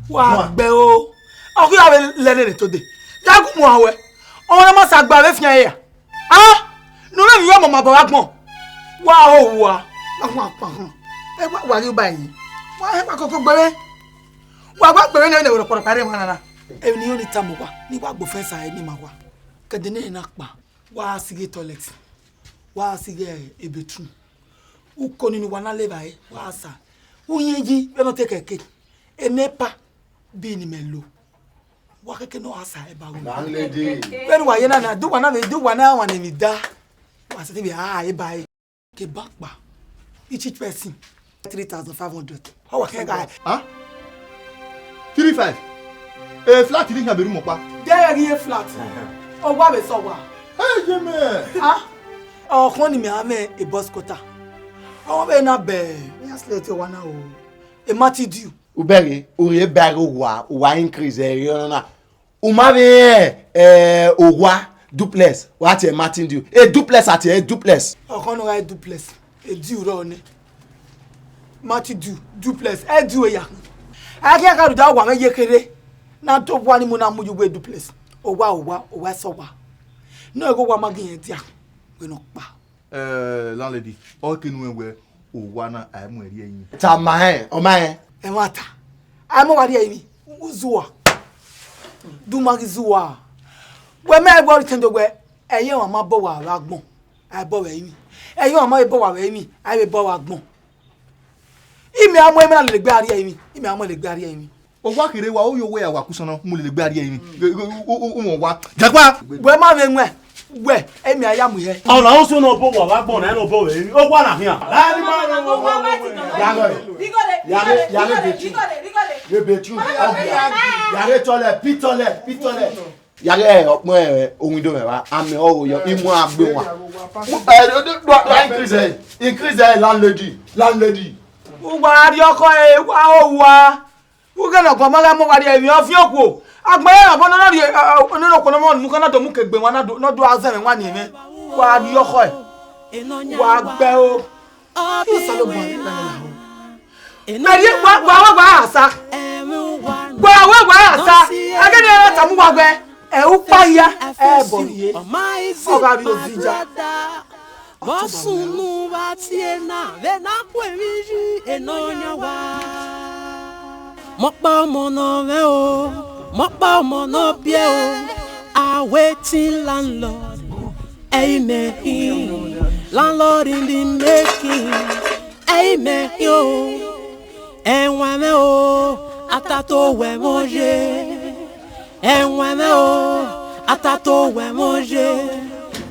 Wa gbẹ o. Ọ ghi a vbe lẹ nene to dee. Ya gu mu awẹ. Ọmọ na ma sa gba vbe fian ya. A, ne u vbe vbiẹ ọmọ ma bọ vbe agbọn. Wa ho wa. Ma khuan kpa họn. Ẹ wa, wa ghi ba yi. Wa he wa koko gbere. Wa gba gbere ne ne wẹrẹ kpọrọ kpare wa nana. Emwi ne I rhọn ni tama uwa, ne I wa gbe ofẹnsa ẹre ne ima wa. Kẹdẹ ne na kpa, wa sighe toilet. Wa sighe e bedroom. Uko ni ne uwa na le evbare, wa sa. Uyẹn yi vbene ọ te kẹke. Enepa bi ne imẹ lo. Wa keke ne ọ gha sa eba ru. Landlady. Vbene uwa ye na na, do uwa na vbe, do uwa na wan emwi da. Wa sẹtin vbe a eba ẹre. Ke ba kpa. Each, each person three thousand five hundred. Ọ wa kẹ ga. Huh? Three five. E flat ni khan be ru mọ kpa. Dẹ ghi e flat. Ọ wa vbe sọ wa. Hey, ye mẹ. Ah. Ọkhọn ni mẹ a mẹ e boss quarter. Ọ vbe na bẹ. Ya slate wa na o. E Matthew Dew. U bẹghe, u rhie ba ghe owa, uwa increase ẹre ọnọna. U ma vbe rẹn, eh, owa duplex, wa tie Martin Dew. E duplex a tie e duplex. Ọkhọn ne ọ gha e duplex, e Dew rrọọ nẹ. Martin Dew, duplex, e Dew eya. A ghi a gha rhunmwuda owa mwẹ ye kherhe, na do owa ni mu na mu ye uwu e duplex. Owa, owa, owa ẹsẹ owa. Ne ọ ghe owa ma ghi rẹn dia, wẹ ne ọ kpa. Eh, landlady, ọ ke nu ẹn wẹ owa na a i mu ẹre rhie ẹre. Tama rẹn, ọ ma rẹn. Ẹmwata, a i mu owa rhie ẹre, u zuwa. Du ma ghi zuwa. Wẹ mẹ ẹgbẹ ọre tẹndo wẹ, ẹyẹ ọmwa ma bọ owa vbe agbọn, a i bọ vbe ẹrinmwi. Ẹyẹ ọmwa ma bọ owa vbe ẹrinmwi, a i vbe bọ vbe agbọn. Imẹ a mu ẹmwẹ na lele egbe a rhie ẹrinmwi, imẹ a mu lele egbe a rhie ẹrinmwi. Owa kherhe wa, u yo wẹ ya wa ku sọnnọ, mu lele egbe a rhie ẹrinmwi. U, u, u, u, u, wa. Jagba! Wẹ ma vbe wẹn, wẹ, emwi a ya mu hẹ. Ọ na osuo ne ọ bọ owa vbe agbọn na, ne ọ bọ vbe ẹrinmwi. Owa na khian. Ya ghe, ya ghe, ya ghe bedroom. Ye bedroom. Ya ghe toilet, pit toilet, pit toilet. Ya ghe ọkpẹn, eh, owindomwẹ vba, amẹ ọghe yọ, imu a gbe wan. Eh, do, do, do, increase, eh, increase, eh, landlady, landlady. Uwa rhie ọkhọ, eh, wa ho wa. Ughẹ ne ọguọmọ gha mu owa rhie ẹrinmwi, ọ viọ okuo. Agbọn ẹre ọbọ ne ọ na rhie, eh, eh, ne okhuo ne ọ mu kha na do mu ke egbe wan na do, ne ọ do a zẹ mwẹ wan ni mwẹ. Wa rhie ọkhọ, eh. Wa gbe o. Osanobua ghi na na ho. Mẹ rhie wa, wa, wa, wa asa. Wa, wa, wa asa. Ẹgẹ ne ẹ tama uwa wẹ, ẹ ukpa hia, ẹ bọ rhie. Ọ gha rhie ozinza. Vbọ sunu vbe a tie na, vbe na ku emwi yi Nọyaẹnmwa. Mọkpa ọmọ ne ọ mwẹ o, mọkpa ọmọ ne ọ biẹ o, a waiting landlord. Ẹ i mẹ khin, landlord in the making. Ẹ i mẹ khin o, ẹwaẹn mwẹ o, a ta to wẹ ẹmwẹ oye. Ẹwaẹn mwẹ o, a ta to wẹ ẹmwẹ oye.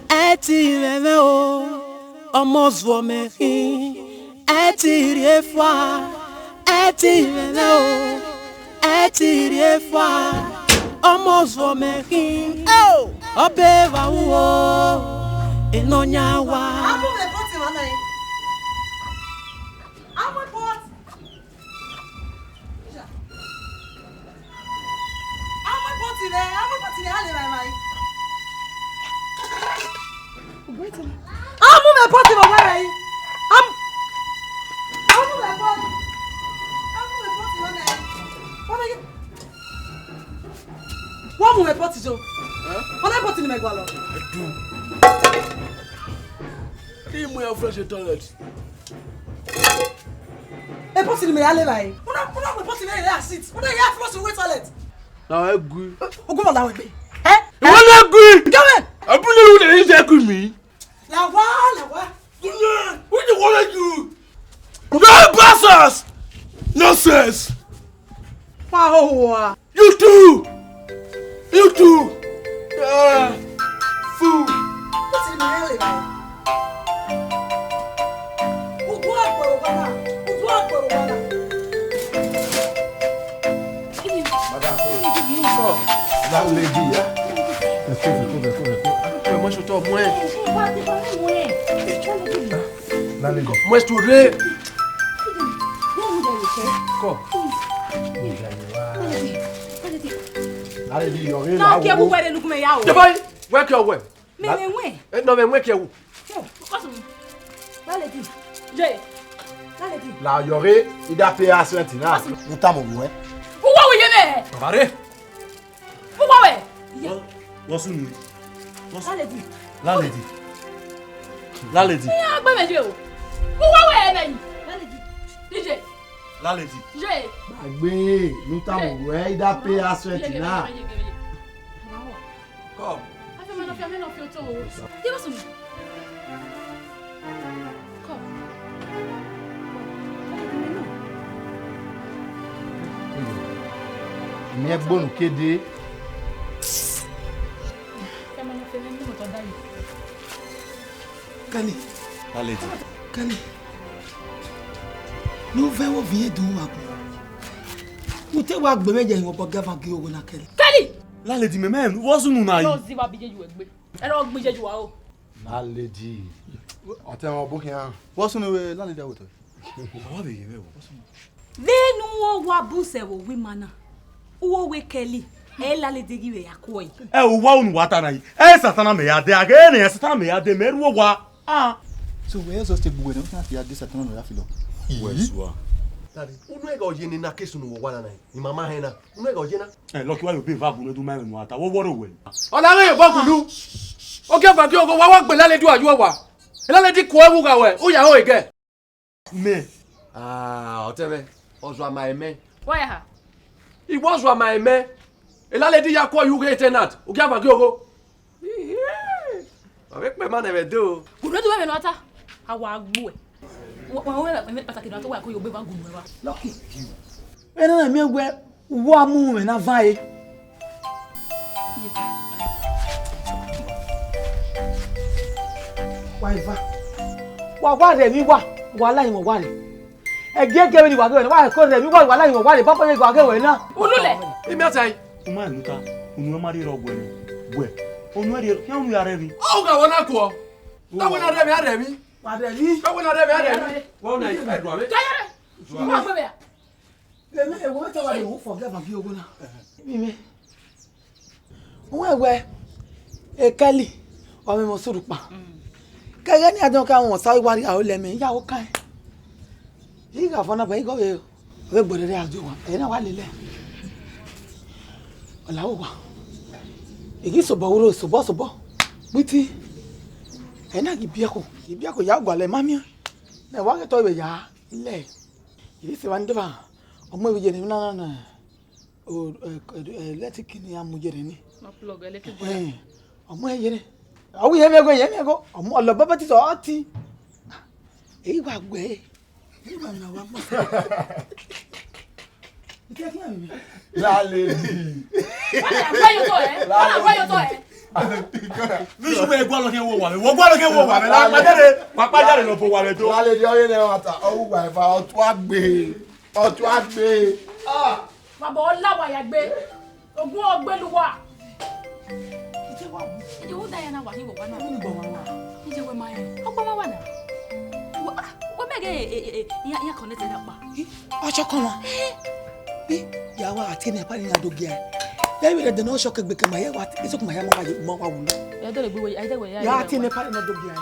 Ẹ i te mwẹ mwẹ o, ọmọ zuọ mẹ khin. Ẹ i te rhie fua, ẹ i te mwẹ mwẹ o. Ẹ i te rhie fua, ọmọ zuọ mẹ khin. Eo, ọbe evba ru o, Nọyaẹnmwa. A mu mwẹ pot vbe na. A mu pot. A mu pot vbe, a mu pot vbe, a le vbe vbe. A mu mwẹ pot vbe ọwẹ rẹ. A mu, a mu mwẹ pot. A mu mwẹ pot vbe ọwẹ rẹ. Wa mu mwẹ pot yo. Ọ na pot ni mẹ gualọ. I do. Te I mu ya flush toilet. E pot ni mẹ ya le vbe. Una, una mu pot ni ya sit. Una ya flush away toilet. Na egui. Ogun mọ la wẹ gbe. Eh? Wọ́n lé gui. Gẹ́wẹ̀. Abúlé wo lè yí jẹ́ gui mi? Làwa, làwa. Who dey worry you? No bastards! Nonsense! Wa ho wa. You too! You too! Ah, fool! What's in my alley? Udu agboro bana. Udu agboro bana. Madam, come. That lady, yeah? Come, come, come, come, come. Come, come, come, come. Landlady. Muestre. Come. Landlady, you're in. No, ke bu were look me ya o. The boy, work your way. Me me we. Eh, no, me work your. Landlady. Jay. Landlady. La yore, ida pay us rent na. Uta mo we. Uwa we ye me. Bare. Uwa we. Wọ́n sùn nù. Landlady. Landlady. Landlady. Iran gbe mwẹ ye o. Mo wa wẹ ẹmwẹ yi. Landlady. D J. Landlady. Ye. Gbàgbé, ne u tama wẹ, I da pay house rent na. Come. Come. Mẹ gbonu kede. Kẹli. Landlady. Kẹli. Ne u vẹ vbe ovbi ẹdun wa gun. U te wa gbe mwẹ ye ẹrinmwi obọ gie avan gie ogho na, Kẹli. Kẹli! Landlady, mẹ, mẹ, vbọ sunu na yi? Nọ zi wa bi ye yu egbe. Ẹrọ gbe ye yu aro. Landlady. Ọtẹn ọ bu khian. Vbọ sunu vbe landlady awotọ? Wa vbe ye mwẹ vbọ sunu. Vbene uwa wa bu sẹ vbe owa ima na, uwa wẹ Kẹli, ẹ i landlady ghi vbe ya ku ẹe. Ẹ, uwa unu wa ta na yi. Ẹ, Satan mẹ ya dee, a ghe ne Satan mẹ ya dee, mẹ rhuo owa. Ah. So wẹ just egbe uwẹ nẹ, u khian ya dee Satan nọ ya filo. Wẹ sua. Daddy, unu ẹghẹ ọ ye ne na ke sunu vbe owa na na yi? Ima ma hẹn na. Unu ẹghẹ ọ ye na? Ẹ, Lucky, wa ye obọ eva gunu, edu ma mwẹ ne uwa ta. Wọ wọrọ wẹ. Ọ na ghe ye obọ gunu. Ogieva gie ogho, wa wa gbe landlady uwa yu owa. Landlady ku ẹwu gha wẹ, u ya ho egẹ. Mẹ. Ah, ọtẹn mwẹ, ọ zua ma emẹ. Why ha? I wẹ ọ zua ma emẹ. Landlady ya ku ẹwu ghe tenant, ogieva gie ogho. Wa vbe kpẹ ma nẹ vbe do. Gunu edu mwẹ ne uwa ta. A wa gbuẹ. Wa, wa, wa, wa, kpataki ne a to wa ko ye obọ eva gunu eva. Lucky. Vbene na miẹn wẹ uwa mu mwẹ na van ẹre. Wa eva. Wa, wa rẹ emwi uwa, wa la emwi uwa rre. Ẹgiẹgiẹ vbene wa ghe wẹ na, wa ko rẹ emwi uwa, wa la emwi uwa rre, baba vbe wa ghe wẹ na. Unu lẹ. Imi ọtẹn. U ma unu ta, unu ma rhie rọ guẹ nẹ. Guẹ. Unu rhie, khian unu ya rẹ emwi. Ọ gha wẹ na kuọ. Ka wẹ na rẹ emwi, a rẹ emwi. Wa rẹ emwi. Ka wẹ na rẹ emwi, a rẹ emwi. Wa na ẹdua vbe. Ka ya rẹ. Wa gbe vbe ya. Lele ewo te wa de wo forget ma gi ogho na. Mimi. Wẹ wẹ, Ekẹli, ọ mwẹ emọ sẹ urhukpa. Kẹghẹ ne a dọn ka wọn sa wa rhie aro lẹ mẹ, ya ho kan. I gha fọ na ba igho vbe, vbe gbọdọ rẹ a do wa, ẹ na wa lele. Ọ la owa. I ghi sobọ uro, sobọ, sobọ. Biti. Ẹ na ghi biẹko, ghi biẹko ya gualọ ma miẹn. Nẹ wa ghe tọ vbe ya lẹ. I ghi sẹ evba ne deva, ọ mu emwi ye ne emwi na na na. O, ẹ, ẹ, electric ni a mu ye ne ni. Ma plug electric board. Ẹhẹn. Ọ mu ẹre ye ne. Ọ wi yẹn miẹn go, yẹn miẹn go. Ọ mu, ọ lọ bẹbẹ titọ, ọ ti. Eyi wa gu ẹre. Eyi wa na wa mọ. Ike ki ami. Landlady. Wọ́n á gbọ́ yóò tọ̀ ẹ́. Wọ́n á gbọ́ yóò tọ̀ ẹ́. Ní ṣùgbọ́n ẹ gbọ́ lọ kí ẹ wọ wà mí. Wọ́n gbọ́ lọ kí ẹ wọ wà mí. Lápá jáde, pápá jáde lọ fọ wà mí tó. Landlady, ọyẹ náà wà ta. Ọwọ́ wà ẹ̀fà, ọtún àgbè. Ọtún àgbè. Ah. Baba ọla wa ya gbe. Ogun ọgbẹlu wa. Ije wa bu. Ije wo da ya na wa ni wo wa na. Ni gbo wa wa. Ije we ma ya. Ọgbọ ma wa na. Wa, ah, we mege, e, e, e, ya, ya connect da pa. Ọchọ kan wa. Bi ya wa ati ne pa ni na do gia. Ya wi de no shop ke gbe ke ma ya wa. Iso kuma ya ma wa, ma wa wu. Ya do le gbe we, ya do we ya. Ya ati ne pa ni na do gia.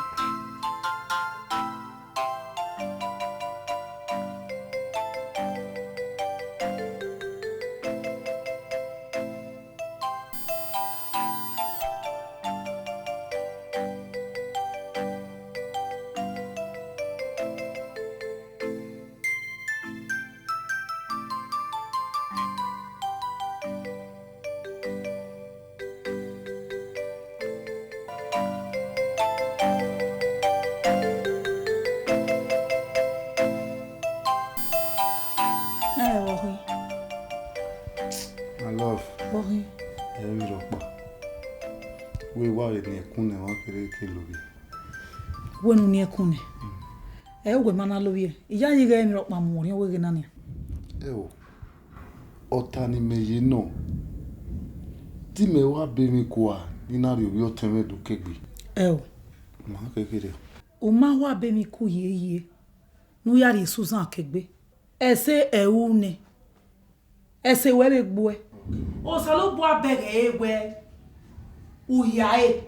Ẹ vbọ khin? My love. Vbọ khin? Ẹ i vbe rhọkpa. Wẹ wa vbe ne ẹkun nẹ, wa kere ke lovbiẹ. Wẹ ne u ni ẹkun nẹ? Ẹ wẹ ma na lovbiẹ. I ya ye ighẹ emwi rhọkpa mu orhiọn wẹ ghe na nian. Ẹ o. Ọta ne imẹ ye nọ, te imẹ wa be emwi kua ne I na rhie ovbi ọtẹn mwẹ do ke egbe. Ẹ o. Ma kekere. U ma wa be emwi ku hiehiere ne u ya rhie Susan ke egbe. Ẹse ẹ ru nẹ, ẹse wẹ vbe gbuẹ. Osanobua bẹghe ẹre wẹ u hia ẹre.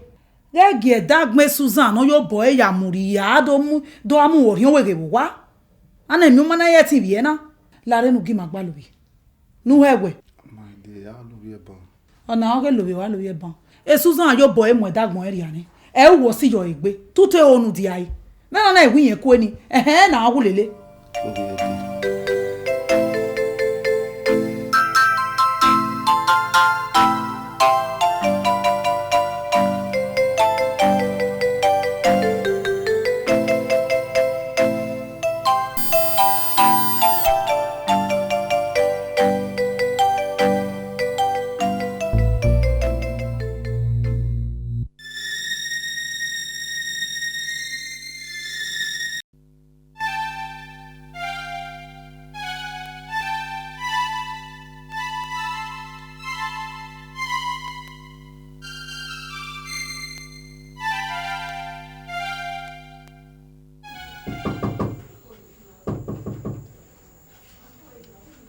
Ghẹ gie ẹdagbọn Susan ne ọ ye obọ ẹre ya mu rhie, a do mu, do a mu orhiọn wẹ ghe vbe owa. A na miẹn ọma na ye ẹtin vbiẹ na, la rre ne u gie ima gba lovbiẹ. Ne u hẹ wẹ? My dear, a lovbiẹ ban. Ọna ọghe lovbiẹ, wa lovbiẹ ban. Esu zan yo bọ emu ẹdagbọn ẹn rhia nẹ, ẹ i ru wẹ ọ si yọ egbe, tutu ẹre unu dia ẹre. Nana na i wi iyẹn kue ni, ẹhẹn, na wu lele.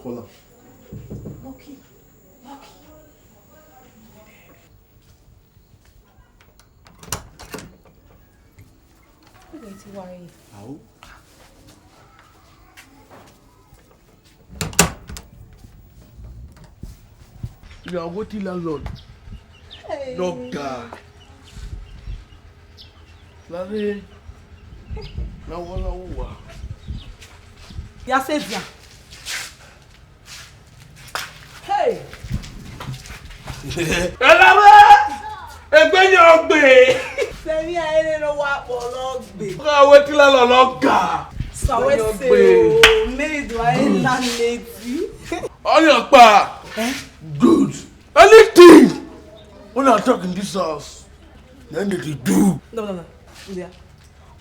Call am. Lucky, Lucky. Wetin worry? How? You are waiting landlord. Hey. No, God. Larry. Na wo, na wo wa. Ya se dia. Hey! Ẹlẹwe! Egbe yan ọgbe! Sẹmi a ere no wa kpọ lọgbe. Ka wẹ tila lọ lọ ga. Sawe se o, meri do a e landlady. Ọni ọkpa. Eh? Good. Anything una talk in this house, then they dey do. No, no, no. Yeah.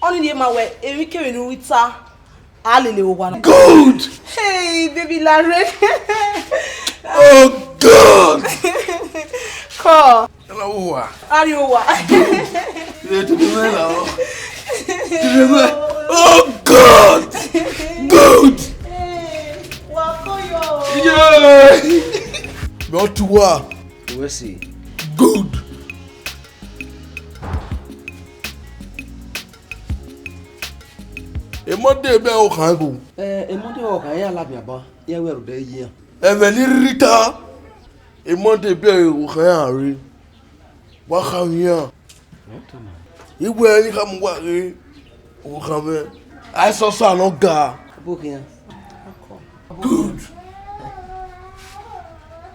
Ọni rhie ma wẹ emwikemwi ne u rhita, a lele vbe owa na. Good! Hey, baby Larry. Oh, God! Call. Hello, owa. Are you owa? Today, today, well, oh. Today, well. Oh, God! Good! Hey, wa ko yo. Yeah! Not to wa. We see. Good! Emọdẹ bẹ okhan ebo. Ẹ, emọdẹ okhan ya ladian ban, iran wẹ rhunmwuda iye iran. Ẹmwẹ ni rhita, emọdẹ bẹ okhan iran rre, wa khama iran. Iwẹ ni khama uwa rre, okhan mwẹ, a i sẹ ọsa ne ọ ga. Abo khian. Good.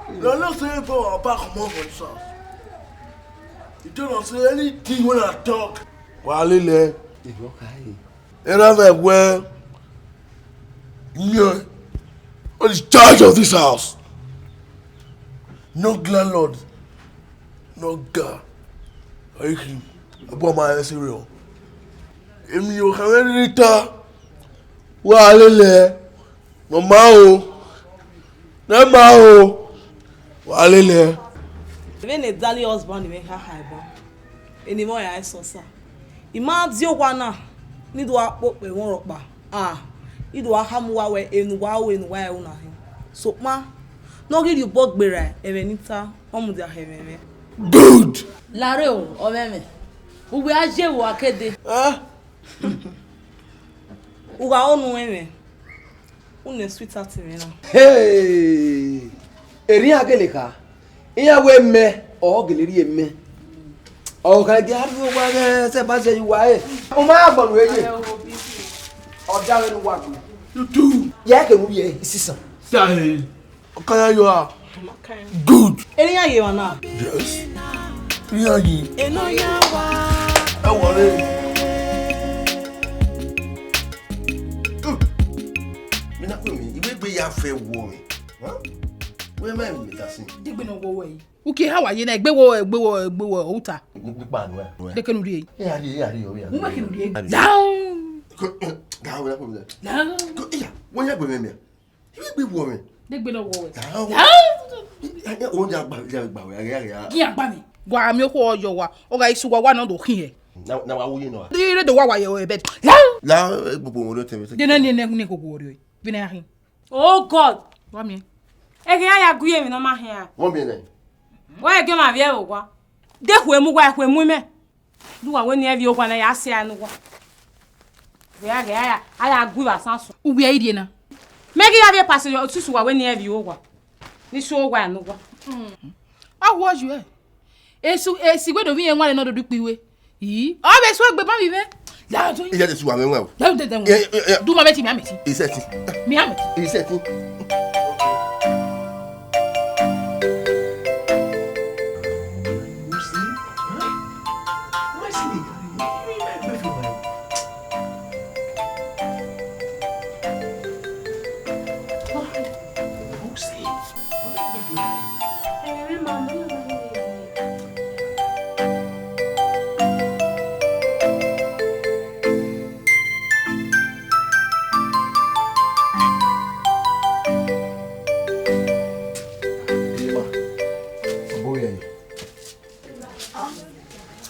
You know say go our back comot for this house. You don't know say anything when I talk. Wa lele. Ìwọ kà yìí. Era vẹ wẹ, you are the judge of this house. No landlord, no guy. Are you kidding? Abo ma ẹ serious. Emwi okhan mwẹ rhita, wa lele. Mama o, ne ma o, wa lele. Vbene Dali husband mwẹ kha kha ban, eni mwẹ ọre a i sẹ ọsa. I ma die owa na, ne I do gha kpe okpia ẹmwẹ rhọkpa, ah, I do gha khama uwa wẹ enu wa ru, enu wa ru na hin. Sokpan, ne ọ ghi rhie obọ gberra ẹmwẹ ne I ta, ọ mudia khẹ ẹmwẹ mwẹ. Good! Larre o, ọmwẹmwẹ, uwẹ a ye vbe uwa ke dee. Eh? U gha ro ne u rẹn mwẹ, u nẹ sweetheart mwẹ na. Hey! Erriọ iran gele kha, iran wẹ mẹ, ọ gele rhie mẹ. Ọ gha gie a rrie owa ghẹ sẹ ba sẹ ye uwa re. U ma gha gbọnnọ ye. Ọ da vbene uwa gbe. You do. Ya ke mu ye isisan. Sahe. Ọkaya you are. Good. Eni ya ye emwa na. Yes. Eni ya ye. Eno ya wa. Ẹ wọlé. Good. Mi na pe mi, iwe gbe ya fẹ wọ mi. Huh? Wẹ mẹ mi ta si. Digbe nọ wọ wẹ yi. Uki ha wa ye na egbe wọ, egbe wọ, egbe wọ uta. Nípa àánú ẹ. Dekenu rie. Ẹ yà rí, ẹ yà rí, ẹ yà rí. Mo ma kenu rie. Down. Down, wẹ kọ mi. Down. Ko iya, wẹ ya gbe mi. Iwe gbe wọ mi. Degbe lọ wọ wẹ. Down. Down. Ẹ, ẹ, o ya gba, ya gba wẹ, ya, ya, ya. Gi agba mi. Wa mi ko yo wa. O ga isu wa wa no do khin he. Na, na wa wo ye no. Ri re do wa wa ye o bed. Down. La, eh, gbogbo wọn ló tẹ̀wé sí. Dene ni ne ni ko wo ri. Vine ahin. Oh God. Wa mi. Ẹ ghi ya ya gu ye emwi ne ọ ma khian. Wọ́n mi nẹ. Wa ẹgẹ ma vbiẹ vbe owa. De khuemu wa, khuemu imẹ. Lu wa wẹ ne ẹ vbiẹ owa na ya sẹ anu wa. Vbe a ghe a ya, a ya gu vbe asan sunu. Uwẹ i rhie na. Mẹ ghi ya vbiẹ pastor osusu wa wẹ ne ẹ vbiẹ owa. Ni so owa anu wa. A wọ ju ẹ. Esu, esi wẹ do vbe irẹn wanrẹn ne ọ do do ikpihue. Ii, ọ vbe su egbe ban vbe mwẹ. Ya do. Iye de su wa mwẹ o. Ya do de. Ye, ye, ye. Du ma mẹ ti, mia mẹ ti. Ise ti. Mia mẹ ti. Ise ti.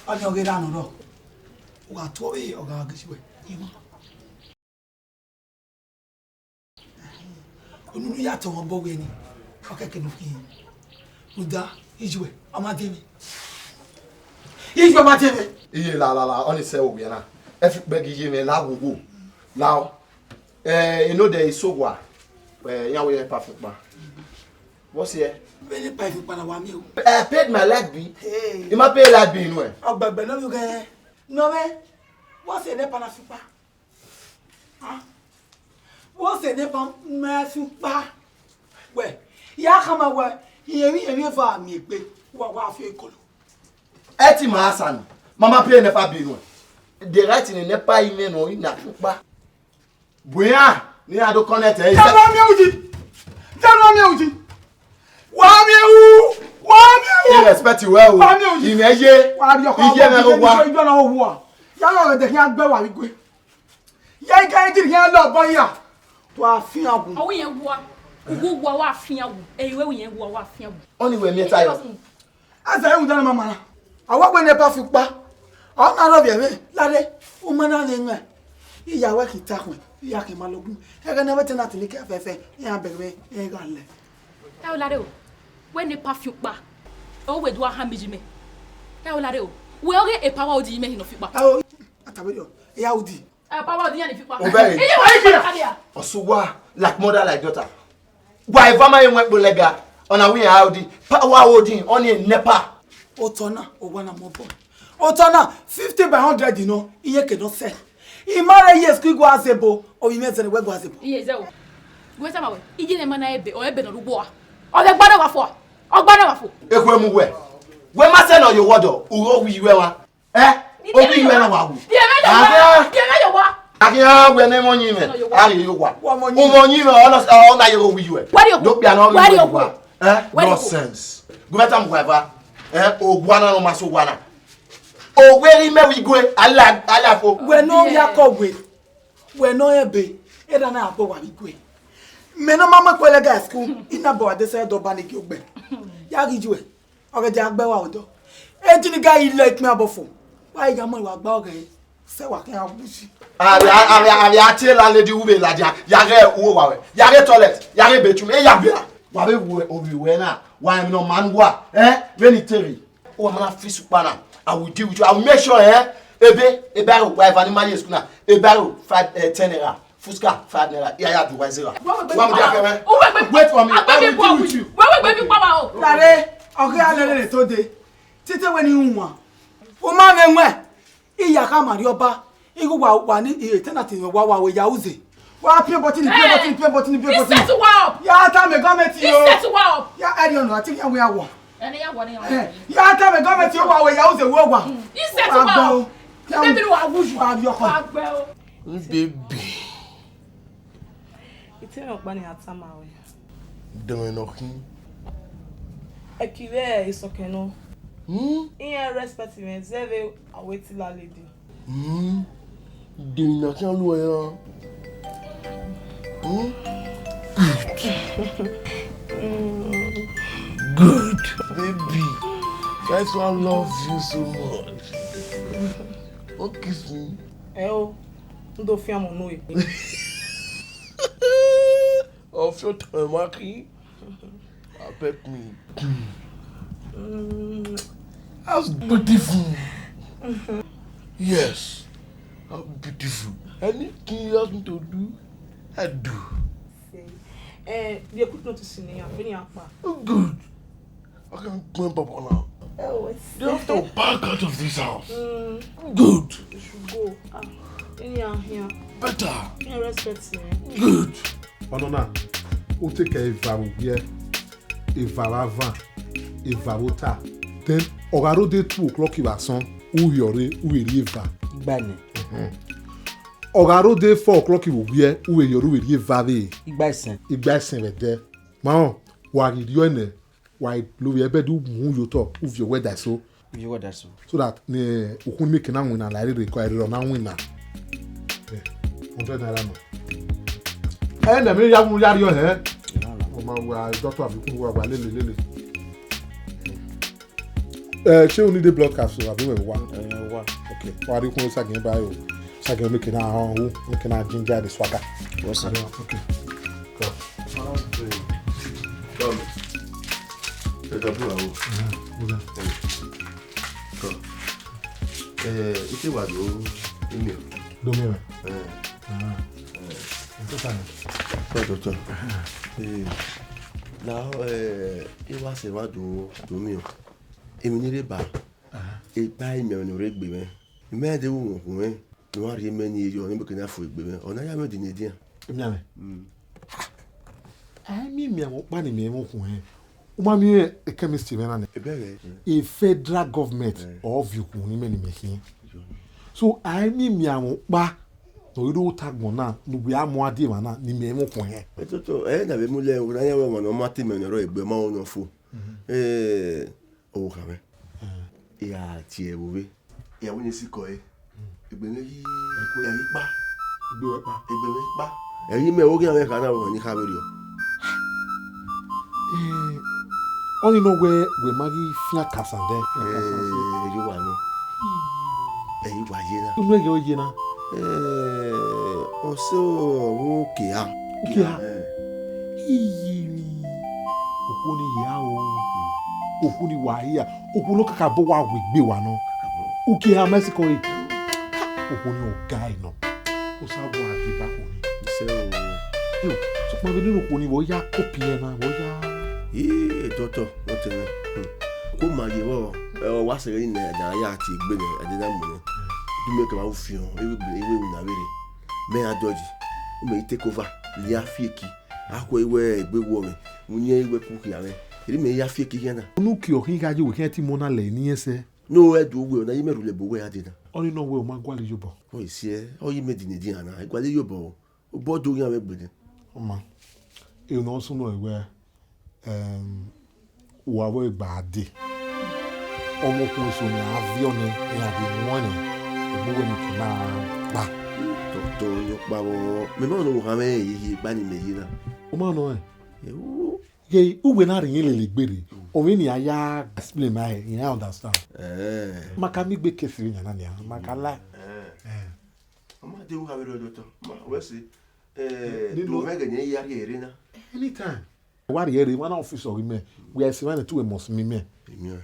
Ọni ọ ghe ra nọ rọ, u gha tuẹ vbe ọ gha ghe si wẹ. Unu ya tọ mwẹ obọ wẹ ni, ọ kẹkẹ ne u khin. Rhunmwuda, iye uwẹ, ọ ma dee mwẹ. Iye uwẹ, ọ ma dee mwẹ. Iye la la la, ọni sẹ ovbi ẹre na. Ẹ fi ukpẹ ghi ye mwẹ la wowo. Lao, eh, enodẹ eso wa, eh, iran wẹ iran pa fukpa. What's here? Vbene pa fukpa na wa miẹn o. I paid my light bill. Hey. I ma pay light bill nuẹn. Ọgbẹgbẹ ne ovbi ughẹ nọ mwẹ. What's here, ne pa na fukpa? Ah. What's here, ne pa na fukpa? Wẹ, ya khama wẹ, iyẹn vbe, iyẹn vbe eva miẹn egbe, wa, wa fi ekolo. Ẹ ti ma Hasan, ma ma pay NEPA bill nuẹn. The right ne NEPA imẹ nọ, I na fukpa. Bu iran ne iran do connect ẹ. Tẹnu ọmiọn uyi. Tẹnu ọmiọn uyi. Wa miẹn u. Wa miẹn u. I respect you well o. Wa miẹn uyi. Imẹ ye. Wa ri ọkọ. Iye mwẹ ro wa. Iye na ro wa. Ya gha ọghe ẹdẹ khian gbe wa vbe igue. Ya i ga ejiri khian lọ bọ ya. Wa fian wu. Ọ wẹ iyẹn wa. Uwu wa wa fian wu. Ẹ i wẹ iyẹn wa wa fian wu. Ọni wẹ miẹn tayo. Azẹ rhunmwuda ne ma ma na. A wa wẹ NEPA fukpa. Ọ na rhọvbiẹ mwẹ, lare, u ma na vbe mwẹ. I ya wẹ khin ta khuẹn, I ya khin ma lọgun. Ẹghẹ ne avbe tenant ni ke fẹfẹ, iran bẹghe mwẹ, iran gha lẹ. Ẹ o lare o, wẹ NEPA fukpa. Ọ wẹ do a han mi yi mẹ. Ẹ o lare o, wẹ ọghe epa wa odi yi mẹ hin nọ fukpa. Ẹ o, a tama ẹre o, I ya udi. Ẹ, power odi yan ni fukpa. Obere. Iye wa yi kira. Osuwa, like mother, like daughter. Wa eva ma ye mu ekpo lẹga. Ọna wi ya odi. Power odi, ọni NEPA. Otọ na, owa na mọ bọ. Otọ na, fifty by hundred nọ, iye ke nọ sẹ. I ma rre ye school gua zebo, ovbi mwẹ zẹrẹ wẹ gua zebo. Iye zẹ o. Wẹ tama wẹ, iye ne ma na ebe, ọ ebe nọ rugbo a. Ọ gha gba na wa fo a. Ọ gba na wa fo. Ekhue mu wẹ. Wẹ ma sẹ nọ ye owọdọ, uro wi wẹ wa. Eh? Obi iwẹ na wa wu. Biẹ mẹ yọ wa. Biẹ mẹ yọ wa. Akhin a wẹ ne mọ yin mẹ. A ye yo wa. Wọ mọ yin. Umọ yin mẹ, ọ na, ọ na ye ro wi yuẹ. Where you go? Do pia na ro wi yuẹ wa. Eh? Where you go? Nonsense. Go better mu wa eva. Eh? O wa na no ma so wa na. O we ri mẹ wi gue. Ala, ala fo. Wẹ nọ ya kọ wẹ. Wẹ nọ ebe. Era na abo wa wi gue. Mẹ nọ ma mọ kpẹlẹ ga school. Ina bọ wa de sẹ dọ ba ni gi ogbẹ. Ya ghi ju ẹ. Ọ ghe dia gbe wa odọ. Edi ni ga i le ikpẹn abọ fo. Wa i ga mọ wa gba ọghe. Sẹ wa khian bushi. Avbe, avbe, avbe a tie landlady wu vbe ladian, ya ghe uwu owa wẹ, ya ghe toilet, ya ghe bedroom, e ya bia. Wa vbe wu ovbi wẹ na, wa emwi ne ọ ma nu wa, eh, vbene I te rre. Uwa ma na fi sukpa na, I will deal with you, I will make sure, eh, ebe, ebe aro, wa eva ni ma ye school na, ebe aro, five, eh, ten naira. Fuska, five naira. Iya, ya du wa zera. Wa mu dia kẹmẹ. Wait for me. I will deal with you. Wẹ wẹ gbe mi pa wa o. Lare, ọghe a lele ne to de. Tite wẹ ni wan. U ma mwẹ wẹ. Iya ka ma rri ọba. Igho wa wa ni, e tenant ni wa wa we ya uze. Wa pie button, pie button, pie button, pie button. He set you up. Ya ta me gọọmenti yo. He set you up. Ya ẹri ọnọ ati ya we awa. Ẹni ya wọ ni. Eh, ya ta me gọọmenti yo wa we ya uze wo wa. He set you up. Baby, no, I wish you. Wa bi ọkọ. Wa gbẹ o. Baby. Ite me ọkpa ni a tama wẹ. Dẹmwẹ nọ khin. Ẹ ki vbe isọkẹn nọ. Hmm? Iran respect mwẹ zẹ vbe a wẹ te landlady. Hmm? Dẹmwẹ nọ khin lu ẹ na. Hmm? Good. Good. Baby, that's why I love you so much. Don't kiss me. Ẹ o, n do fian mọ nue. Ọ fian otọ ma khin. Abeg me. Mm. That's beautiful. Yes. How beautiful. Anything you ask me to do, I do. See. Eh, be a quick notice in here. When you are pa. Good. I can go and papa now. Oh, it's You have to back out of this house. Mm. Good. You should go. Ah, anyhow here. Better. No respect me. Good. Ọnọna, u take care eva vbe uhiẹ, eva vbe avan, eva vbe ota. Then, ọ gha rode two o'clock vbe asọn, u hiọre, u vbe rrie eva. Igba nẹ. Mhm. Ọ gha rode four o'clock vbe uhiẹ, u vbe hiọre, u vbe rrie eva vbe Igba isẹn. Igba isẹn vbe ẹdẹ. Ma rẹn, wa ghi rrie nẹ, wa lovbiẹ ẹbẹdẹ u mu ye otọ, u viọ wẹ da eso. Viọ wẹ da eso. So that ne ukhunmwu ke na winna la rere, kọ rere ọ na winna. Eh, hundred naira nọ. Ẹ nẹ, mi ya mu ya rriọ hẹ. Ọ ma wa dọtọ abi kun wa wa lele lele. Eh, ṣé o need a blood capsule abi wẹ wa? Eh, wa. Okay, wa ri kun sa gin ba yo. Sa gin make na hon, make na ginger the swagger. What's up? Okay. Come. Come. Ẹ dàbọ̀ àwọn. Come. Eh, ike wa do imi o. Do mi o. Eh. Ah. Eh. Ẹ tó sàn. Kọ́ dọ̀tọ̀. Eh. Na, eh, iwa se wa do, do mi o. Emi ni re ba. Aha. Ipa imi ne o re gbe mwẹ. Imẹ de wu wọn kun mwẹ. Ne wa rhie mẹ ni yọ, ne mẹ ke na fo egbe mwẹ. Ọ na ya mwẹ di ne edian. Emianmwẹ. Mm. A i miẹn emianmwẹ ọkpa ne imẹ mwẹ okhuo hẹn. U ma miẹn e chemist mwẹ na nẹ? Ebẹghe. E federal government ọ viọ okhuo ne imẹ ne imẹ khian. So, a i miẹn emianmwẹ ọkpa ne ọ rre ota agbọn na, ne uwẹ a mu a die emwa na, ne imẹ mwẹ okhuo hẹn. Ẹtoto, ẹ na vbe mu lẹ, u na ya wẹ ọmwa ne ọ ma te imẹ ne ọ rrọọ egbe, ọ ma ho ne ọ fo. Eh, ọvbokhan mwẹ. Eh. I gha tie ẹvbo vbe. I gha wẹ ne I sikẹ ọre. Egbe mwẹ yi, ẹ ghi kpa. Egbe ruẹ kpa. Egbe mwẹ kpa. Ẹ ghi mẹ oghian mwẹ kha na vbe ọmwa ne I kha vberriọ. Eh, ọni nọ wẹ, wẹ ma ghi fian kasan dẹ. Eh, ẹ ghi wa nọ. Ẹ ghi wa ye na. Unu ẹghẹ ọ ye na. Eh, ọ sẹ ọmwa Ukeha. Ukeha? Eh. Iye mi. Okhuo ni hia o. Okhuo ni wa hia. Okhuo ne ọ kakabọ wa wegbe wa nọ. Ukeha Mexico re. Okhuo ni ọga nọ. Osa wa deba okhuo ni. Isẹ o. Yo, sokpan vbene okhuo ni vbe ọ ya kopi ẹre na, vbe ọ ya. Ee, dọtọ, dọtọ ẹmwẹ. Hmm. Ko ma ye vbọ, ẹ, ọ wa sẹ vbe ne a da ya tie egbe nẹ, a de na mu nẹ. Du mẹ kẹ ma ru fiọn, ewe egbe, ewe wu na vberre. Mẹ a dọji, mẹ i take over, ne a fi eki. A khu iwẹ egbe wọ mwẹ, mu yẹn iwẹ ku khian mwẹ. Eri mẹ ya fi eki khian na. Unu ki ọ khin gha ye wẹ khian ti mu na lẹ eni ẹsẹ. No, ẹ do wẹ, ọ na ye mẹ rhulẹ bu wẹ a de na. Ọni nọ wẹ ọ ma gualọ iyobọ. Ọ i siẹ, ọ ye mẹ dinedian na, ẹ gualọ iyobọ o. Obọ do ghian vbe egbe nẹ. Ọma, emwi ne ọ sunu ẹre wẹ, em, uwa vbe gba dee. Ọmọ okhuo eso ne a viọ nẹ, iran ghi muẹn nẹ, egbe uwẹ ni ke na gba. Dọktọ, ọkpa vbọ, mẹ ma nọ ohan mwẹ ye ye egba ni mẹ ye na. U ma nọ ẹn? Ewu. Ghe uwẹ na rhie lele egbe rre, ọmọ ni a ya explain ma rẹn, iran understand. Eh. Ma ka miẹn egbe case vbe yan na nian, ma ka la. Eh. Eh. Ọ ma de ru gha vbe rre ọdọtọ, ma wẹ se, eh, Nino. Do mwẹ ghe ne I ya rhie rre na. Anytime. Wa rhie rre, wa na office ọghe mẹ, wẹ a sẹ mẹ ne tu must meet mẹ. Amen.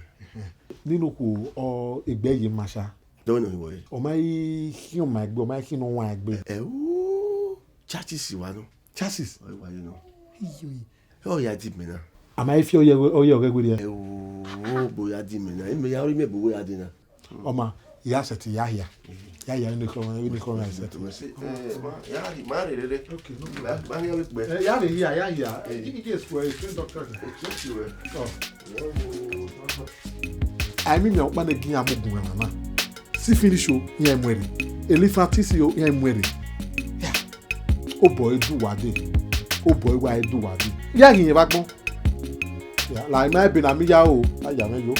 Nino khuo, ọ, egbe ye ma sha. Dọmwẹ nọ hin wẹ re? Ọ ma i khian ma egbe, ọ ma i khian ne ọ wan egbe. Ẹ, ẹ, o, churches wa nọ. Churches? Ọ wa ye nọ. Iyo. Ẹ, ọ ya di mẹ na. A ma i fi ọyẹ, ọyẹ ọghẹ werriẹ. Ẹ, o, bo ya di mẹ na. Ẹ, mẹ ya ru mẹ bu wẹ ya di na. Ọma, I ya sẹtin ya hia. Ya hia ne kọ, ne kọ na sẹtin. Wẹ se, eh, ma, ya di, ma rhe rere. Okay, no problem. Ba, ba hia vbe kpẹ. Eh, ya rhe hia, ya hia. Eh. I, I just swear, it's doctor. It's okay, well. Oh. Ai mi mi ọkpa ne gi ya mu gun ẹmwẹ na. Si finish o, iran mu ẹre. Elephant si o, iran mu ẹre. Ya. Obọ e du wa de. Obọ e wa e du wa de. Ya ghi yẹn vbe agbọn. Ya, la ima ebe na mi ya o, a ya mwẹ yo.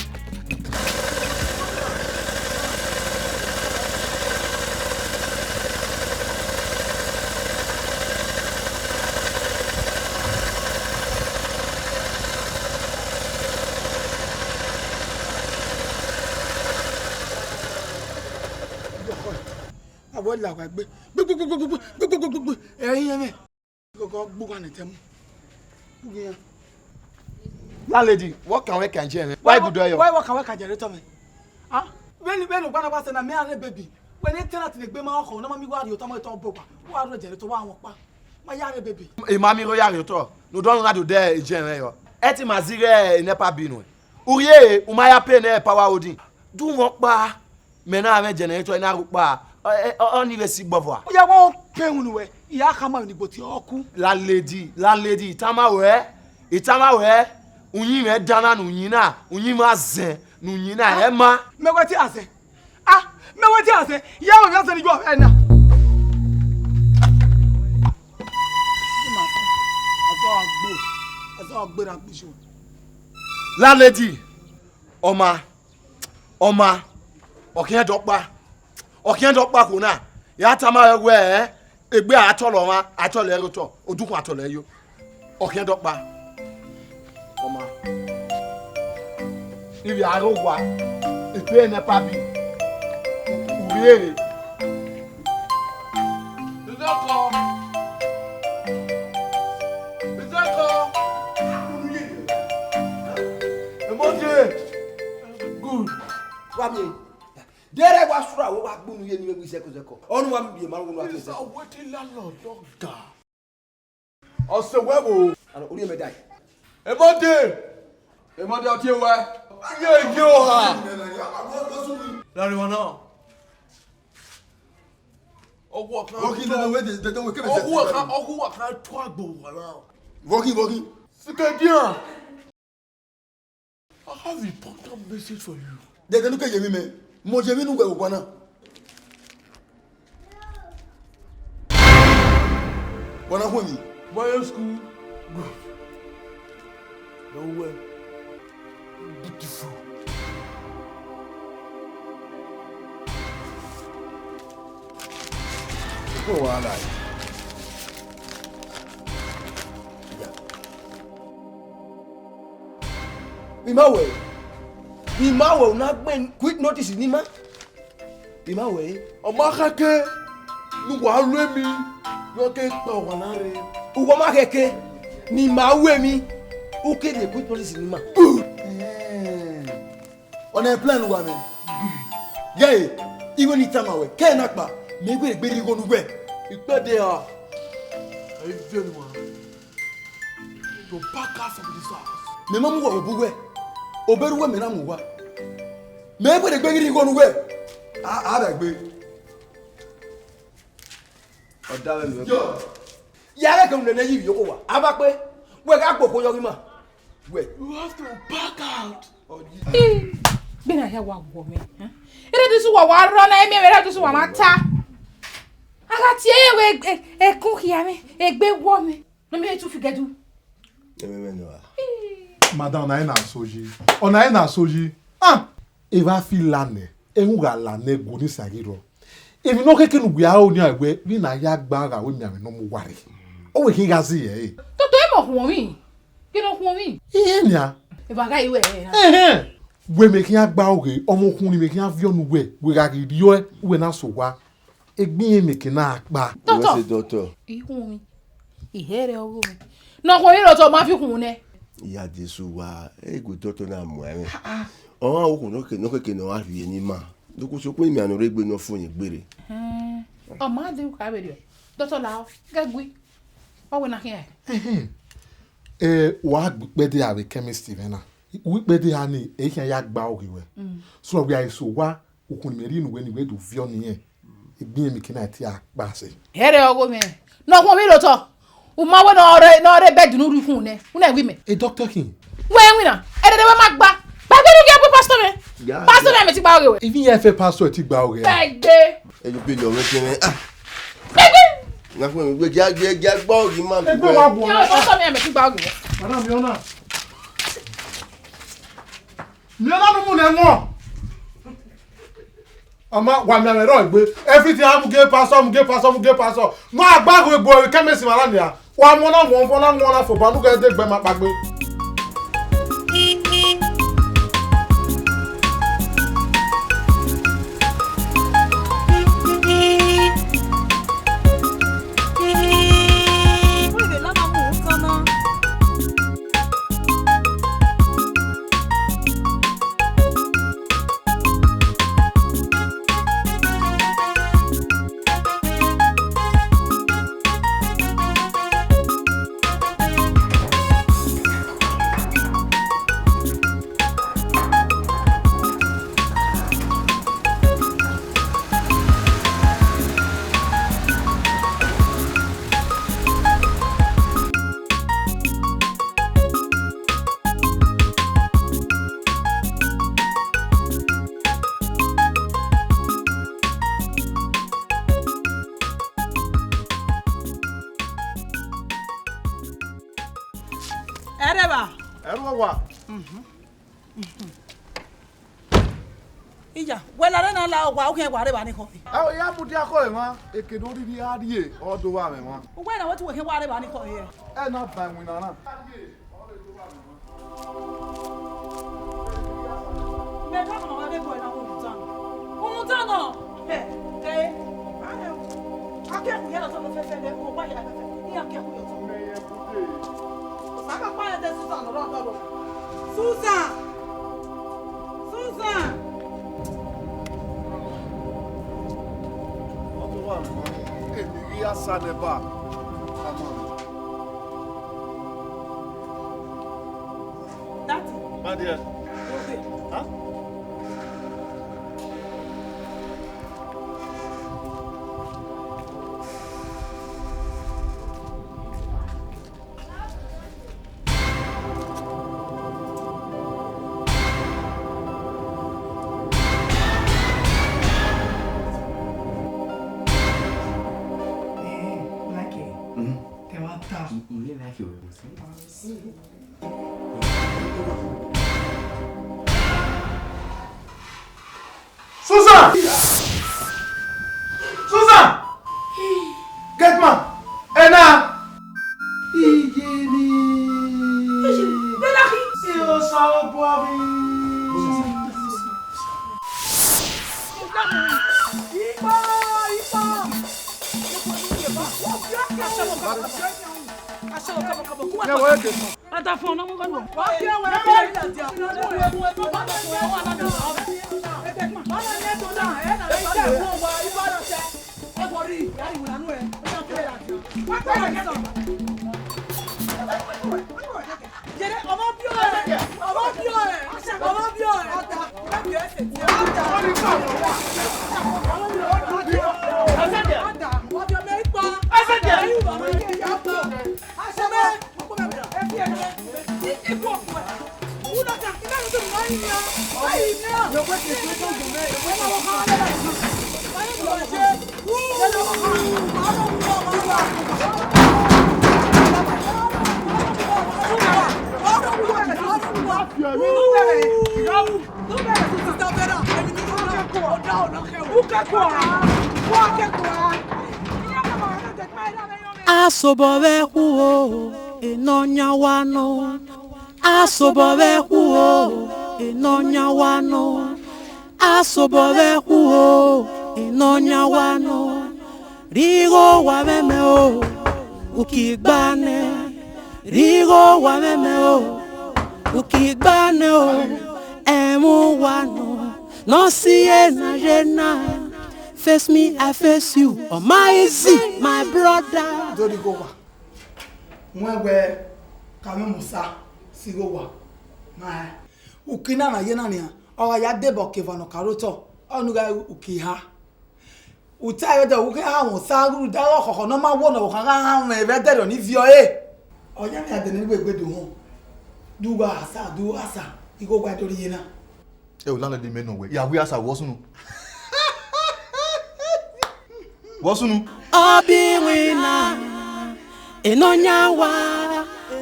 Avbe ọ la wa egbe, gbe, gbe, gbe, ẹre iran mwẹ. Gọgọ gbe uwa nẹ tẹmu. Ugi iran. Landlady, what can we can jẹ mwẹ? Why good oil? Why what can we can jẹ retọ mwẹ? Ah, vbene, vbene ọgba na wa sẹ na, mẹ a rre baby. Wẹ ne tenant ne egbe ma ọkhọ, na ma mi wa rhie otọ ma etọ bọ wa. Wa rre jẹ retọ wa wọn kpa. Ma ya rre baby. Ima mi ro ya rhie otọ. No dọnọ na do de ejẹ mwẹ yọ. Ẹ ti ma zighe nepa bill nuẹn. Urhie, u ma ya pay ne power holding. Du mwẹ ọkpa, mẹ na mwẹ generator, I na rhie ukpa. Ọ, ọ, ọ, ọnii vbe si gbọvọ a? Ya wa pay unu wẹ, I ya khama unu igboti ọ ku. Landlady, landlady, I tama wẹ, I tama wẹ, uyinmwẹ dan na ne uyin na, uyinmwẹ azẹn ne uyin na, ẹ ma. Mẹ wẹ te azẹn. Ah, mẹ wẹ te azẹn, ya wẹ azẹn ni yọ ẹ na. Landlady, ọ ma, ọ ma, ọ khian dọkpa, ọ khian dọkpa khuo na, ya tama wẹ wẹ, egbe a tọlọ ọmwa, a tọlọ ẹre otọ, odukhunmwu a tọlọ ẹre yo. Ọ khian dọkpa. Ọ ma. Ivbi aro wa, epe NEPA bill, u rhie re. Izọkọ. Izọkọ. Emode. Good. Wa miẹn. Dẹrẹ wa sura wo wa gbunu ye ni vbe izẹkọ izẹkọ. Ọnu wa miẹn ma wo nu a. This is a waiting landlord, doctor. Ọ sẹ wẹ vbo? Aro, ori mẹ dai. Emode! Emode, ọ tie wẹ. Ye, ye oha. Lari wana. Ọghuọ kan. Vọghi dede wẹ, dede wẹ, kẹmẹ sẹ. Ọghuọ kan, ọghuọ kan tu agbo wana. Vọghi, vọghi. Sikedian. I have important message for you. Dede ne u ke ye emwi mẹ, mẹ ọ ye emwi ne uwẹ vbe owa na. Wa na khuẹn emwi. Why your school? Good. Very well. Beautiful. Kọ wa la. Ya. Mẹ ma wẹ, mẹ ma wẹ, u na gbẹn quick notice ne ima. Mẹ ma wẹ. Ọ ma khẹke ne uwa lu emwi, ne ọ ke kpa uwa na rre. Uwa ma khẹke, ne ima ru emwi, u ke rhie quick notice ne ima. Good. Eh. Ọna plan uwa mwẹ. Ghe, igho ne I tama wẹ, ke na kpa, mẹ i wẹ egbe rhie igho ne uwẹ. Ikpẹdẹ a, ẹ i viọ ne uwa. To pack out from this house. Mẹ ma mu uwa vbe obọ uwẹ. Obọ erha uwẹ mẹ na mu uwa. Mẹ i wẹ egbe ghi rhie igho ne uwẹ. A, a rha egbe. Ọ da vbe nuẹ. Yo. Ya ghẹ ke unu nene yi vbe iyoko wa. A ba kpe. Wẹ gha gbe okhuo yọ ghi ma. Wẹ. You have to pack out. Ih, gbe na hia wa wọ mẹ, eh? Ere dusu wa wa rọ na, emi ere dusu wa ma ta. A gha tie ye wẹ, e, e, ekun khia mẹ, egbe wọ mẹ. No me too forget you. Ememe nọ a. Madam, ọna i na so yi. Ọna i na so yi. Ah, evba fi la nẹ, ehun gha la nẹ, gu ni sa ghi rrọọ. Emwi ne ọ khẹke ne uwẹ aro nian wẹ, vbe na ya gba gha wẹ mianmwẹ ne ọ mu uwa rre. Ọ wẹ khin gha zẹ ẹre. Toto emọ khuọnmwi. Kene ọ khuọnmwi. Ihe nian. Evba gha i wẹ ẹre na. Ẹhẹn. Wẹ mẹ khian gba oghe, ọmọ okhunrin mẹ khian viọ ne uwẹ, wẹ gha ghi rriọ ẹe, uwẹ na so owa. Egbe irẹn mẹ ke na kpa. Dọtọ. Wẹ sẹ dọtọ. Ikhun mi. Ihẹrẹ ọghe mi. Ne ọ khuọnmwi rre otọ, ma fi khun nẹ. I ya de sẹ owa, egu dọtọ na mu ẹmwẹ. Ọmwa okhuo ne ọ ke, ne ọ keke ne ọ gha rhie ne ima. Dọkun sokpan imian ne ọ rre egbe ne ọ fo yẹn gbere. Ẹhẹn. Ọ ma de uka vberriọ. Dọtọ lahọ, ghẹ gui. Ọ wẹ na khian. Ẹhẹn. Eh, wa gbe ikpẹdẹ a vbe chemist mwẹ na. Uwu ikpẹdẹ a ni, ẹ i khian ya gba oghe wẹ. Mm. So, wẹ a i so owa, ukhunmwu ne imẹ rhie ne uwẹ ni wẹ do viọ ne irẹn. Egbe irẹn mẹ ke na tie a kpa sẹ. Hẹrẹ ọghe mwẹ. Ne ọ khuọnmwi rre otọ. U ma wẹ ne ọ rre, ne ọ rre bed ne u rhie ukhunmwu nẹ. U na wi mẹ. E doctor khin. Wẹ winna. Ẹdẹdẹ wẹ ma gba. Gba gbe ne u gie bu pastor mwẹ. Ya, pastor ya. Mwẹ mẹ ti gba oghe wẹ. Even if a pastor ti gba oghe. Bẹgbe. E yo bi lọ mwẹ tiẹn mwẹ. Ah. Bẹgbe. Na fun mi gbe gia, gia, gia gba oghe ma. Egbe wa bu. Ya, pastor mwẹ mẹ ti gba oghe wẹ. Madam, mi ọna. Mi ọna nu mu nẹ wọn. Ọ ma wa mianmwẹ rrọọ egbe. Everything a mu gie pastor, mu gie pastor, mu gie pastor. Ma gba ghe egbe ọre kẹmẹ si ma na nia. Wa mu ọna wọn, ọna wọn na fo ba nu ghe de gbe ma kpagbe. Wa. Iya, wẹ lare na la owa, u khian wa rre evba ni khọ. Ẹ, ya mudia khọ emwa, eke ne orhirhi a rrie, ọ do vba mwẹ emwa. Uwẹ na wẹ te uwẹ khian wa rre evba ni khọ hẹ. Ẹ na ba iwinna na. Mẹ ka mọ wa vbe bọ na umutan. Umutan nọ. Hẹ, hẹ. Akẹkhu ya lọtọ fẹfẹ, ne o wa ya fẹfẹ. Iya akẹkhu ya lọtọ. Osa ka kpa ya de Susan rọ dọrọ. Susan! Susan! Ọ tọ wa mọ, eni ghi ya sa nẹ ba. Daddy. My dear. Okay. Huh? Eh, like it. Mm. Te wa ta. Mm, mm, yeah, like it. Susan! Susan! Get man! Ena! Iye ni! Bella! Ẹ Osanobua mi! Ipa! Ipa! Asawo, come on, come on, come on. Come on. Ata fún ọ, ọmọ gbọ́dọ̀. Jere ọmọ bí ọ̀rẹ́, ọmọ bí ọ̀rẹ́, ọmọ bí ọ̀rẹ́. Asobọ vbe ẹkhu o, enọ yan wa nọ. Asobọ vbe ẹkhu o, enọ yan wa nọ. Asobọ vbe ẹkhu o, enọ yan wa nọ. Rhie igho wa mwẹ mẹ o, uki gba nẹ. Rhie igho wa mwẹ mẹ o, uki gba nẹ o. Ẹmwẹ uwa nọ, ne ọ si ẹre na ye na. Face me, I face you. Ọ ma easy, my brother. Dori igho wa. Wẹ wẹ, ka mwẹ musa, si igho wa. Ma, uki na na ye na nian, ọ gha ya deba ọke eva ne ọ ka rre otọ, ọ nu gha uki ha. Uta ẹdẹ, u kha mwẹ osa rhunmwuda ọghọghọ ne ọ ma wo ne ọ gha mwẹ vbe ẹdẹrriọ ni viọ ẹre. Ọ ya mwẹ adẹn ne uwẹ egbe do họn, do gha sa, do gha sa, igho wa do rhie na. Ẹ o, landlady mẹ nọ wẹ, ya wẹ asa, vbọ sunu? Vbọ sunu? Ọ bi iwinna, enọ yan wa,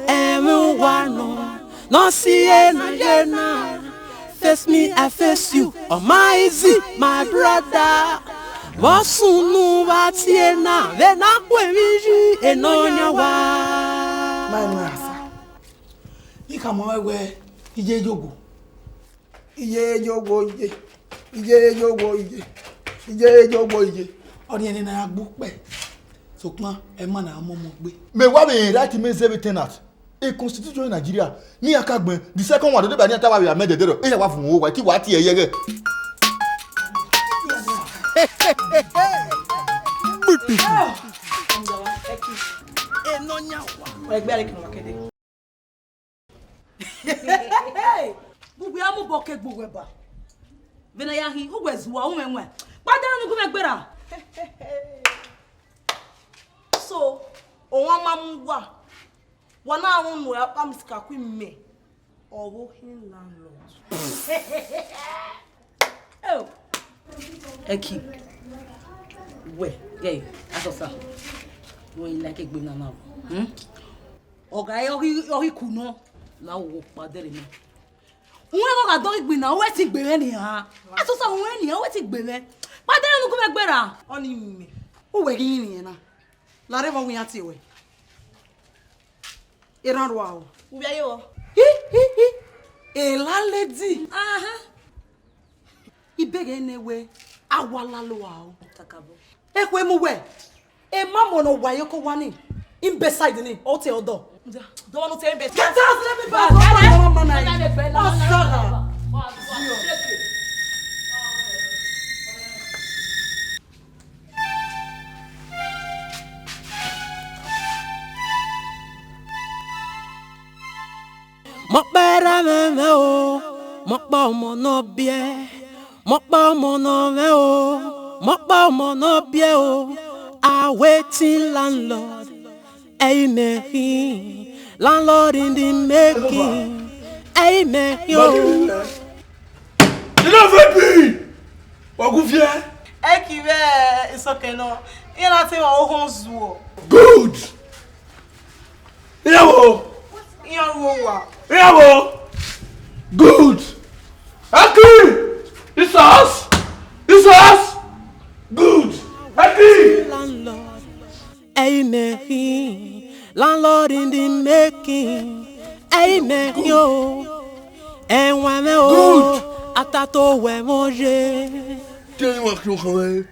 ẹmwẹ uwa nọ, ne ọ si ẹre na ye na. Face me, I face you, ọ ma easy, my brother. Vbọ sunu vbe a tie na, vbene a khu emwi yi, enọ yan wa. Ma emwi asa. I khama ruẹ wẹ, iye yogbo. Iye yogbo iye. Iye yogbo iye. Iye yogbo iye. Ọnii ẹre ne a ya gbe ukpẹ. Sokpan, ẹ ma na mọ ọmọ gbe. Mẹ wa vbe write mẹ zẹ vbe tenant. E constitution Nigeria, ne iran ka gbẹn, the second one, do deba ne iran ta wa vbe amend ẹdẹrriọ, iran wa vun owa, te wa tie ẹre yẹghẹ. Enọ yan wa. Ẹgbẹ́ rẹ kìnnìkan kéde. Gbogbo ya mu bọ ke gbogbo ẹba. Vbene ya hin, uwẹ zuwa, uwẹ wẹn. Kpada nu gu mẹ gbera. So, ọmwa ma mu uwa. Wa na rhunmwuda kpa Mister Kakui mẹ, ọ vbe khin landlord. Oh. Ẹki, wẹ, gẹ, asọsa, wẹ i like egbe na na. Hmm? Ọ gha re ọghe, ọghe iku nọ, La wo kpadẹrẹ mẹ. Uwẹ gha dọghe igbinna, uwẹ ti gbe mwẹ nian. Asọsa uwẹ nian, uwẹ ti gbe mwẹ. Kpadẹrẹ nu gu mwẹ gberra. Ọni mẹ. Uwẹ ghi rinmwian na. Larre vbe ọ wẹ iran tie wẹ. Erhan rua o. Uwẹ ye vbọ? Hi, hi, hi. Ela lady. Aha. Ibeghe ne wẹ a wa lalo aro. Kakabọ. Ekhue mu wẹ, emamọ ne ọ wa ye oko wa ni, imbecile ni, ọ te ọdọ. Dọmọ ne u te imbecile. Get out, let me pass. Ọmọ na. Ọmọ na. Ọsara. Mọkpẹrẹ mwẹ mwẹ o, mọkpọ ọmọ ne ọ biẹ, mọkpọ ọmọ ne ọ mwẹ o, mọkpọ ọmọ ne ọ biẹ o, a waiting landlord, ẹi mẹ khin, landlord in the making, ẹi mẹ khin o. You don't fit be! Wa gu viẹ. Ẹ ki vbe isọkẹ nọ, iran na te emwa oghọn zuọ. Good! Iran wo? Iran ru owa. Iran wo? Good! Aki! Isos! Isos! Good! Aki! Landlord, ẹi mẹ khin, landlord in the making, ẹi mẹ khin o, ẹwaẹn mwẹ o, good, a ta to wẹ ẹmwẹ oye. Te emwa khian okhan mwẹ.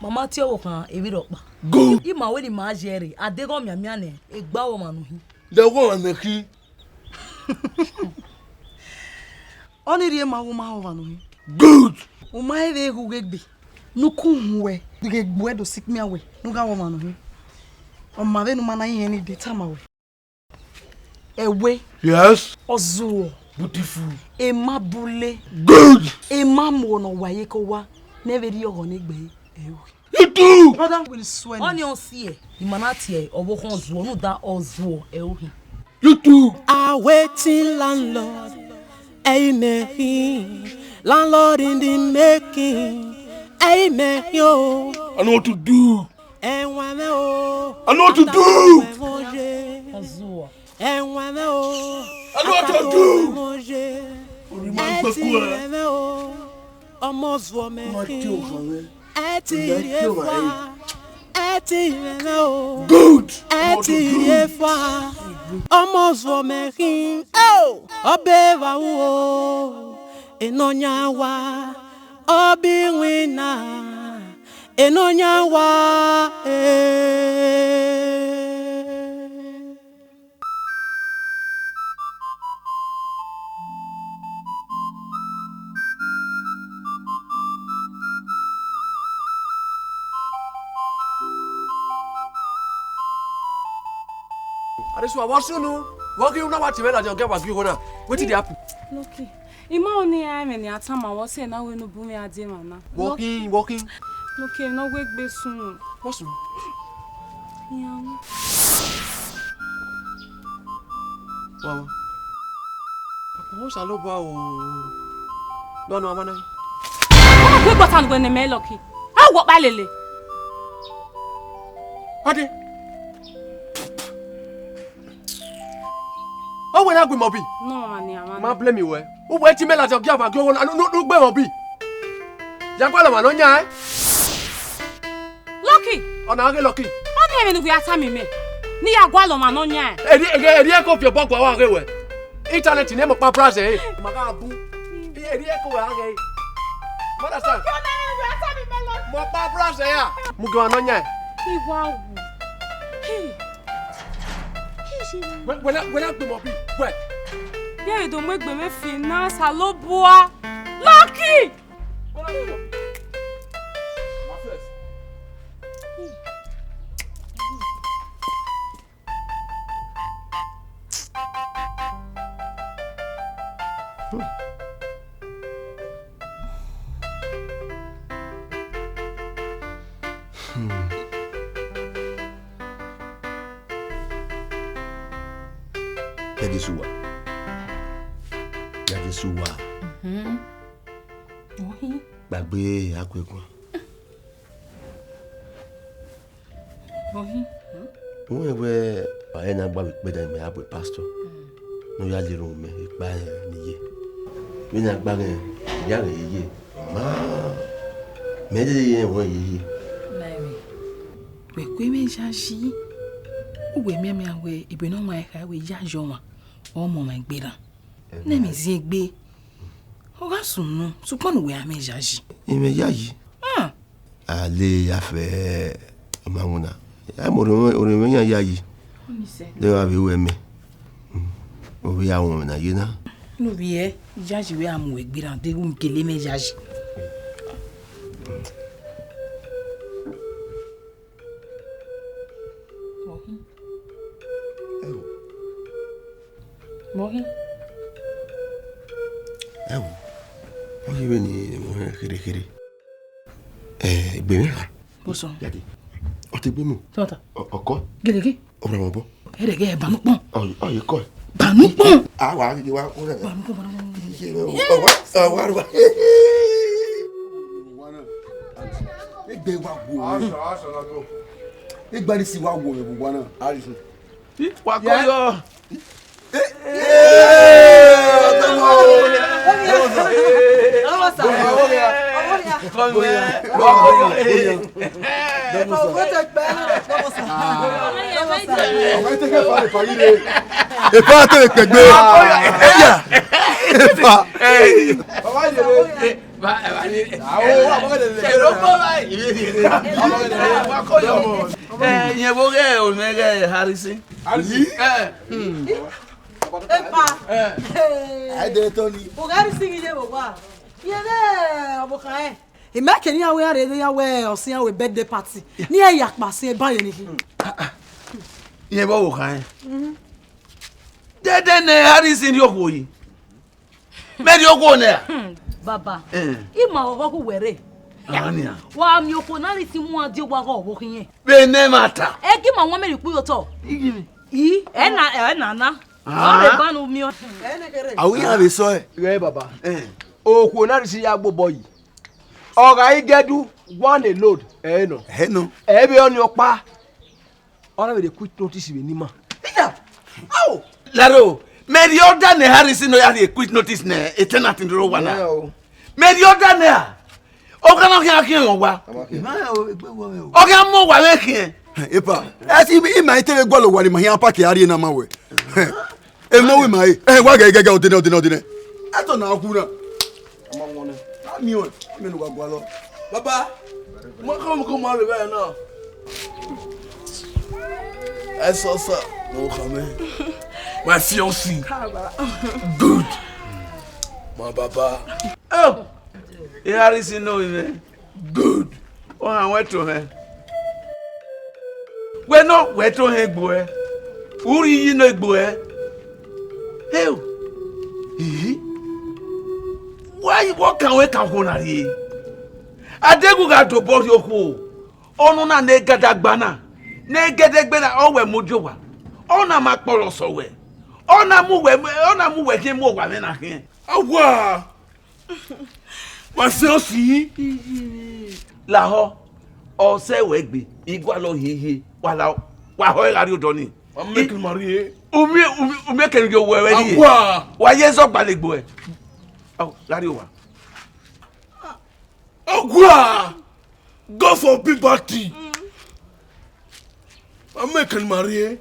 Mama tie ọvbokhan evbi rhọkpa. Good. Ima wẹ ne ima ye rre, a deghẹ ọ mianmian nẹ, egbe ọmwa ne u khin. Deghẹ ọmwa ne khin. Ọni rhie ma wo ma họn ọmwa ne u khin. Good. U ma he vbe hu ghe egbe, ne u ku hu wẹ, ghe egbe uẹ do si ikpian wẹ, ne u gha wẹ ọmwa ne u khin. Ọ ma vbene u ma na rinmwian ni de tama wẹ. Ẹwe. Yes. Ọzuọ. Beautiful. Emabule. Good. Emamọ ne ọ wa ye oko wa, ne ẹ vbe rhie ọghọ ne egbe ẹre. You too. Brother, will swear. Ọni ọ si ẹ, ima na tie ọvbokhan ọzuọ, rhunmwuda ọzuọ ẹre u khin. You too. A waiting landlord, ẹi mẹ khin, landlord in the making, ẹi mẹ khin o. I know what to do. Ẹwaẹn mwẹ o. I know what to do. Ọzuọ. Ẹwaẹn mwẹ o. I know what to do. Oye. Ẹ ti rẹ mwẹ o. Ọmọ zuọ mẹ khin. Ẹ ti rhie fua. Ẹ ti rẹ mwẹ o. Good. Ẹ ti rhie fua. Ọmọ zuọ mẹ khin. O, ọbe evba ru o. Enọyan wa. Ọbe iwinna. Enọyan wa, eh. Adesuwa, vbọ sunu? Vbọ ghi na wa tie mwẹ ladian, ọ ghi wa gie igho na? Wetin dey happen? Lucky. I ma ho ne iran mwẹ ne iran tama wẹ ọse na wẹ ne u bu mwẹ a die emwa na. Vbọ khin, vbọ khin? Lucky, ne ọ wegbe sunu. Vbọ sunu? Iran. Wa, wa. Akpọnmwẹ Osanobua o. Dọnọ ọmọ na. Ọ ma gu egbe ọta ne uwẹ ne mẹ Lucky. A wọ ọkpa lele. Ọ dee. Ọ wẹ na gbe mẹ ọbi? Nọ, ọmwa ne a ma blame wẹ. Uwẹ ti mẹ ladian, ọ gia ma gie owo na, ne u gbe mẹ ọbi. Ya gualọ ọmwa ne ọ yan ẹn. Lucky! Ọ na ghe Lucky. Ọ ni ẹmwẹ ne uwẹ a tama mẹ, ne I ya gualọ ọmwa ne ọ yan ẹn. Erriẹ, erriẹ, erriẹ ko fi obọ gua wa ghe wẹ. Internet ne mẹ ọkpa brazil ẹre. Ma gha bu. Erriẹ ko wẹ a ghe. You understand? Ọ na ẹmwẹ ne uwẹ a tama mẹ, Lucky. Mẹ ọkpa brazil ya. Mu ghe ọmwa ne ọ yan ẹn. I wa wu. Hey. Wẹ, wẹ na, wẹ na gbe mẹ ọbi, wẹ. Vbe ẹre do mu egbe mwẹ fi na Osanobua. Lucky! Wẹ na gbe mẹ ọbi. My first. Hmm. Yadesuwa. Yadesuwa. Mhm. Ohi. Gbagbe akuẹkuan. Ohi. Wẹ wẹ, a i na gba vbe ikpẹdẹ mẹ a bu pastor. Ne ọ ya lele mẹ ekpa ni ye. Vbene a gba ghẹ, I ya ghẹ ye ye. Ma, mẹ dede ye ẹmwẹ ye ye. Naẹmwẹ, wẹ ku mwẹ yayi. Uwẹ miẹn mẹ wẹ ebe ne ọ wan kha wẹ yayi ọmwa, ọ mu ọmwa egbe na. Ne mẹ ziengbe. Ọ gha sunu, sokpan ne uwẹ a mwẹ yayi. I mwẹ yayi. Ah. A le ya fẹ ọmamwẹ na. A mu orhiọn, orhiọn mwẹ yan yayi. Ọni sẹ. De wa vbe ru ẹmẹ. Ovbi ya wọn na ye na. Ne ovbi ẹ, yayi wẹ a mu egbe na, de ru gele mwẹ yayi. Mọghi. Mọghi. Ẹ wo, ọ ye vbene mẹ họn kherhe kherhe. Ẹ, egbe mwẹ gha. Bọsọ. Dadi, ọ te gbe mu. Tọta. Ọ, ọkọ. Gelege. Ọ rha mwẹ obọ. Ẹrẹgẹ, banukpọn. Ọ, ọ ye kọ. Banukpọn. A wa gidi wa ko rẹ. Banukpọn, banukpọn. Ọ wa, ọ wa, ọ wa. Egbe wa wo. Egbe ni si wa wo vbe wa na. Wa kọ yọ. Epa te vbe kpẹgbe. Eya. Epa. Iyẹn vbe oghẹ onẹ ghẹ Harrison. Harrison? Epa. Aide Tony. Ughẹ Harrison ghi ye vbe owa. Yevbe ọvbokhan rẹn. I ma kẹ ne iran wẹ iran rre, iran wẹ ọse iran wẹ birthday party. Ne iran ya kpa sin eba yẹn ni khin. Iyẹn vbe ọvbokhan rẹn. Dede ne Harrison rhie okhuo yi. Mẹ rhie okhuo nẹ ra? Hmm, baba, Eh. I ma ghọghọ khu wẹ rre. Ah, nian. Wa miẹn okhuo ne Harrison mu a die owa ghọ vbe okhiẹn. Vbe ne ma ta. Ẹ gi ma wan mẹ rhie ukpu ye otọ. I, ẹ na, ẹ na na. Ah. Ọ rhe ban ne u miẹn. Ẹ ne kherhe. A wi iran vbe sọ ẹ. Ghẹ baba. Eh. Okhuo ne Harrison ya gbe obọ yi. Ọ gha i gẹdu, one a load, ẹ nọ. Ẹ nọ. Ẹ vbe ọnii ọkpa. Ọ na vbe de quit notice vbe ne ima. Iya! Ao! Laro, mẹ rhie order ne Harrison ne ọ ya rhie quit notice ne tenant ni rre owa na. Yeah, o. Mẹ rhie order ne a. Ọ gha na khian khian owa. Ima o, egbe wọ o. Ọ gha mu owa vbe khian. Epa, ẹ si ima i te vbe gualọ owa ne ima khian park a rrie na ma wẹ. Emọ wẹ ima re. Ẹ, wa gẹ gẹgẹ, odinẹ, odinẹ, odinẹ. Ẹtọ na gu na. Ọma wọn nẹ. A miẹn, a miẹn ne uwa gualọ. Baba, mo kọ́ mo kọ́ mo rẹ̀ bẹ́ẹ̀ náà. Ẹ sọ sà, mo kàn mẹ́. My fiancé. Good. My baba. Oh, Harrison no, man. Good. Ọ han wẹ to hẹn. Wẹ nọ, wẹ to hẹn egbe ẹ. U rhie iyi nọ egbe ẹ. Heo. Ihi. Wa yi wọ kan wẹ kan okhuo na rhie. Adeghu gha dobọ rhie okhuo. Ọnọna ne gadagba na, ne gẹdẹgbe na, ọ wẹ mu dio owa. Ọ na ma kpọlọ sẹ wẹ. Ọ na mu wẹ, ọ na mu wẹ khian mu owa mwẹ na khian. Awa! Wa sẹ ọsi. Lahọ, ọ sẹ wẹ gbe, I gualọ hiehie, wa la, wa họ gha rrie odọ ni. Wa make ma rrie. Umie, umie, umie kẹrẹ yo wẹ rrie. Awa! Wa ye zọ gbalegbo ẹ. Ọ, gha rrie owa. Awa! Go for big party. Wa make ma rrie.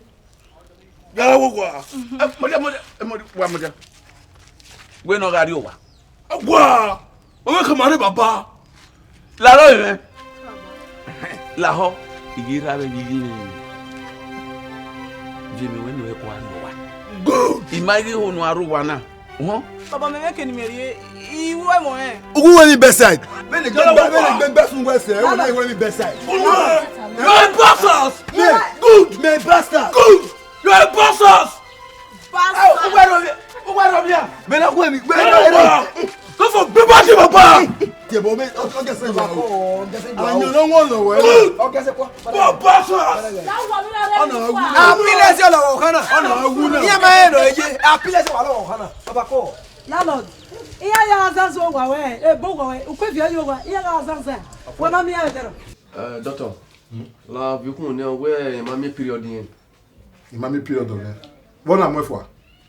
Gara wo wa. Ẹ, mọdia, mọdia, ẹ, mọdia, wa mọdia. Wẹ ne ọ gha rrie owa. Wa! Wa wẹ ke ma rre baba. Lahọ mwẹ. Lahọ, I ghi rre avbe yi ghi mwẹ. Ye mẹ wẹ ne u hẹ kua rrie owa. Good. I ma ghi ho ne u a rre owa na. Uhun. Baba, mẹ mwẹ ke ne imẹ rrie, I ru ẹmwẹ ọnrẹn. Ugu wẹ ni bedside. Vbene gbẹgbẹ, vbene gbẹgbẹ sun wẹ sẹ, wẹ na wẹ ni bedside. Ugu wẹ. You're a bastard. Me, good, me bastard. Good. You're a bastard. Bastard. Ugu wẹ rọ, ugu wẹ rọ bia. Me na wẹ mi, wẹ rọ. Go for big party, baba. Tebo me, o, o gẹsẹ yọ. O gẹsẹ yọ. Anyo no wọn lọ wẹ. Good. O gẹsẹ kwa. Baba, bastard. Ọna wu na. Apilẹsi ọlọghọ kan na. Ọna wu na. Iye ma ẹ nọ eye. Apilẹsi wa lọghọ kan na. Baba kọ. Landlord, iye ya azazọ wa wẹ, ebo wa wẹ, ukwe viọ yo wa, iye ya azazọ. Wẹ ma miẹn ẹdẹrọ. Eh, doctor, la viokun ne wẹ ma miẹn period yẹn. I ma miẹn period nẹ. Vbọ na mu ẹfua?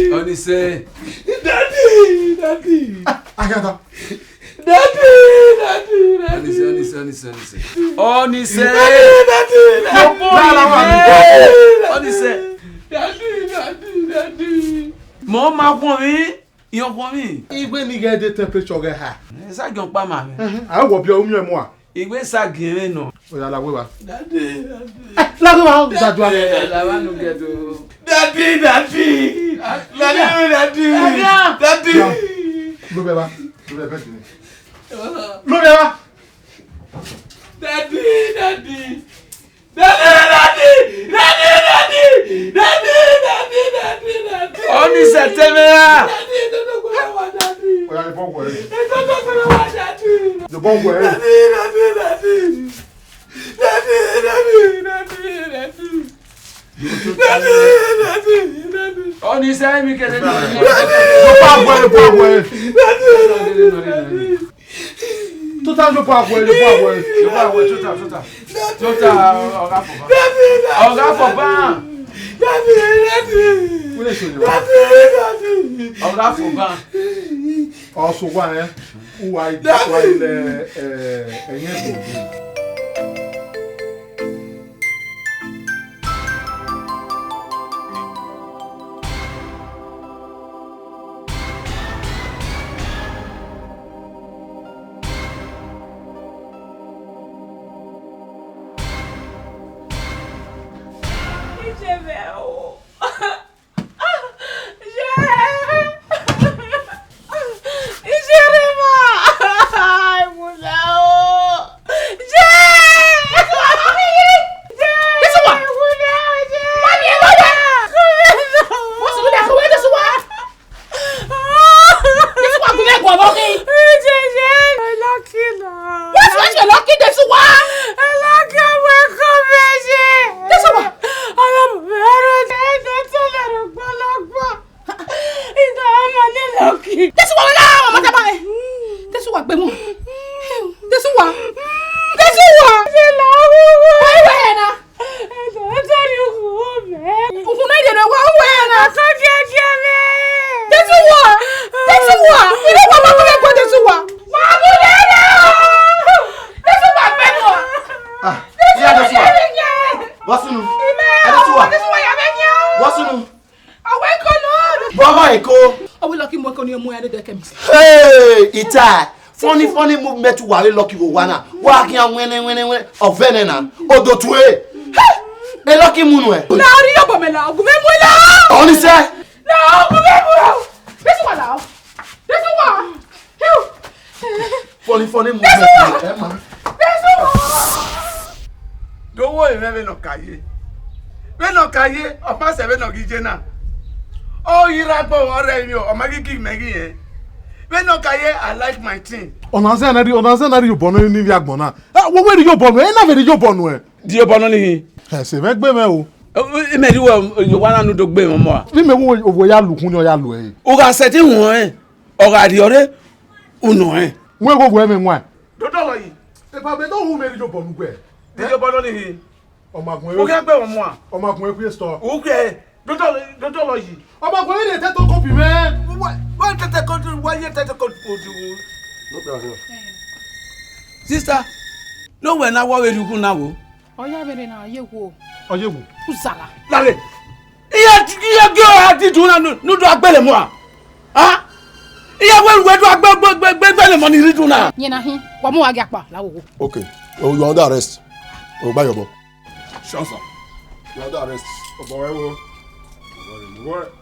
Daddy. Ọnise. Daddy, daddy. Agada. Daddy, daddy, daddy. Ọnise, Ọnise, Ọnise, Ọnise. Ọnise. Daddy, daddy, daddy. Ọnise. Daddy, daddy, daddy. Mọ ma khuọnmwi, iran khuọnmwi. Igbe ni ghẹ de temperature ghẹ ha. Esa jọn kpa ma mwẹ. Ẹhẹn, a wọ biẹ u miẹn mua. Igbe sa gie mwẹ nọ. Oya, la wẹ wa. Daddy, daddy. La wẹ wa, u da dua. Daddy, daddy. Daddy, daddy. Daddy, daddy. Daddy. Lo bẹ wa. Lo bẹ bẹ dini. Lo bẹ wa. Daddy, daddy. Daddy, daddy. Daddy, daddy. Daddy, daddy, daddy, daddy. Ọnise tẹmẹ ra. Daddy, daddy, daddy. Oya, ẹ bọ wẹ. Daddy, daddy, daddy. Jobọ wẹ. Daddy, daddy, daddy. Daddy, daddy, daddy, daddy. Daddy, daddy, daddy. Ọ ni sẹ mi kẹsẹ ni. Jobọ wẹ, jobọ wẹ. Daddy, daddy, daddy. Tota, jobọ wẹ, jobọ wẹ. Jobọ wẹ, tota, tota. Tota, ọga fọba. Daddy, daddy. Ọga fọba. Daddy, daddy. Wúlò èso ni wa. Daddy, daddy. Ọga fọba. Ọsùn wa yẹn. Uwa, uwa ilẹ̀, eh, ẹ̀yìn ẹ̀gbọ̀n. Iye! Iye rre emwa! Ai, Musa o! Iye! Iye! Iye! What's the matter? What's the matter? What's the matter? This one go make one walking. Lucky la. What's, what's your lucky this one? Lucky we come here. This one. I am very dead. That's a lot of balagba. Ina ama ni lucky. This one na mama ta ba. This one gbe mu. This one. This one. Why we here now? Ukhun na rhie ne wa uwu ẹre na. Tesuwa! Tesuwa! Ire wa ma kọmẹ kọ Tesuwa. Wa mu lele o! Tesuwa gbe kọ. Ah, iya Tesuwa. Wa sunu. Tesuwa. Tesuwa ya bẹ yan. Wa sunu. Awa eko nọ. Baba eko. Ọ wẹ Lucky mu eko ni mu ya dede kẹ mi. Hey, ita. Funny, funny movement wa re Lucky vbe owa na. Wa khian wẹnẹ, wẹnẹ, wẹnẹ. Ọvẹnẹ na. Odo tue. Hey! E Lucky mu nuẹ. Na rhie obọ mẹ la, ogun mẹ mu la. Ọ ni sẹ. Na ogun mẹ mu la. Tesuwa la. Tesuwa. Funny, funny movement. Ẹ ma. Tesuwa. Do wo emẹ vbene ọ ka ye. Vbene ọ ka ye, ọ ma sẹ vbene ọ ghi ye na. Ọ ghi rre agbọn, ọ rre emwi, ọ ma ghi gig mẹ ghi rẹn. Vbene ọ ka ye, I like my thing. Ọna zẹ na rhie, ọna zẹ na rhie obọ nọ ni vbe agbọn na. Eh, wo wẹ rhie obọ nuẹ, ena vbe rhie obọ nuẹ. Rhie obọ nọ ni hin. Ẹse mwẹ gbe mwẹ o. Imẹ rhie uwẹ ye owa na ne u do gbe mwẹ ọmọ a. Vbe imẹ wo ovbo ya lu ukhunmwu ni ọ ya lu ẹre. U gha sẹtin huẹn, ọ gha rhiọrre, u nọ rẹn. Wẹ gho vwẹ mwẹ waẹn. Dodolọyi. Epa mẹ do hu mẹ rhie obọ ne uwẹ. Rhie obọ nọ ni hin. Ọ ma gun ẹre. U khian gbe mwẹ ọmọ a. Ọ ma gun ẹre kue store. U khian, Dodolọyi. Ọ ma gun ẹre ne tẹtẹ kopi mẹ. Wa, wa tẹtẹ kopi, wa ye tẹtẹ kopi. No problem. Sister, no wẹ na wọ vbe rhie ukhunmwu na wo. Ọ ya vbe rre na, ọ ye wo. Ọ ye wo. Uzara. Lale. Iye, iye gẹ ọre a didun na nu, nu do agbele mu a. Ha? Iye wẹ, wẹ do agbe, gbe, gbe, gbe, gbele mu ni rhie dun na. Yẹn na hin, wa mu wa gẹ akpa, la wo wo. Okay. Oh, you are under arrest. Oh, gba your ball. Sure, sir. You are under arrest. Oh, boy, wo. What?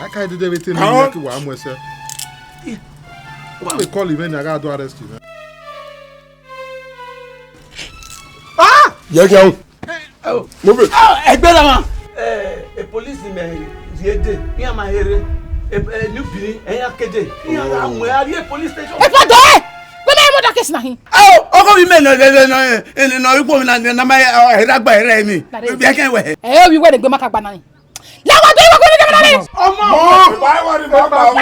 I can't do everything. Huh? Like, wa mu ẹsẹ. What they call event? I gotta do arrest you, man. Ah! Ye kẹ o. Move it. Ah, ẹgbẹ́ la ma. Eh, e police mẹ rhie dee, iran ma here. E, e, ni bini, iran kede. Iran gha mu ẹre rrie police station. E pa dọ ẹ. Wẹ mẹ murder case na hin. Oh, ọgọ mi mẹ nọ, nọ, nọ, nọ, nọ, ikwo mi na, na ma, eh, ra gba ẹre mi. Bi ẹkẹ wẹ. Ẹ, o wi wẹ ne gbe ma ka gba na hin. Lawọ do iwe kuni kẹmẹ nani. Ọmọ. Mọ. Báyìí wà ní bàbá wọn.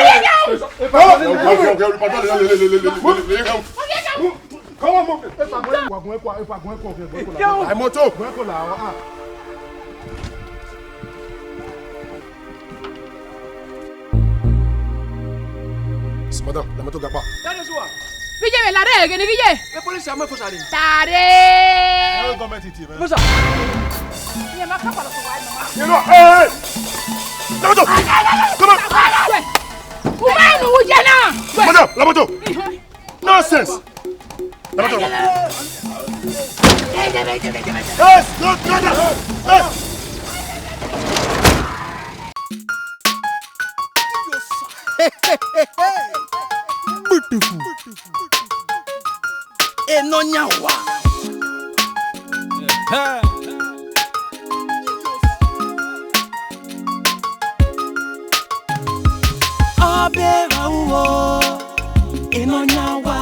Come on, move. Àìmọ́tò. Madam, la moto gapa. Tare suwa. Bi ye me la re, gini bi ye? E police a mu efosa re. Tare. Ẹ gọọmenti tie mẹ. Musa. Ye ma ka palo ko wa mama. You know, hey, hey. La moto. Come on. Wẹ. Ume nu ujena. Madam, la moto. Nonsense. La moto. Yes, no, no, no. Yes. Beautiful. Enoyan wa. Ọbe ra uwo, Enoyan wa.